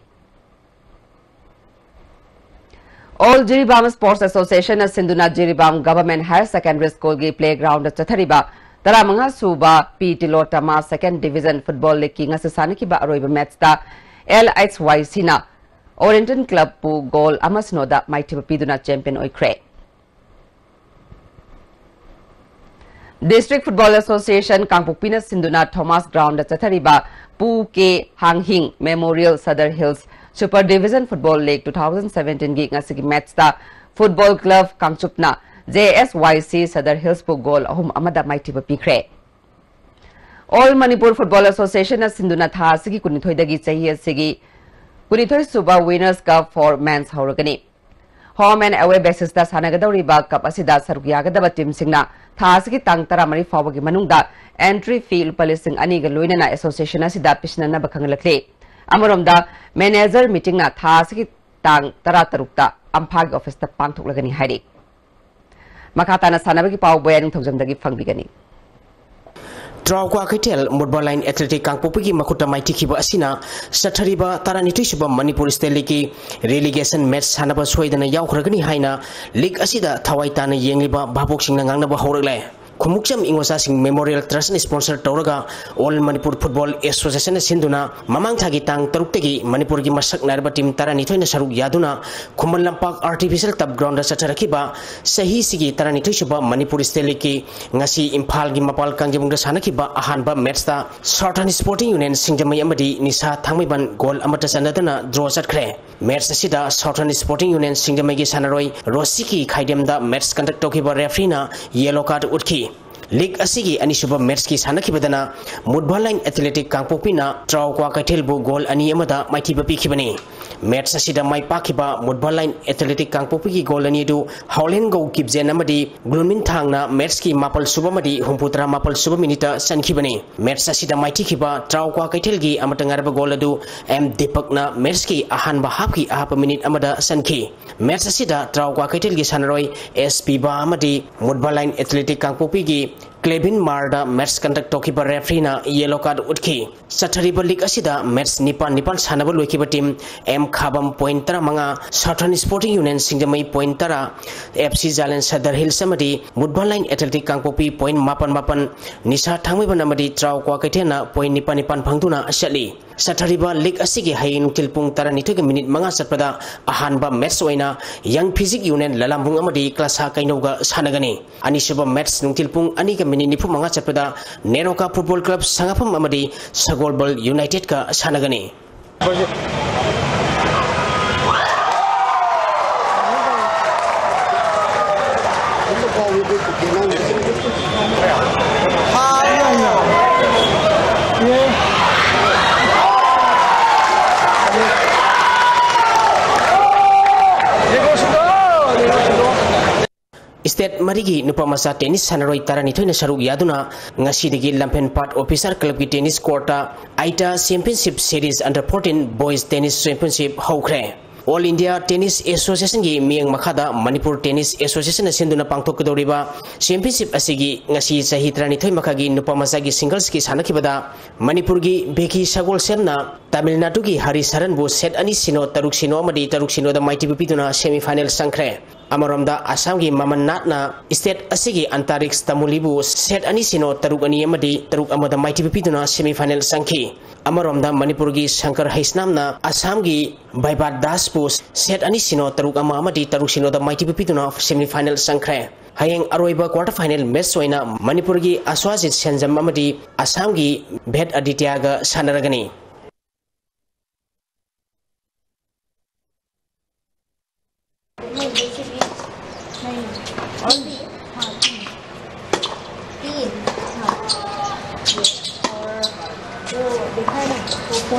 All Jiribam Sports Associationꯅ ꯁꯤꯟꯗꯨꯅ ꯖꯤꯔꯤꯕꯥꯝ Government Higher Secondary Schoolꯒꯤ playgroundꯗ ꯆꯠꯊꯔꯤꯕ ꯇꯔꯥꯃꯉꯥ ꯁꯨꯕ ꯄꯤ ꯇꯤꯂꯣꯇꯃꯥ Second Division Football Leagueꯀꯤ ꯉꯁꯤ ꯁꯥꯟꯅꯈꯤꯕ ꯑꯔꯣꯏꯕ matchꯇ L H Y Cꯅ Oriental Clubꯄꯨ goal ꯑꯃ ꯁꯤꯅꯣꯗ ꯃꯥꯏꯊꯤꯕ ꯄꯤꯗꯨꯅ champion ꯑꯣꯏꯈ꯭ꯔꯦ꯫ District Football Association ꯀꯥꯡꯄꯣꯛꯄꯤꯅ ꯁꯤꯟꯗꯨꯅ Thomas Groundꯗ ꯆꯠꯊꯔꯤꯕ ꯄꯨ ꯀꯦ ꯍꯥꯡꯍꯤꯡ Memorial Sadar Hills Super Division Football League two thousand seventeenꯒꯤ ꯉꯁꯤꯒꯤ matchꯇ Football Club ꯀꯥꯡꯆꯨꯞꯅ J S Y C Sadar Hillsꯄꯨ goal ꯑꯍꯨꯝ ꯑꯃꯗ ꯃꯥꯏꯊꯤꯕ ꯄꯤꯈ꯭ꯔꯦ꯫ All Manipur Football Associationꯅ ꯁꯤꯟꯗꯨꯅ ꯊꯥ ꯑꯁꯤꯒꯤ ꯀꯨꯟꯅꯤꯊꯣꯏꯗꯒꯤ ꯆꯍꯤ ꯑꯁꯤꯒꯤ ꯀꯨꯟꯅꯤꯊꯣꯏ ꯁꯨꯕ Winners Cup for Men's ꯍꯧꯔꯒꯅꯤ꯫ Home and away basisꯇ ꯁꯥꯟꯅꯒꯗꯧꯔꯤꯕ cup ꯑꯁꯤꯗ ꯁꯔꯨꯛ ꯌꯥꯒꯗꯕ teamꯁꯤꯡꯅ ꯊꯥ ꯑꯁꯤꯒꯤ ꯇꯥꯡ ꯇꯔꯥꯃꯔꯤ ꯐꯥꯎꯕꯒꯤ ꯃꯅꯨꯡꯗ entry fee ꯂꯨꯄꯥ ꯂꯤꯁꯤꯡ ꯑꯅꯤꯒ ꯂꯣꯏꯅꯅ association ꯑꯁꯤꯗ ꯄꯤꯁꯤꯟꯅꯅꯕ ꯈꯪꯍꯜꯂꯛꯂꯤ꯫ ꯑꯃꯔꯣꯝꯗ, manager meetingꯅ ꯊꯥ ꯑꯁꯤꯒꯤ ꯇꯥꯡ ꯇꯔꯥꯇꯔꯨꯛꯇ ꯑꯝꯐꯥꯒꯤ officeꯇ ꯄꯥꯡꯊꯣꯛꯂꯒꯅꯤ ꯍꯥꯏꯔꯤ꯫ ꯃꯈꯥ ꯇꯥꯅ ꯁꯥꯟꯅꯕꯒꯤ ꯄꯥꯎ ꯕꯣꯌꯥ ꯅꯤꯡꯊꯧꯖꯝꯗꯒꯤ ꯐꯪꯕꯤꯒꯅꯤ꯫ ꯇ꯭ꯔꯥꯎ ꯀ꯭ꯋꯥꯀꯩꯊꯦꯜ ꯃꯨꯠꯕꯥ ꯂꯥꯏꯟ ꯑꯦꯊꯂꯦꯇꯤꯛ ꯀꯥꯡꯄꯣꯛꯄꯤꯒꯤ ꯃꯈꯨꯠꯇ ꯃꯥꯏꯊꯤꯈꯤꯕ ꯑꯁꯤꯅ ꯆꯠꯊꯔꯤꯕ ꯇꯔꯥꯅꯤꯊꯣꯏ ꯁꯨꯕ ꯃꯅꯤꯄꯨꯔ ꯁ꯭ꯇꯦꯠ ꯂꯤꯒꯀꯤ ꯔꯤꯂꯤꯒꯦꯁꯟ ꯃꯦꯠꯆ ꯁꯥꯟꯅꯕ ꯁꯣꯏꯗꯅ ꯌꯥꯎꯈ꯭ꯔꯒꯅꯤ ꯍꯥꯏꯅ ꯂꯤꯒ ꯑꯁꯤꯗ ꯊꯋꯥꯏ ꯇꯥꯅ ꯌꯦꯡꯂꯤꯕ ꯚꯥꯕꯣꯛꯁꯤꯡꯅ ꯉꯥꯡꯅꯕ ꯍꯧꯔꯛꯂꯦ꯫ ꯈꯨꯃꯨꯛꯆꯝ ꯏꯉꯣꯆꯥꯁꯤꯡ ꯃꯦꯃꯣꯔꯤꯌꯦꯜ ꯇ꯭ꯔꯁꯅ ꯁ꯭ꯄꯣꯟꯁꯔ ꯇꯧꯔꯒ ꯑꯣꯜ ꯃꯅꯤꯄꯨꯔ ꯐꯨꯠꯕꯣꯜ ꯑꯦꯁꯣꯁꯤꯌꯦꯁꯟꯅ ꯁꯤꯟꯗꯨꯅ ꯃꯃꯥꯡ ꯊꯥꯒꯤ ꯇꯥꯡ ꯇꯔꯨꯛꯇꯒꯤ ꯃꯅꯤꯄꯨꯔꯒꯤ ꯃꯁꯛ ꯅꯥꯏꯔꯕ ꯇꯤꯝ ꯇꯔꯥꯅꯤꯊꯣꯏꯅ ꯁꯔꯨꯛ ꯌꯥꯗꯨꯅ ꯈꯨꯃꯟ ꯂꯝꯄꯥꯛ ꯑꯥꯔꯇꯤꯐꯤꯁꯤꯌꯦꯜ ꯇꯔꯐ ꯒ꯭ꯔꯥꯎꯟꯗ ꯆꯠꯊꯔꯛꯈꯤꯕ ꯆꯍꯤꯁꯤꯒꯤ ꯇꯔꯥꯅꯤꯊꯣꯏ ꯁꯨꯕ ꯃꯅꯤꯄꯨꯔ ꯁ꯭ꯇꯦꯠ ꯂꯤꯒꯀꯤ ꯉꯁꯤ ꯏꯝꯐꯥꯜꯒꯤ ꯃꯄꯥꯜ ꯀꯥꯡꯖꯩꯕꯨꯡꯗ ꯁꯥꯟꯅꯈꯤꯕ ꯑꯍꯥꯟꯕ ꯃꯦꯠꯆꯇ ꯁꯥꯎꯊꯔꯟ ꯁ꯭ꯄꯣꯔꯇꯤꯡ ꯌꯨꯅꯤꯌꯟ ꯁꯤꯡꯖꯃꯩ ꯑꯃꯗꯤ ꯅꯤꯁꯥ ꯊꯥꯡꯃꯩꯕꯟ ꯒꯣꯜ ꯑꯃꯠꯇ ꯆꯟꯅꯗꯅ ꯗ꯭ꯔꯣ ꯆꯠꯈ꯭ꯔꯦ꯫ ꯃꯦꯠꯆ ꯑꯁꯤꯗ ꯁꯥꯎꯊꯔꯟ ꯁ꯭ꯄꯣꯔꯇꯤꯡ ꯌꯨꯅꯤꯌꯟ ꯁꯤꯡꯖꯃꯩꯒꯤ ꯁꯥꯟꯅꯔꯣꯏ ꯔꯣꯁꯤꯀꯤ ꯈꯥꯏꯗꯦꯝꯗ ꯃꯦꯠꯆ ꯀꯟꯗꯛ ꯇꯧꯈꯤꯕ ꯔꯦꯐ꯭ꯔꯤꯅ ꯌꯦꯂꯣ ꯀꯥꯔꯗ ꯎꯠꯈꯤ꯫ ꯂꯤꯒ ꯑꯁꯤꯒꯤ ꯑꯅꯤꯁꯨꯕ ꯃꯦꯠꯆꯀꯤ ꯁꯥꯟꯅꯈꯤꯕꯗꯅ ꯃꯨꯠꯕꯥ ꯂꯥꯏꯟ ꯑꯦꯊꯂꯦꯇꯤꯛ ꯀꯥꯡꯄꯣꯛꯄꯤꯅ ꯇ꯭ꯔꯥꯎ ꯀ꯭ꯋꯥꯀꯩꯊꯦꯜꯕꯨ ꯒꯣꯜ ꯑꯅꯤ ꯑꯃꯗ ꯃꯥꯏꯊꯤꯕ ꯄꯤꯈꯤꯕꯅꯤ꯫ ꯃꯦꯠꯆ ꯑꯁꯤꯗ ꯃꯥꯏ ꯄꯥꯛꯈꯤꯕ ꯃꯨꯠꯕꯥ ꯂꯥꯏꯟ ꯑꯦꯊꯂꯦꯇꯤꯛ ꯀꯥꯡꯄꯣꯛꯄꯤꯒꯤ ꯒꯣꯜ ꯑꯅꯤ ꯑꯗꯨ ꯍꯥꯎꯂꯦꯟꯒꯧ ꯀꯤꯞꯖꯦꯟ ꯑꯃꯗꯤ ꯒ꯭ꯂꯨꯟꯃꯤꯟ ꯊꯥꯡꯅ ꯃꯦꯠꯆꯀꯤ ꯃꯥꯄꯜ ꯁꯨꯕ ꯑꯃꯗꯤ ꯍꯨꯝꯐꯨꯇꯔꯥ ꯃꯥꯄꯜ ꯁꯨꯕ ꯃꯤꯅꯤꯠꯇ ꯆꯟꯈꯤꯕꯅꯤ꯫ ꯃꯦꯠꯆ ꯑꯁꯤꯗ ꯃꯥꯏꯊꯤꯈꯤꯕ ꯇ꯭ꯔꯥꯎ ꯀ꯭ꯋꯥꯀꯩꯊꯦꯜꯒꯤ ꯑꯃꯠꯇ ꯉꯥꯏꯔꯕ ꯒꯣꯜ ꯑꯗꯨ ꯑꯦꯝ ꯗꯤꯄꯛꯅ ꯃꯦꯠꯆꯀꯤ ꯑꯍꯥꯟꯕ ꯍꯥꯞꯀꯤ ꯑꯍꯥꯞꯄ ꯃꯤꯅꯤꯠ ꯑꯃꯗ ꯆꯟꯈꯤ꯫ ꯃꯦꯠꯆ ꯑꯁꯤꯗ ꯇ꯭ꯔꯥꯎ ꯀ꯭ꯋꯥꯀꯩꯊꯦꯜꯒꯤ ꯁꯥꯟꯅꯔꯣꯏ ꯑꯦꯁ ꯄꯤꯕꯥ ꯑꯃꯗꯤ ꯃꯨꯠꯕꯥ ꯂꯥꯏꯟ ꯑꯦꯊꯂꯦꯇꯤꯛ ꯀꯥꯡꯄꯣꯛꯄꯤꯒꯤ ꯀ꯭ꯂꯦꯕꯤꯟ ꯃꯥꯔꯗ ꯃꯦꯠꯆ ꯀꯟꯗꯛ ꯇꯧꯈꯤꯕ ꯔꯦꯐ꯭ꯔꯤꯅ ꯌꯦꯂꯣ ꯀꯥꯔꯗ ꯎꯠꯈꯤ꯫ ꯆꯠꯊꯔꯤꯕ ꯂꯤꯒ ꯑꯁꯤꯗ ꯃꯦꯠꯆ ꯅꯤꯄꯥꯟ ꯅꯤꯄꯥꯟ ꯁꯥꯟꯅꯕ ꯂꯣꯏꯈꯤꯕ ꯇꯤꯝ ꯑꯦꯝ ꯈꯥꯕꯝ ꯄꯣꯏꯟ ꯇꯔꯥꯃꯉꯥ, ꯁꯥꯎꯊꯔꯟ ꯁ꯭ꯄꯣꯔꯇꯤꯡ ꯌꯨꯅꯤꯌꯟ ꯁꯤꯡꯖꯃꯩ ꯄꯣꯏꯟ ꯇꯔꯥ, ꯑꯦꯐ ꯁꯤ ꯖꯥꯂꯦꯟ ꯁꯗꯔ ꯍꯤꯜꯁ ꯑꯃꯗꯤ ꯃꯨꯠꯕꯥ ꯂꯥꯏꯟ ꯑꯦꯊꯂꯦꯇꯤꯛ ꯀꯥꯡꯄꯣꯛꯄꯤ ꯄꯣꯏꯟ ꯃꯥꯄꯟ ꯃꯥꯄꯟ, ꯅꯤꯁꯥ ꯊꯥꯡꯃꯩꯕꯟ ꯑꯃꯗꯤ ꯇ꯭ꯔꯥꯎ ꯀ꯭ꯋꯥꯀꯩꯊꯦꯜꯅ ꯄꯣꯏꯟ ꯅꯤꯄꯥꯟ ꯅꯤꯄꯥꯟ ꯐꯪꯗꯨꯅ ꯆꯠꯂꯤ꯫ ꯆꯠꯊꯔꯤꯕ ꯂꯤꯒ ꯑꯁꯤꯒꯤ ꯍꯌꯦꯡ ꯅꯨꯡꯊꯤꯜ ꯄꯨꯡ ꯇꯔꯥꯅꯤꯊꯣꯏꯒ ꯃꯤꯅꯤꯠ ꯃꯉꯥ ꯆꯠꯄꯗ ꯑꯍꯥꯟꯕ ꯃꯦꯠꯆ ꯑꯣꯏꯅ ꯌꯪ ꯐꯤꯖꯤꯛ ꯌꯨꯅꯤꯌꯟ ꯂꯂꯥꯝꯕꯨꯡ ꯑꯃꯗꯤ ꯀ꯭ꯂꯥꯁꯥ ꯀꯩꯅꯧꯒ ꯁꯥꯟꯅꯒꯅꯤ꯫ ꯑꯅꯤꯁꯨꯕ ꯃꯦꯠꯆ ꯅꯨꯡꯊꯤꯜ ꯄꯨꯡ ꯑꯅꯤꯒ ꯃꯤꯅꯤꯠ ꯅꯤꯐꯨ ꯃꯉꯥ ꯆꯠꯄꯗ ꯅꯦꯔꯣꯀꯥ ꯐꯨꯠꯕꯣꯜ ꯀ꯭ꯂꯕ ꯁꯉꯥꯐꯝ ꯑꯃꯗꯤ ꯁꯒꯣꯜꯕꯜ ꯌꯨꯅꯥꯏꯇꯦꯗꯀ ꯁꯥꯟꯅꯒꯅꯤ꯫ ꯁ꯭ꯇꯦꯠ ꯃꯔꯤꯒꯤ ꯅꯨꯄꯥ ꯃꯆꯥ ꯇꯦꯅꯤꯁ ꯁꯥꯟꯅꯔꯣꯏ ꯇꯔꯥꯅꯤꯊꯣꯏꯅ ꯁꯔꯨꯛ ꯌꯥꯗꯨꯅ ꯉꯁꯤꯗꯒꯤ ꯂꯝꯐꯦꯟꯄꯥꯠ ꯑꯣꯐꯤꯁꯥꯔ ꯀ꯭ꯂꯕꯀꯤ ꯇꯦꯅꯤꯁ ꯀꯣꯔꯠꯇ AITA championship series under fourteen boys tennis championship ꯍꯧꯈ꯭ꯔꯦ꯫ All India Tennis Associationꯒꯤ ꯃꯤꯠꯌꯦꯡ ꯃꯈꯥꯗ ꯃꯅꯤꯄꯨꯔ Tennis Associationꯅ ꯁꯤꯟꯗꯨꯅ ꯄꯥꯡꯊꯣꯛꯀꯗꯧꯔꯤꯕ championship ꯑꯁꯤꯒꯤ ꯉꯁꯤ ꯆꯍꯤ ꯇꯔꯥꯅꯤꯊꯣꯏ ꯃꯈꯥꯒꯤ ꯅꯨꯄꯥ ꯃꯆꯥꯒꯤ singlesꯀꯤ ꯁꯥꯟꯅꯈꯤꯕꯗ ꯃꯅꯤꯄꯨꯔꯒꯤ ꯕꯦꯀꯤ ꯁꯒꯣꯜꯁꯦꯝꯅ ꯇꯥꯃꯤꯜ ꯅꯥꯗꯨꯒꯤ ꯍꯔꯤꯁ ꯍꯔꯟꯕꯨ set ꯑꯅꯤ ꯁꯤꯅꯣ, ꯇꯔꯨꯛ ꯁꯤꯅꯣ ꯑꯃꯗꯤ ꯇꯔꯨꯛ ꯁꯤꯅꯣꯗ ꯃꯥꯏꯊꯤꯕ ꯄꯤꯗꯨꯅ semi final ꯆꯪꯈ꯭ꯔꯦ꯫ ꯑꯃꯔꯣꯝꯗ ꯑꯁꯥꯝꯒꯤ ꯃꯃꯟ ꯅꯥꯠꯅ state ꯑꯁꯤꯒꯤ ꯑꯟꯇꯥꯔꯤꯛꯁ ꯇꯃꯨꯂꯤꯕꯨ set ꯑꯅꯤ ꯁꯤꯅꯣ, ꯇꯔꯨꯛ ꯑꯅꯤ ꯑꯃꯗꯤ ꯇꯔꯨꯛ ꯑꯃꯗ ꯃꯥꯏꯊꯤꯕ ꯄꯤꯗꯨꯅ semi final ꯆꯪꯈꯤ꯫ ꯑꯃꯔꯣꯝꯗ ꯃꯅꯤꯄꯨꯔꯒꯤ ꯁꯪꯀꯔ ꯍꯩꯁꯅꯥꯝꯅ ꯑꯁꯥꯝꯒꯤ ꯕꯥꯏꯕꯥꯠ ꯗꯥꯁꯄꯨ set ꯑꯅꯤ ꯁꯤꯅꯣ, ꯇꯔꯨꯛ ꯑꯃ ꯑꯃꯗꯤ ꯇꯔꯨꯛ ꯁꯤꯅꯣꯗ ꯃꯥꯏꯊꯤꯕ ꯄꯤꯗꯨꯅ semi final ꯆꯪꯈ꯭ꯔꯦ꯫ ꯍꯌꯦꯡ ꯑꯔꯣꯏꯕ quarter final match ꯑꯣꯏꯅ ꯃꯅꯤꯄꯨꯔꯒꯤ ꯑꯁ꯭ꯋꯥꯖꯤꯠ ꯁꯦꯟꯖꯝ ꯑꯃꯗꯤ ꯑꯁꯥꯝꯒꯤ ꯚꯦꯠ ꯑꯗꯤꯇ꯭ꯌꯥꯒ ꯁꯥꯟꯅꯔꯒꯅꯤ꯫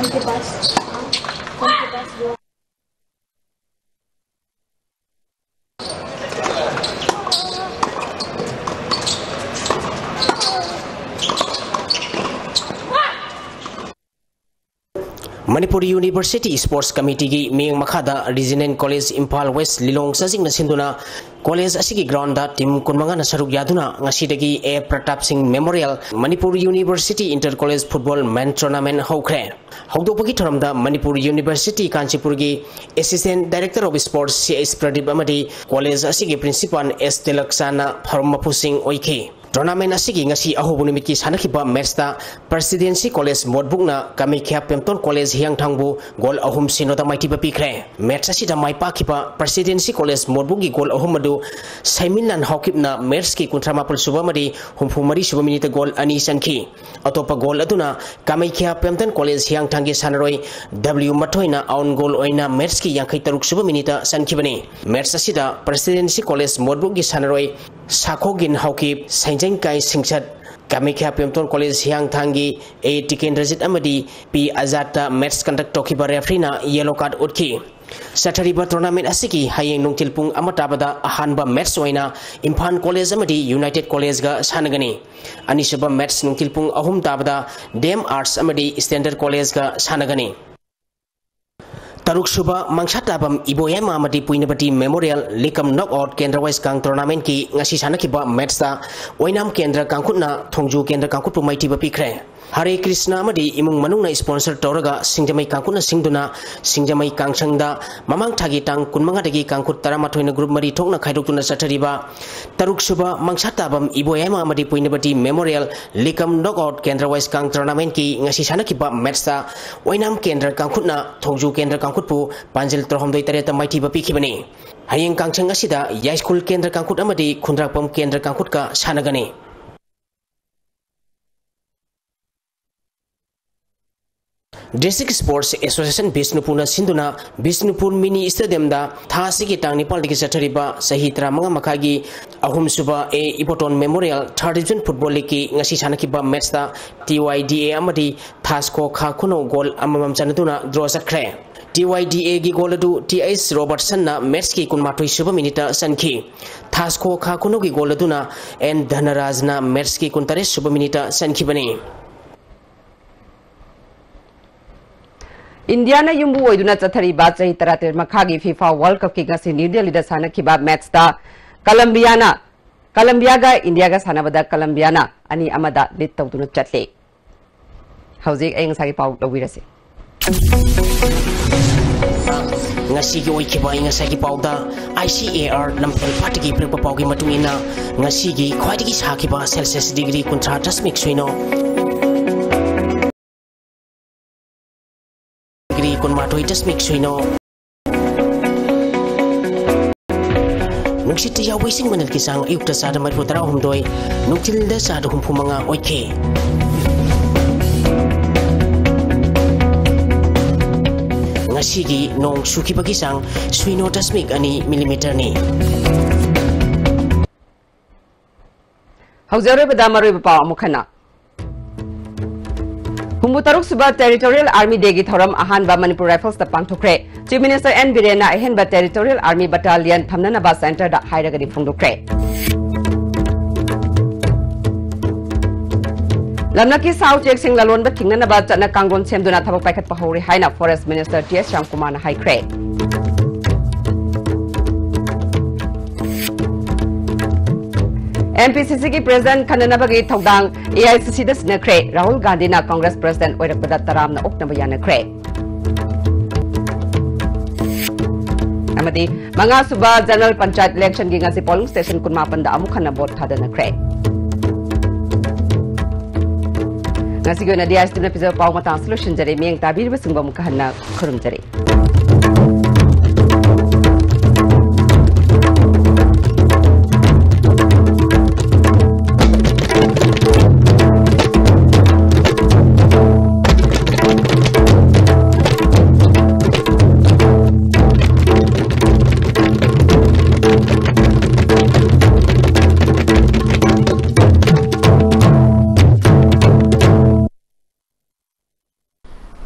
ꯃꯅꯤꯄꯨꯔ University Sports Committeeꯒꯤ ꯃꯤꯠꯌꯦꯡ ꯃꯈꯥꯗ Regional College ꯏꯝꯐꯥꯜ West ꯂꯤꯂꯣꯡ ꯆꯥꯖꯤꯡꯅ ꯁꯤꯟꯗꯨꯅ college ꯑꯁꯤꯒꯤ groundꯗ team ꯀꯨꯟꯃꯉꯥꯅ ꯁꯔꯨꯛ ꯌꯥꯗꯨꯅ ꯉꯁꯤꯗꯒꯤ ꯑꯦ ꯄ꯭ꯔꯇꯥꯞ ꯁꯤꯡ Memorial Manipur University Inter College Football Men Tournament ꯍꯧꯈ꯭ꯔꯦ꯫ ꯍꯧꯗꯣꯛꯄꯒꯤ ꯊꯧꯔꯝꯗ Manipur University ꯀꯥꯟꯆꯤꯄꯨꯔꯒꯤ Assistant Director of Sports ꯁꯤ ꯑꯩꯆ ꯄ꯭ꯔꯗꯤꯞ ꯑꯃꯗꯤ college ꯑꯁꯤꯒꯤ Principal ꯑꯦꯁ ꯇꯤꯂꯛꯆꯥꯟꯅ ꯐꯝꯕꯥꯛ ꯃꯄꯨꯁꯤꯡ ꯑꯣꯏꯈꯤ꯫ Tournament ꯑꯁꯤꯒꯤ ꯉꯁꯤ ꯑꯍꯧꯕ ꯅꯨꯃꯤꯠꯀꯤ ꯁꯥꯟꯅꯈꯤꯕ matchꯇ Presidency College ꯃꯣꯠꯕꯨꯛꯅ ꯀꯥꯃꯩꯈ꯭ꯌꯥ ꯄꯦꯝꯇꯣꯟ College ꯍꯤꯌꯥꯡꯊꯥꯡꯕꯨ goal ꯑꯍꯨꯝ ꯁꯤꯅꯣꯗ ꯃꯥꯏꯊꯤꯕ ꯄꯤꯈ꯭ꯔꯦ꯫ Match ꯑꯁꯤꯗ ꯃꯥꯏ ꯄꯥꯛꯈꯤꯕ Presidency College ꯃꯣꯠꯕꯨꯛꯀꯤ goal ꯑꯍꯨꯝ ꯑꯗꯨ ꯁꯥꯏꯃꯤꯟꯂꯥꯟ ꯍꯥꯎꯀꯤꯞꯅ matchꯀꯤ ꯀꯨꯟꯊ꯭ꯔꯥ ꯃꯥꯄꯜ ꯁꯨꯕ ꯑꯃꯗꯤ ꯍꯨꯝꯐꯨ ꯃꯔꯤ ꯁꯨꯕ minuteꯇ goal ꯑꯅꯤ ꯆꯟꯈꯤ꯫ ꯑꯇꯣꯞꯄ goal ꯑꯗꯨꯅ ꯀꯥꯃꯩꯈ꯭ꯌꯥ ꯄꯦꯝꯇꯟ College ꯍꯤꯌꯥꯡꯊꯥꯡꯒꯤ ꯁꯥꯟꯅꯔꯣꯏ ꯗꯕ꯭ꯂꯤꯌꯨ ꯃꯊꯣꯏꯅ own goal ꯑꯣꯏꯅ matchꯀꯤ ꯌꯥꯡꯈꯩ ꯇꯔꯨꯛ ꯁꯨꯕ minuteꯇ ꯆꯟꯈꯤꯕꯅꯤ꯫ Match ꯑꯁꯤꯗ Presidency College ꯃꯣꯠꯕꯨꯛꯀꯤ ꯁꯥꯟꯅꯔꯣꯏ ꯁꯥꯈꯣꯒꯤꯟ ꯍꯥꯎꯀꯤꯞ, ꯁꯦꯡꯖꯦꯡꯀꯥꯏ ꯁꯤꯡꯆꯠ, ꯀꯥꯃꯩꯈ꯭ꯌꯥ ꯄꯦꯝꯇꯣꯟ College ꯍꯤꯌꯥꯡꯊꯥꯡꯒꯤ ꯑꯦ ꯇꯤꯀꯦꯟꯗ꯭ꯔꯖꯤꯠ ꯑꯃꯗꯤ ꯄꯤ ꯑꯖꯥꯠꯇ match conduct ꯇꯧꯈꯤꯕ refereeꯅ yellow card ꯎꯠꯈꯤ꯫ ꯆꯠꯊꯔꯤꯕ tournament ꯑꯁꯤꯒꯤ ꯍꯌꯦꯡ ꯅꯨꯡꯊꯤꯜ ꯄꯨꯡ ꯑꯃ ꯇꯥꯕꯗ ꯑꯍꯥꯟꯕ match ꯑꯣꯏꯅ ꯏꯝꯐꯥꯜ College ꯑꯃꯗꯤ United Collegeꯒ ꯁꯥꯟꯅꯒꯅꯤ꯫ ꯑꯅꯤꯁꯨꯕ match ꯅꯨꯡꯊꯤꯜ ꯄꯨꯡ ꯑꯍꯨꯝ ꯇꯥꯕꯗ ꯗꯤ ꯑꯦꯝ Arts ꯑꯃꯗꯤ Standard Collegeꯒ ꯁꯥꯟꯅꯒꯅꯤ꯫ ꯇꯔꯨꯛ ꯁꯨꯕ ꯃꯪꯁꯥ ꯇꯥꯕꯝ ꯏꯕꯣꯌꯥꯏꯃ ꯑꯃꯗꯤ ꯄꯨꯏꯅꯕꯇꯤ ꯃꯦꯃꯣꯔꯤꯌꯦꯜ ꯂꯤꯀꯝ ꯅꯣꯛ ꯑꯥꯎꯠ ꯀꯦꯟꯗ꯭ꯔ ꯋꯥꯏꯁ ꯀꯥꯡ ꯇꯣꯔꯅꯥꯃꯦꯟꯠꯀꯤ ꯉꯁꯤ ꯁꯥꯟꯅꯈꯤꯕ ꯃꯦꯠꯁꯇ ꯑꯣꯏꯅꯥꯝ ꯀꯦꯟꯗ꯭ꯔ ꯀꯥꯡꯈꯨꯠꯅ ꯊꯣꯡꯖꯨ ꯀꯦꯟꯗ꯭ꯔ ꯀꯥꯡꯈꯨꯠꯄꯨ ꯃꯥꯏꯊꯤꯕ ꯄꯤꯈ꯭ꯔꯦ꯫ ꯍꯔꯦ ꯀ꯭ꯔꯤꯁꯅ ꯑꯃꯗꯤ ꯏꯃꯨꯡ ꯃꯅꯨꯡꯅ ꯏꯁꯄꯣꯟꯁꯔ ꯇꯧꯔꯒ ꯁꯤꯡꯖꯃꯩ ꯀꯥꯡꯈꯨꯠꯅ ꯁꯤꯡꯗꯨꯅ ꯁꯤꯡꯖꯃꯩ ꯀꯥꯡꯁꯪꯗ ꯃꯃꯥꯡ ꯊꯥꯒꯤ ꯇꯥꯡ ꯀꯨꯟꯃꯉꯥꯗꯒꯤ ꯀꯥꯡꯈꯨꯠ ꯇꯔꯥꯃꯥꯊꯣꯏꯅ ꯒ꯭ꯔꯨꯞ ꯃꯔꯤ ꯊꯣꯛꯅ ꯈꯥꯏꯗꯣꯛꯇꯨꯅ ꯆꯠꯊꯔꯤꯕ ꯇꯔꯨꯛ ꯁꯨꯕ ꯃꯪꯁꯥ ꯇꯥꯕꯝ ꯏꯕꯣꯌꯥꯏꯃ ꯑꯃꯗꯤ ꯄꯨꯏꯅꯕꯇꯤ ꯃꯦꯃꯣꯔꯤꯌꯦꯜ ꯂꯤꯀꯝ ꯅꯣꯛ ꯑꯥꯎꯠ ꯀꯦꯟꯗ꯭ꯔ ꯋꯥꯏꯁ ꯀꯥꯡ ꯇꯣꯔꯅꯥꯃꯦꯟꯠꯀꯤ ꯉꯁꯤ ꯁꯥꯟꯅꯈꯤꯕ ꯃꯦꯠꯁꯇ ꯑꯣꯏꯅꯥꯝ ꯀꯦꯟꯗ꯭ꯔ ꯀꯥꯡꯈꯨꯠꯅ ꯊꯣꯡꯖꯨ ꯀꯦꯟꯗ꯭ꯔ ꯀꯥꯡꯈꯨꯠꯄꯨ ꯄꯥꯟꯖꯤꯜ ꯇꯔꯥꯍꯨꯝꯗꯣꯏ ꯇꯔꯦꯠꯇ ꯃꯥꯏꯊꯤꯕ ꯄꯤꯈꯤꯕꯅꯤ꯫ ꯍꯌꯦꯡ ꯀꯥꯡꯁꯪ ꯑꯁꯤꯗ ꯌꯥꯏꯁ꯭ꯀꯨꯜ ꯀꯦꯟꯗ꯭ꯔ ꯀꯥꯡꯈꯨꯠ ꯑꯃꯗꯤ ꯈꯨꯟꯗ꯭ꯔꯥꯛꯄꯝ ꯀꯦꯟꯗ꯭ꯔ ꯀꯥꯡꯈꯨꯠꯀ ꯁꯥꯟꯅꯒꯅꯤ꯫ ꯗꯤꯁꯇ꯭ꯔꯤꯛ ꯁ꯭ꯄꯣꯔꯠꯁ ꯑꯦꯁꯣꯁꯤꯌꯦꯁꯟ ꯕꯤꯁꯅꯨꯄꯨꯔꯅ ꯁꯤꯟꯗꯨꯅ ꯕꯤꯁꯅꯨꯄꯨꯔ ꯃꯤꯅꯤ ꯁ꯭ꯇꯦꯗꯤꯌꯝꯗ ꯊꯥ ꯑꯁꯤꯒꯤ ꯇꯥꯡ ꯅꯤꯄꯥꯜꯗꯒꯤ ꯆꯠꯊꯔꯤꯕ ꯆꯍꯤ ꯇꯔꯥꯃꯉꯥ ꯃꯈꯥꯏꯒꯤ ꯑꯍꯨꯝꯁꯨꯕ ꯑꯦ ꯏꯕꯣꯇꯣꯟ ꯃꯦꯃꯣꯔꯤꯌꯦꯜ ꯊꯥꯔꯠ ꯗꯤꯕꯤꯖꯟ ꯐꯨꯠꯕꯣꯜ ꯂꯤꯒꯀꯤ ꯉꯁꯤ ꯁꯥꯟꯅꯈꯤꯕ ꯃꯦꯠꯁꯇ ꯇꯤ ꯋꯥꯏ ꯗꯤ ꯑꯦ ꯑꯃꯗꯤ ꯊꯥꯁꯀꯣ ꯈꯥ ꯈꯨꯅꯧ ꯒꯣꯜ ꯑꯃꯃꯝ ꯆꯟꯅꯗꯨꯅ ꯗ꯭ꯔꯣ ꯆꯠꯈ꯭ꯔꯦ꯫ ꯇꯤ ꯋꯥꯏ ꯗꯤ ꯑꯦꯒꯤ ꯒꯣꯜ ꯑꯗꯨ ꯇꯤ ꯑꯩꯆ ꯔꯣꯕꯔꯠꯁꯟꯅ ꯃꯦꯠꯁꯀꯤ ꯀꯨꯟꯃꯥꯊꯣꯏ ꯁꯨꯕ ꯃꯤꯅꯤꯠꯇ ꯆꯟꯈꯤ꯫ ꯊꯥꯁꯀꯣ ꯈꯥ ꯈꯨꯅꯧꯒꯤ ꯒꯣꯜ ꯑꯗꯨꯅ ꯑꯦꯟ ꯙꯅꯔꯥꯖꯅ ꯃꯦꯠꯁꯀꯤ ꯀꯨꯟꯇꯔꯦꯠ ꯁꯨꯕ ꯃꯤꯅꯤꯠꯇ ꯆꯟꯈꯤꯕꯅꯤ꯫ ꯏꯟꯗꯤꯌꯥꯅ ꯌꯨꯝꯕꯨ ꯑꯣꯏꯗꯨꯅ ꯆꯠꯊꯔꯤꯕ ꯆꯍꯤ ꯇꯔꯥꯇꯔꯦꯠ ꯃꯈꯥꯒꯤ ꯐꯤꯐꯥ ꯋꯥꯔꯜꯗ ꯀꯞꯀꯤ ꯉꯁꯤ ꯅ꯭ꯌꯨ ꯗꯦꯜꯂꯤꯗ ꯁꯥꯟꯅꯈꯤꯕ ꯃꯦꯠꯁꯇ ꯀꯂꯝꯕꯤꯌꯥꯅ, ꯀꯂꯝꯕꯤꯌꯥꯒ ꯏꯟꯗꯤꯌꯥꯒ ꯁꯥꯟꯅꯕꯗ ꯀꯂꯝꯕꯤꯌꯥꯅ ꯑꯅꯤ ꯑꯃꯗ ꯂꯤꯗ ꯇꯧꯗꯨꯅ ꯆꯠꯂꯤ꯫ ꯍꯧꯖꯤꯛ ꯑꯏꯪ ꯑꯁꯥꯒꯤ ꯄꯥꯎ ꯂꯧꯕꯤꯔꯁꯤ꯫ ꯉꯁꯤꯒꯤ ꯑꯣꯏꯈꯤꯕ ꯑꯏꯪ ꯑꯁꯥꯒꯤ ꯄꯥꯎꯗ ꯑꯥꯏ ꯁꯤ ꯑꯦ ꯑꯥꯔ ꯂꯝꯐꯦꯜ ꯄꯥꯠꯇꯒꯤ ꯄꯤꯔꯛꯄ ꯄꯥꯎꯒꯤ ꯃꯇꯨꯡ ꯏꯟꯅ, ꯉꯁꯤꯒꯤ ꯈ꯭ꯋꯥꯏꯗꯒꯤ ꯁꯥꯈꯤꯕ ꯁꯦꯜꯁꯤꯌꯁ ꯗꯤꯒ꯭ꯔꯤ ꯀꯨꯟꯊ꯭ꯔꯥ ꯗꯁꯃꯤꯛ ꯁꯨꯏꯅꯣ, ꯗꯤꯒ꯭ꯔꯤ ꯀꯨꯟꯃꯥꯊꯣꯏ ꯗꯁꯃꯤꯛ ꯁꯨꯏꯅꯣ꯫ ꯅꯨꯡꯁꯤꯠꯇ ꯌꯥꯎꯕ ꯏꯁꯤꯡ ꯃꯅꯤꯜꯒꯤ ꯆꯥꯡ ꯑꯌꯨꯛꯇ ꯆꯥꯗ ꯃꯔꯤꯐꯨ ꯇꯔꯥꯍꯨꯝꯗꯣꯏ, ꯅꯨꯡꯊꯤꯜꯗ ꯆꯥꯗ ꯍꯨꯝꯐꯨ ꯃꯉꯥ ꯑꯣꯏꯈꯤ꯫ ꯉꯁꯤꯒꯤ ꯅꯣꯡ ꯆꯨꯈꯤꯕꯒꯤ ꯆꯥꯡ ꯁꯨꯏꯅꯣ ꯗꯁꯃꯤꯛ ꯑꯅꯤ ꯃꯤꯂꯤꯃꯤꯇꯔꯅꯤ꯫ ꯍꯧꯖꯤꯛ ꯑꯔꯣꯏꯕꯗ ꯃꯔꯨꯑꯣꯏꯕ ꯄꯥꯎ ꯑꯃꯨꯛ ꯍꯟꯅ꯫ ꯍꯨꯝꯐꯨ ꯇꯔꯨꯛ ꯁꯨꯕ ꯇꯦꯔꯤꯇꯣꯔꯤꯌꯦꯜ ꯑꯥꯔꯃꯤ ꯗꯦꯒꯤ ꯊꯧꯔꯝ ꯑꯍꯥꯟꯕ ꯃꯅꯤꯄꯨꯔ ꯔꯥꯏꯐꯜꯁꯇ ꯄꯥꯡꯊꯣꯛꯈ꯭ꯔꯦ꯫ ꯆꯤꯐ ꯃꯤꯅꯤꯁꯇꯔ ꯑꯦꯟ ꯕꯤꯔꯦꯟꯅ ꯑꯍꯦꯟꯕ ꯇꯦꯔꯤꯇꯣꯔꯤꯌꯦꯜ ꯑꯥꯔꯃꯤ ꯕꯠꯇꯥꯂꯤꯌꯟ ꯊꯝꯅꯅꯕ ꯁꯦꯟꯇꯔꯗ ꯍꯥꯏꯔꯒꯗꯤ ꯐꯣꯡꯗꯣꯛꯈ꯭ꯔꯦ꯫ ꯂꯝꯂꯛꯀꯤ ꯁꯥ ꯎꯆꯦꯛꯁꯤꯡ ꯂꯂꯣꯟꯕ ꯊꯤꯡꯅꯅꯕ ꯆꯠꯅ ꯀꯥꯡꯂꯣꯟ ꯁꯦꯝꯗꯨꯅ ꯊꯕꯛ ꯄꯥꯏꯈꯠꯄ ꯍꯧꯔꯦ ꯍꯥꯏꯅ Forest Minister T S ꯁ꯭ꯌꯥꯝꯀꯨꯃꯥꯔꯅ ꯍꯥꯏꯈ꯭ꯔꯦ꯫ M P C C ꯒꯤ President ꯈꯟꯅꯅꯕꯒꯤ ꯊꯧꯗꯥꯡ A I C C ꯗ ꯁꯤꯟꯅꯈ꯭ꯔꯦ꯫ ꯔꯥꯍꯨꯜ ꯒꯥꯟꯙꯤꯅ Congress President ꯑꯣꯏꯔꯛꯄꯗ ꯇꯔꯥꯝꯅ ꯑꯣꯛꯅꯕ ꯌꯥꯅꯈ꯭ꯔꯦ꯫ ꯑꯃꯗꯤ ꯃꯉꯥꯁꯨꯕ General Panchayat Election ꯒꯤ ꯉꯁꯤ polling station ꯀꯨꯟꯃꯥꯄꯟꯗ ꯑꯃꯨꯛ ꯍꯟꯅ vote ꯊꯥꯗꯅꯈ꯭ꯔꯦ꯫ ꯉꯁꯤꯒꯤ ꯑꯣꯏꯅꯗꯤ ꯑꯥꯏ ꯑꯦꯁ ꯇꯤꯚꯤꯅ ꯄꯤꯖꯕ ꯄꯥꯎ ꯃꯇꯥꯡ ꯑꯁꯤ ꯂꯣꯏꯁꯤꯟꯖꯔꯦ꯫ ꯃꯤꯠꯌꯦꯡ ꯇꯥꯕꯤꯔꯤꯕꯁꯤꯡꯕꯨ ꯑꯃꯨꯛꯀ ꯍꯟꯅ ꯈꯨꯔꯨꯝꯖꯔꯤ꯫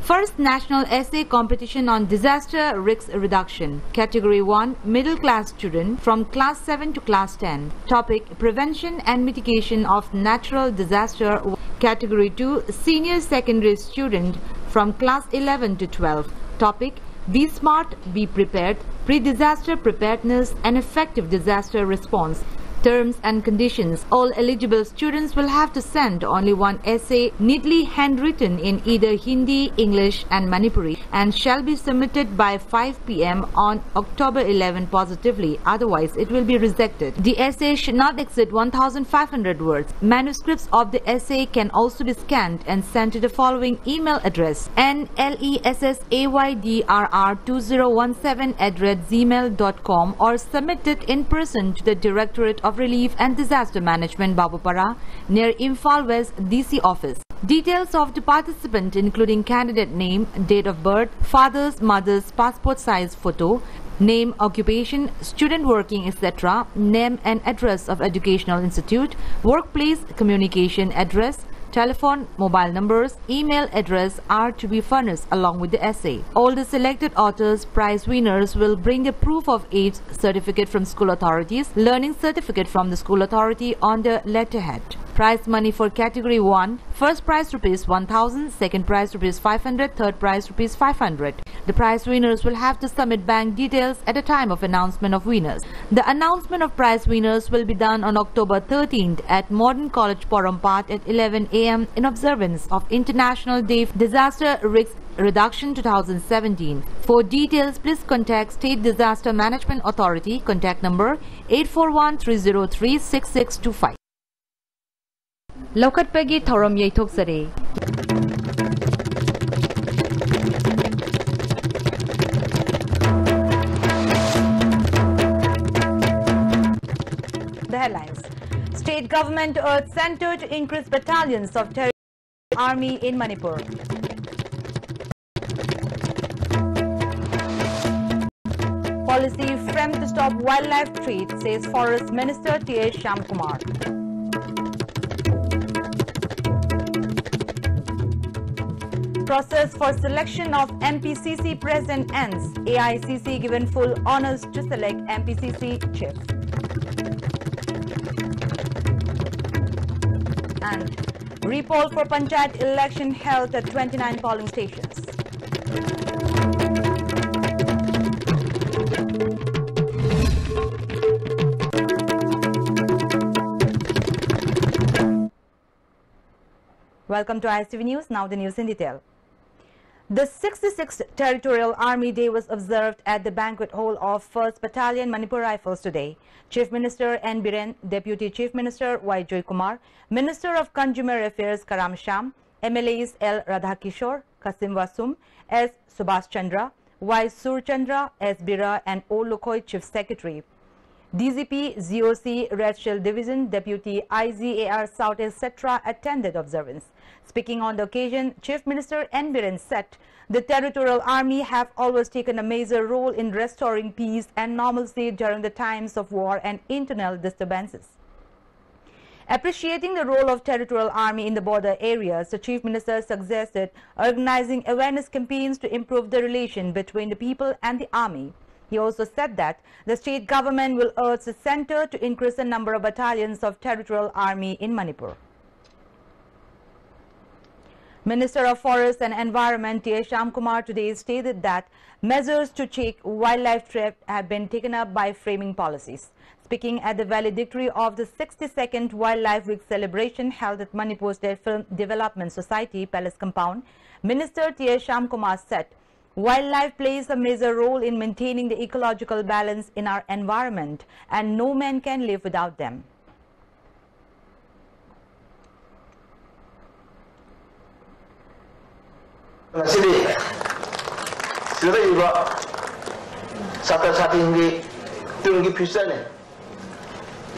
First National Essay Competition on Disaster Risk Reduction, Category one, Middle Class Student, from Class seven to Class ten. Topic: Prevention and Mitigation of Natural Disaster. Category two, Senior Secondary Student, from Class eleven to twelve. Topic: Be smart, be prepared, pre-disaster preparedness and effective disaster response. Terms and conditions. All eligible students will have to send only one essay, neatly handwritten in either Hindi, English, and Manipuri, and shall be submitted by five p m on October eleven positively, otherwise, it will be rejected. The essay should not exceed one thousand five hundred words. Manuscripts of the essay can also be scanned and sent to the following email address: N L E S S A Y D R R two zero one seven at red gmail dot com, or submit it in person to the Directorate of Relief and Disaster Management, Babupara, near Imphal West D C office. Details of the participant, including candidate name, date of birth, father's, mother's passport size photo, name, occupation, student working, et cetera, name and address of educational institute, workplace, communication address, Telephone, mobile numbers, email address are to be furnished along with the essay. All the selected authors, prize winners will bring a proof of age certificate from school authorities, learning certificate from the school authority on the letterhead. Prize money for category one: first prize rupees one thousand, second prize rupees five hundred, third prize rupees five hundred. The prize winners will have to submit bank details at the time of announcement of winners. The announcement of prize winners will be done on October thirteenth at Modern College Porompat at eleven a m in observance of International Day Disaster Risk Reduction two thousand seventeen. For details, please contact State Disaster Management Authority, contact number eight four one three zero three six six two five. ꯂꯧꯈꯠꯄꯒꯤ ꯊꯧꯔꯝ ꯌꯩꯊꯣꯛꯆꯔꯤ꯫ The headlines. State government urged centre to increase battalions of Territorial Army in Manipur. Policy framed to stop wildlife trade, says Forest Minister T A Shyamkumar. Process for selection of M P C C president ends. A I C C given full honours to select M P C C chief. And repoll for Panchayat election held at twenty-nine polling stations. Welcome to I S T V News. Now the news in detail. The sixty-sixth Territorial Army Day was observed at the banquet hall of First Battalion Manipur Rifles today. Chief Minister N Biren, Deputy Chief Minister Y Joykumar, Minister of Consumer Affairs Karam Shyam, M L As L Radhakishore, Kasim Wasum, S Subhash Chandra, Y Surchandra, S Bira and O Lukhoi, Chief Secretary. D G P, G O C, Red Shield Division, Deputy I G A R South, et cetera attended observance. Speaking on the occasion, Chief Minister N Biren said the Territorial Army have always taken a major role in restoring peace and normalcy during the times of war and internal disturbances. Appreciating the role of Territorial Army in the border areas, the Chief Minister suggested organizing awareness campaigns to improve the relation between the people and the army. He also said that the state government will urge the centre to increase the number of battalions of Territorial Army in Manipur. Minister of Forest and Environment T A Shyamkumar today stated that measures to check wildlife theft have been taken up by framing policies. Speaking at the valedictory of the sixty-second Wildlife Week celebration held at Manipur State Film Development Society Palace Compound, Minister T A Shyamkumar said, "Wildlife plays a major role in maintaining the ecological balance in our environment, and no man can live without them." ꯉꯁꯤꯗꯤ ꯁꯤꯗ ꯂꯩꯔꯤꯕ ꯁꯥꯇ꯭ꯔ ꯁꯥꯇ꯭ꯔꯤꯁꯤꯡꯒꯤ ꯇꯨꯡꯒꯤ ꯐ꯭ꯌꯨꯆꯔꯅꯤ꯫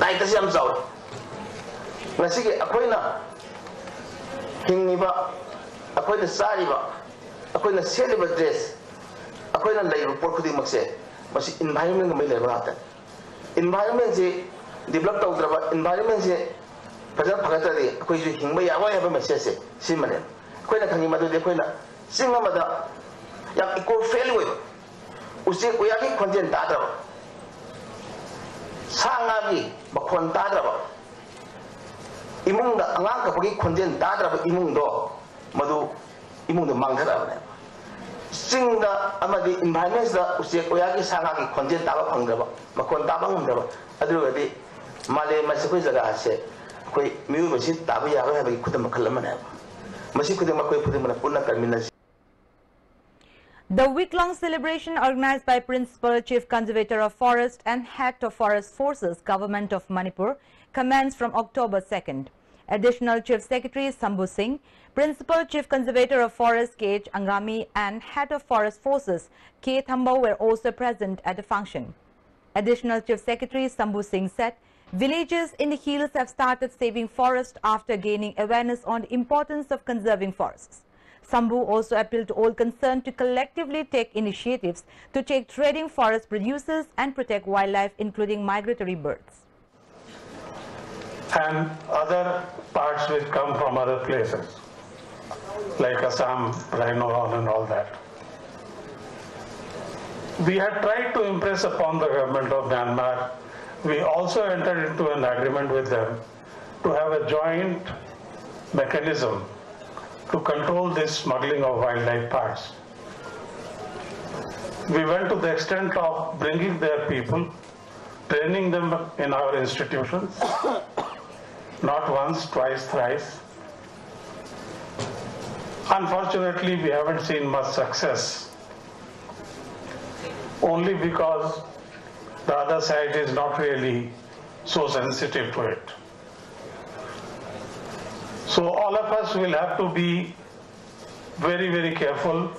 ꯗꯥꯏꯇꯁꯤ ꯌꯥꯝ ꯆꯥꯎꯏ꯫ ꯉꯁꯤꯒꯤ ꯑꯩꯈꯣꯏꯅ ꯍꯤꯡꯉꯤꯕ, ꯑꯩꯈꯣꯏꯅ ꯆꯥꯔꯤꯕ, ꯑꯩꯈꯣꯏꯅ ꯁꯦꯠꯂꯤꯕ ꯗ꯭ꯔꯦꯁ, ꯑꯩꯈꯣꯏꯅ ꯂꯩꯔꯤꯕ ꯄꯣꯠ ꯈꯨꯗꯤꯡꯃꯛꯁꯦ ꯃꯁꯤ ꯏꯟꯚꯥꯏꯔꯣꯟꯃꯦꯟꯒ ꯃꯔꯤ ꯂꯩꯅꯕ ꯉꯥꯛꯇꯅꯤ꯫ ꯏꯟꯚꯥꯏꯔꯣꯟꯃꯦꯟꯁꯤ ꯗꯤꯕꯂꯞ ꯇꯧꯗ꯭ꯔꯕ, ꯏꯟꯚꯥꯏꯔꯣꯟꯃꯦꯟꯁꯤ ꯐꯖꯅ ꯐꯒꯠꯇ꯭ꯔꯗꯤ ꯑꯩꯈꯣꯏꯁꯨ ꯍꯤꯡꯕ ꯌꯥꯔꯣꯏ ꯍꯥꯏꯕ ꯃꯦꯁꯦꯖꯁꯦ ꯁꯤꯃꯅꯦ꯫ ꯑꯩꯈꯣꯏꯅ ꯈꯪꯉꯤ ꯃꯗꯨꯗꯤ ꯑꯩꯈꯣꯏꯅ ꯆꯤꯡ ꯑꯃꯗ ꯌꯥꯝ ꯏꯀꯣ ꯐ꯭ꯔꯦꯟꯂꯤ ꯑꯣꯏꯕ, ꯎꯆꯦꯛ ꯎꯌꯥꯒꯤ ꯈꯣꯟꯖꯦꯜ ꯇꯥꯗ꯭ꯔꯕ, ꯁꯥ ꯉꯥꯒꯤ ꯃꯈꯣꯟ ꯇꯥꯗ꯭ꯔꯕ, ꯏꯃꯨꯡꯗ ꯑꯉꯥꯡ ꯀꯞꯄꯒꯤ ꯈꯣꯟꯖꯦꯜ ꯇꯥꯗ꯭ꯔꯕ ꯏꯃꯨꯡꯗꯣ ꯃꯗꯨ ꯏꯃꯨꯡꯗ ꯃꯥꯡꯊꯔꯛꯑꯕꯅꯦꯕ꯫ ꯆꯤꯡꯗ ꯑꯃꯗꯤ ꯏꯟꯚꯥꯏꯔꯣꯟꯃꯦꯟꯁꯤꯗ ꯎꯆꯦꯛ ꯋꯥꯌꯥꯒꯤ ꯁꯥ ꯉꯥꯒꯤ ꯈꯣꯟꯖꯦꯜ ꯇꯥꯕ ꯐꯪꯗ꯭ꯔꯕ, ꯃꯈꯣꯟ ꯇꯥꯕ ꯉꯝꯗ꯭ꯔꯕ, ꯑꯗꯨ ꯑꯣꯏꯔꯒꯗꯤ ꯃꯥꯂꯦꯝ ꯑꯁꯤ ꯑꯩꯈꯣꯏ ꯖꯒꯥ ꯑꯁꯦ ꯑꯩꯈꯣꯏ ꯃꯤꯑꯣꯏꯕꯁꯤ ꯇꯥꯕ ꯌꯥꯔꯣꯏ ꯍꯥꯏꯕꯒꯤ ꯈꯨꯗꯝ ꯃꯈꯜ ꯑꯃꯅꯦꯕ꯫ ꯃꯁꯤ ꯈꯨꯗꯤꯡꯃꯛ ꯑꯩꯈꯣꯏ ꯈꯨꯗꯤꯡꯃꯛꯅ ꯄꯨꯟꯅ ꯀꯟꯃꯤꯟꯅꯁꯤ꯫ The week-long celebration organized by Principal Chief Conservator of Forest and Head of Forest Forces, Government of Manipur, commenced from October second. Additional Chief Secretary Sambhu Singh, Principal Chief Conservator of Forest K H Angami and Head of Forest Forces K Thambo were also present at the function. Additional Chief Secretary Sambhu Singh said villages in the hills have started saving forest after gaining awareness on the importance of conserving forests. Sambhu also appealed to all concerned to collectively take initiatives to check trading forest producers and protect wildlife, including migratory birds. and other parts which come from other places, like Assam, rhino horn, and all that. We had tried to impress upon the government of Myanmar. We also entered into an agreement with them to have a joint mechanism to control this smuggling of wildlife parts. We went to the extent of bringing their people, training them in our institutions, not once, twice, thrice. Unfortunately, we haven't seen much success, only because the other side is not really so sensitive to it. So all of us will have to be very, very careful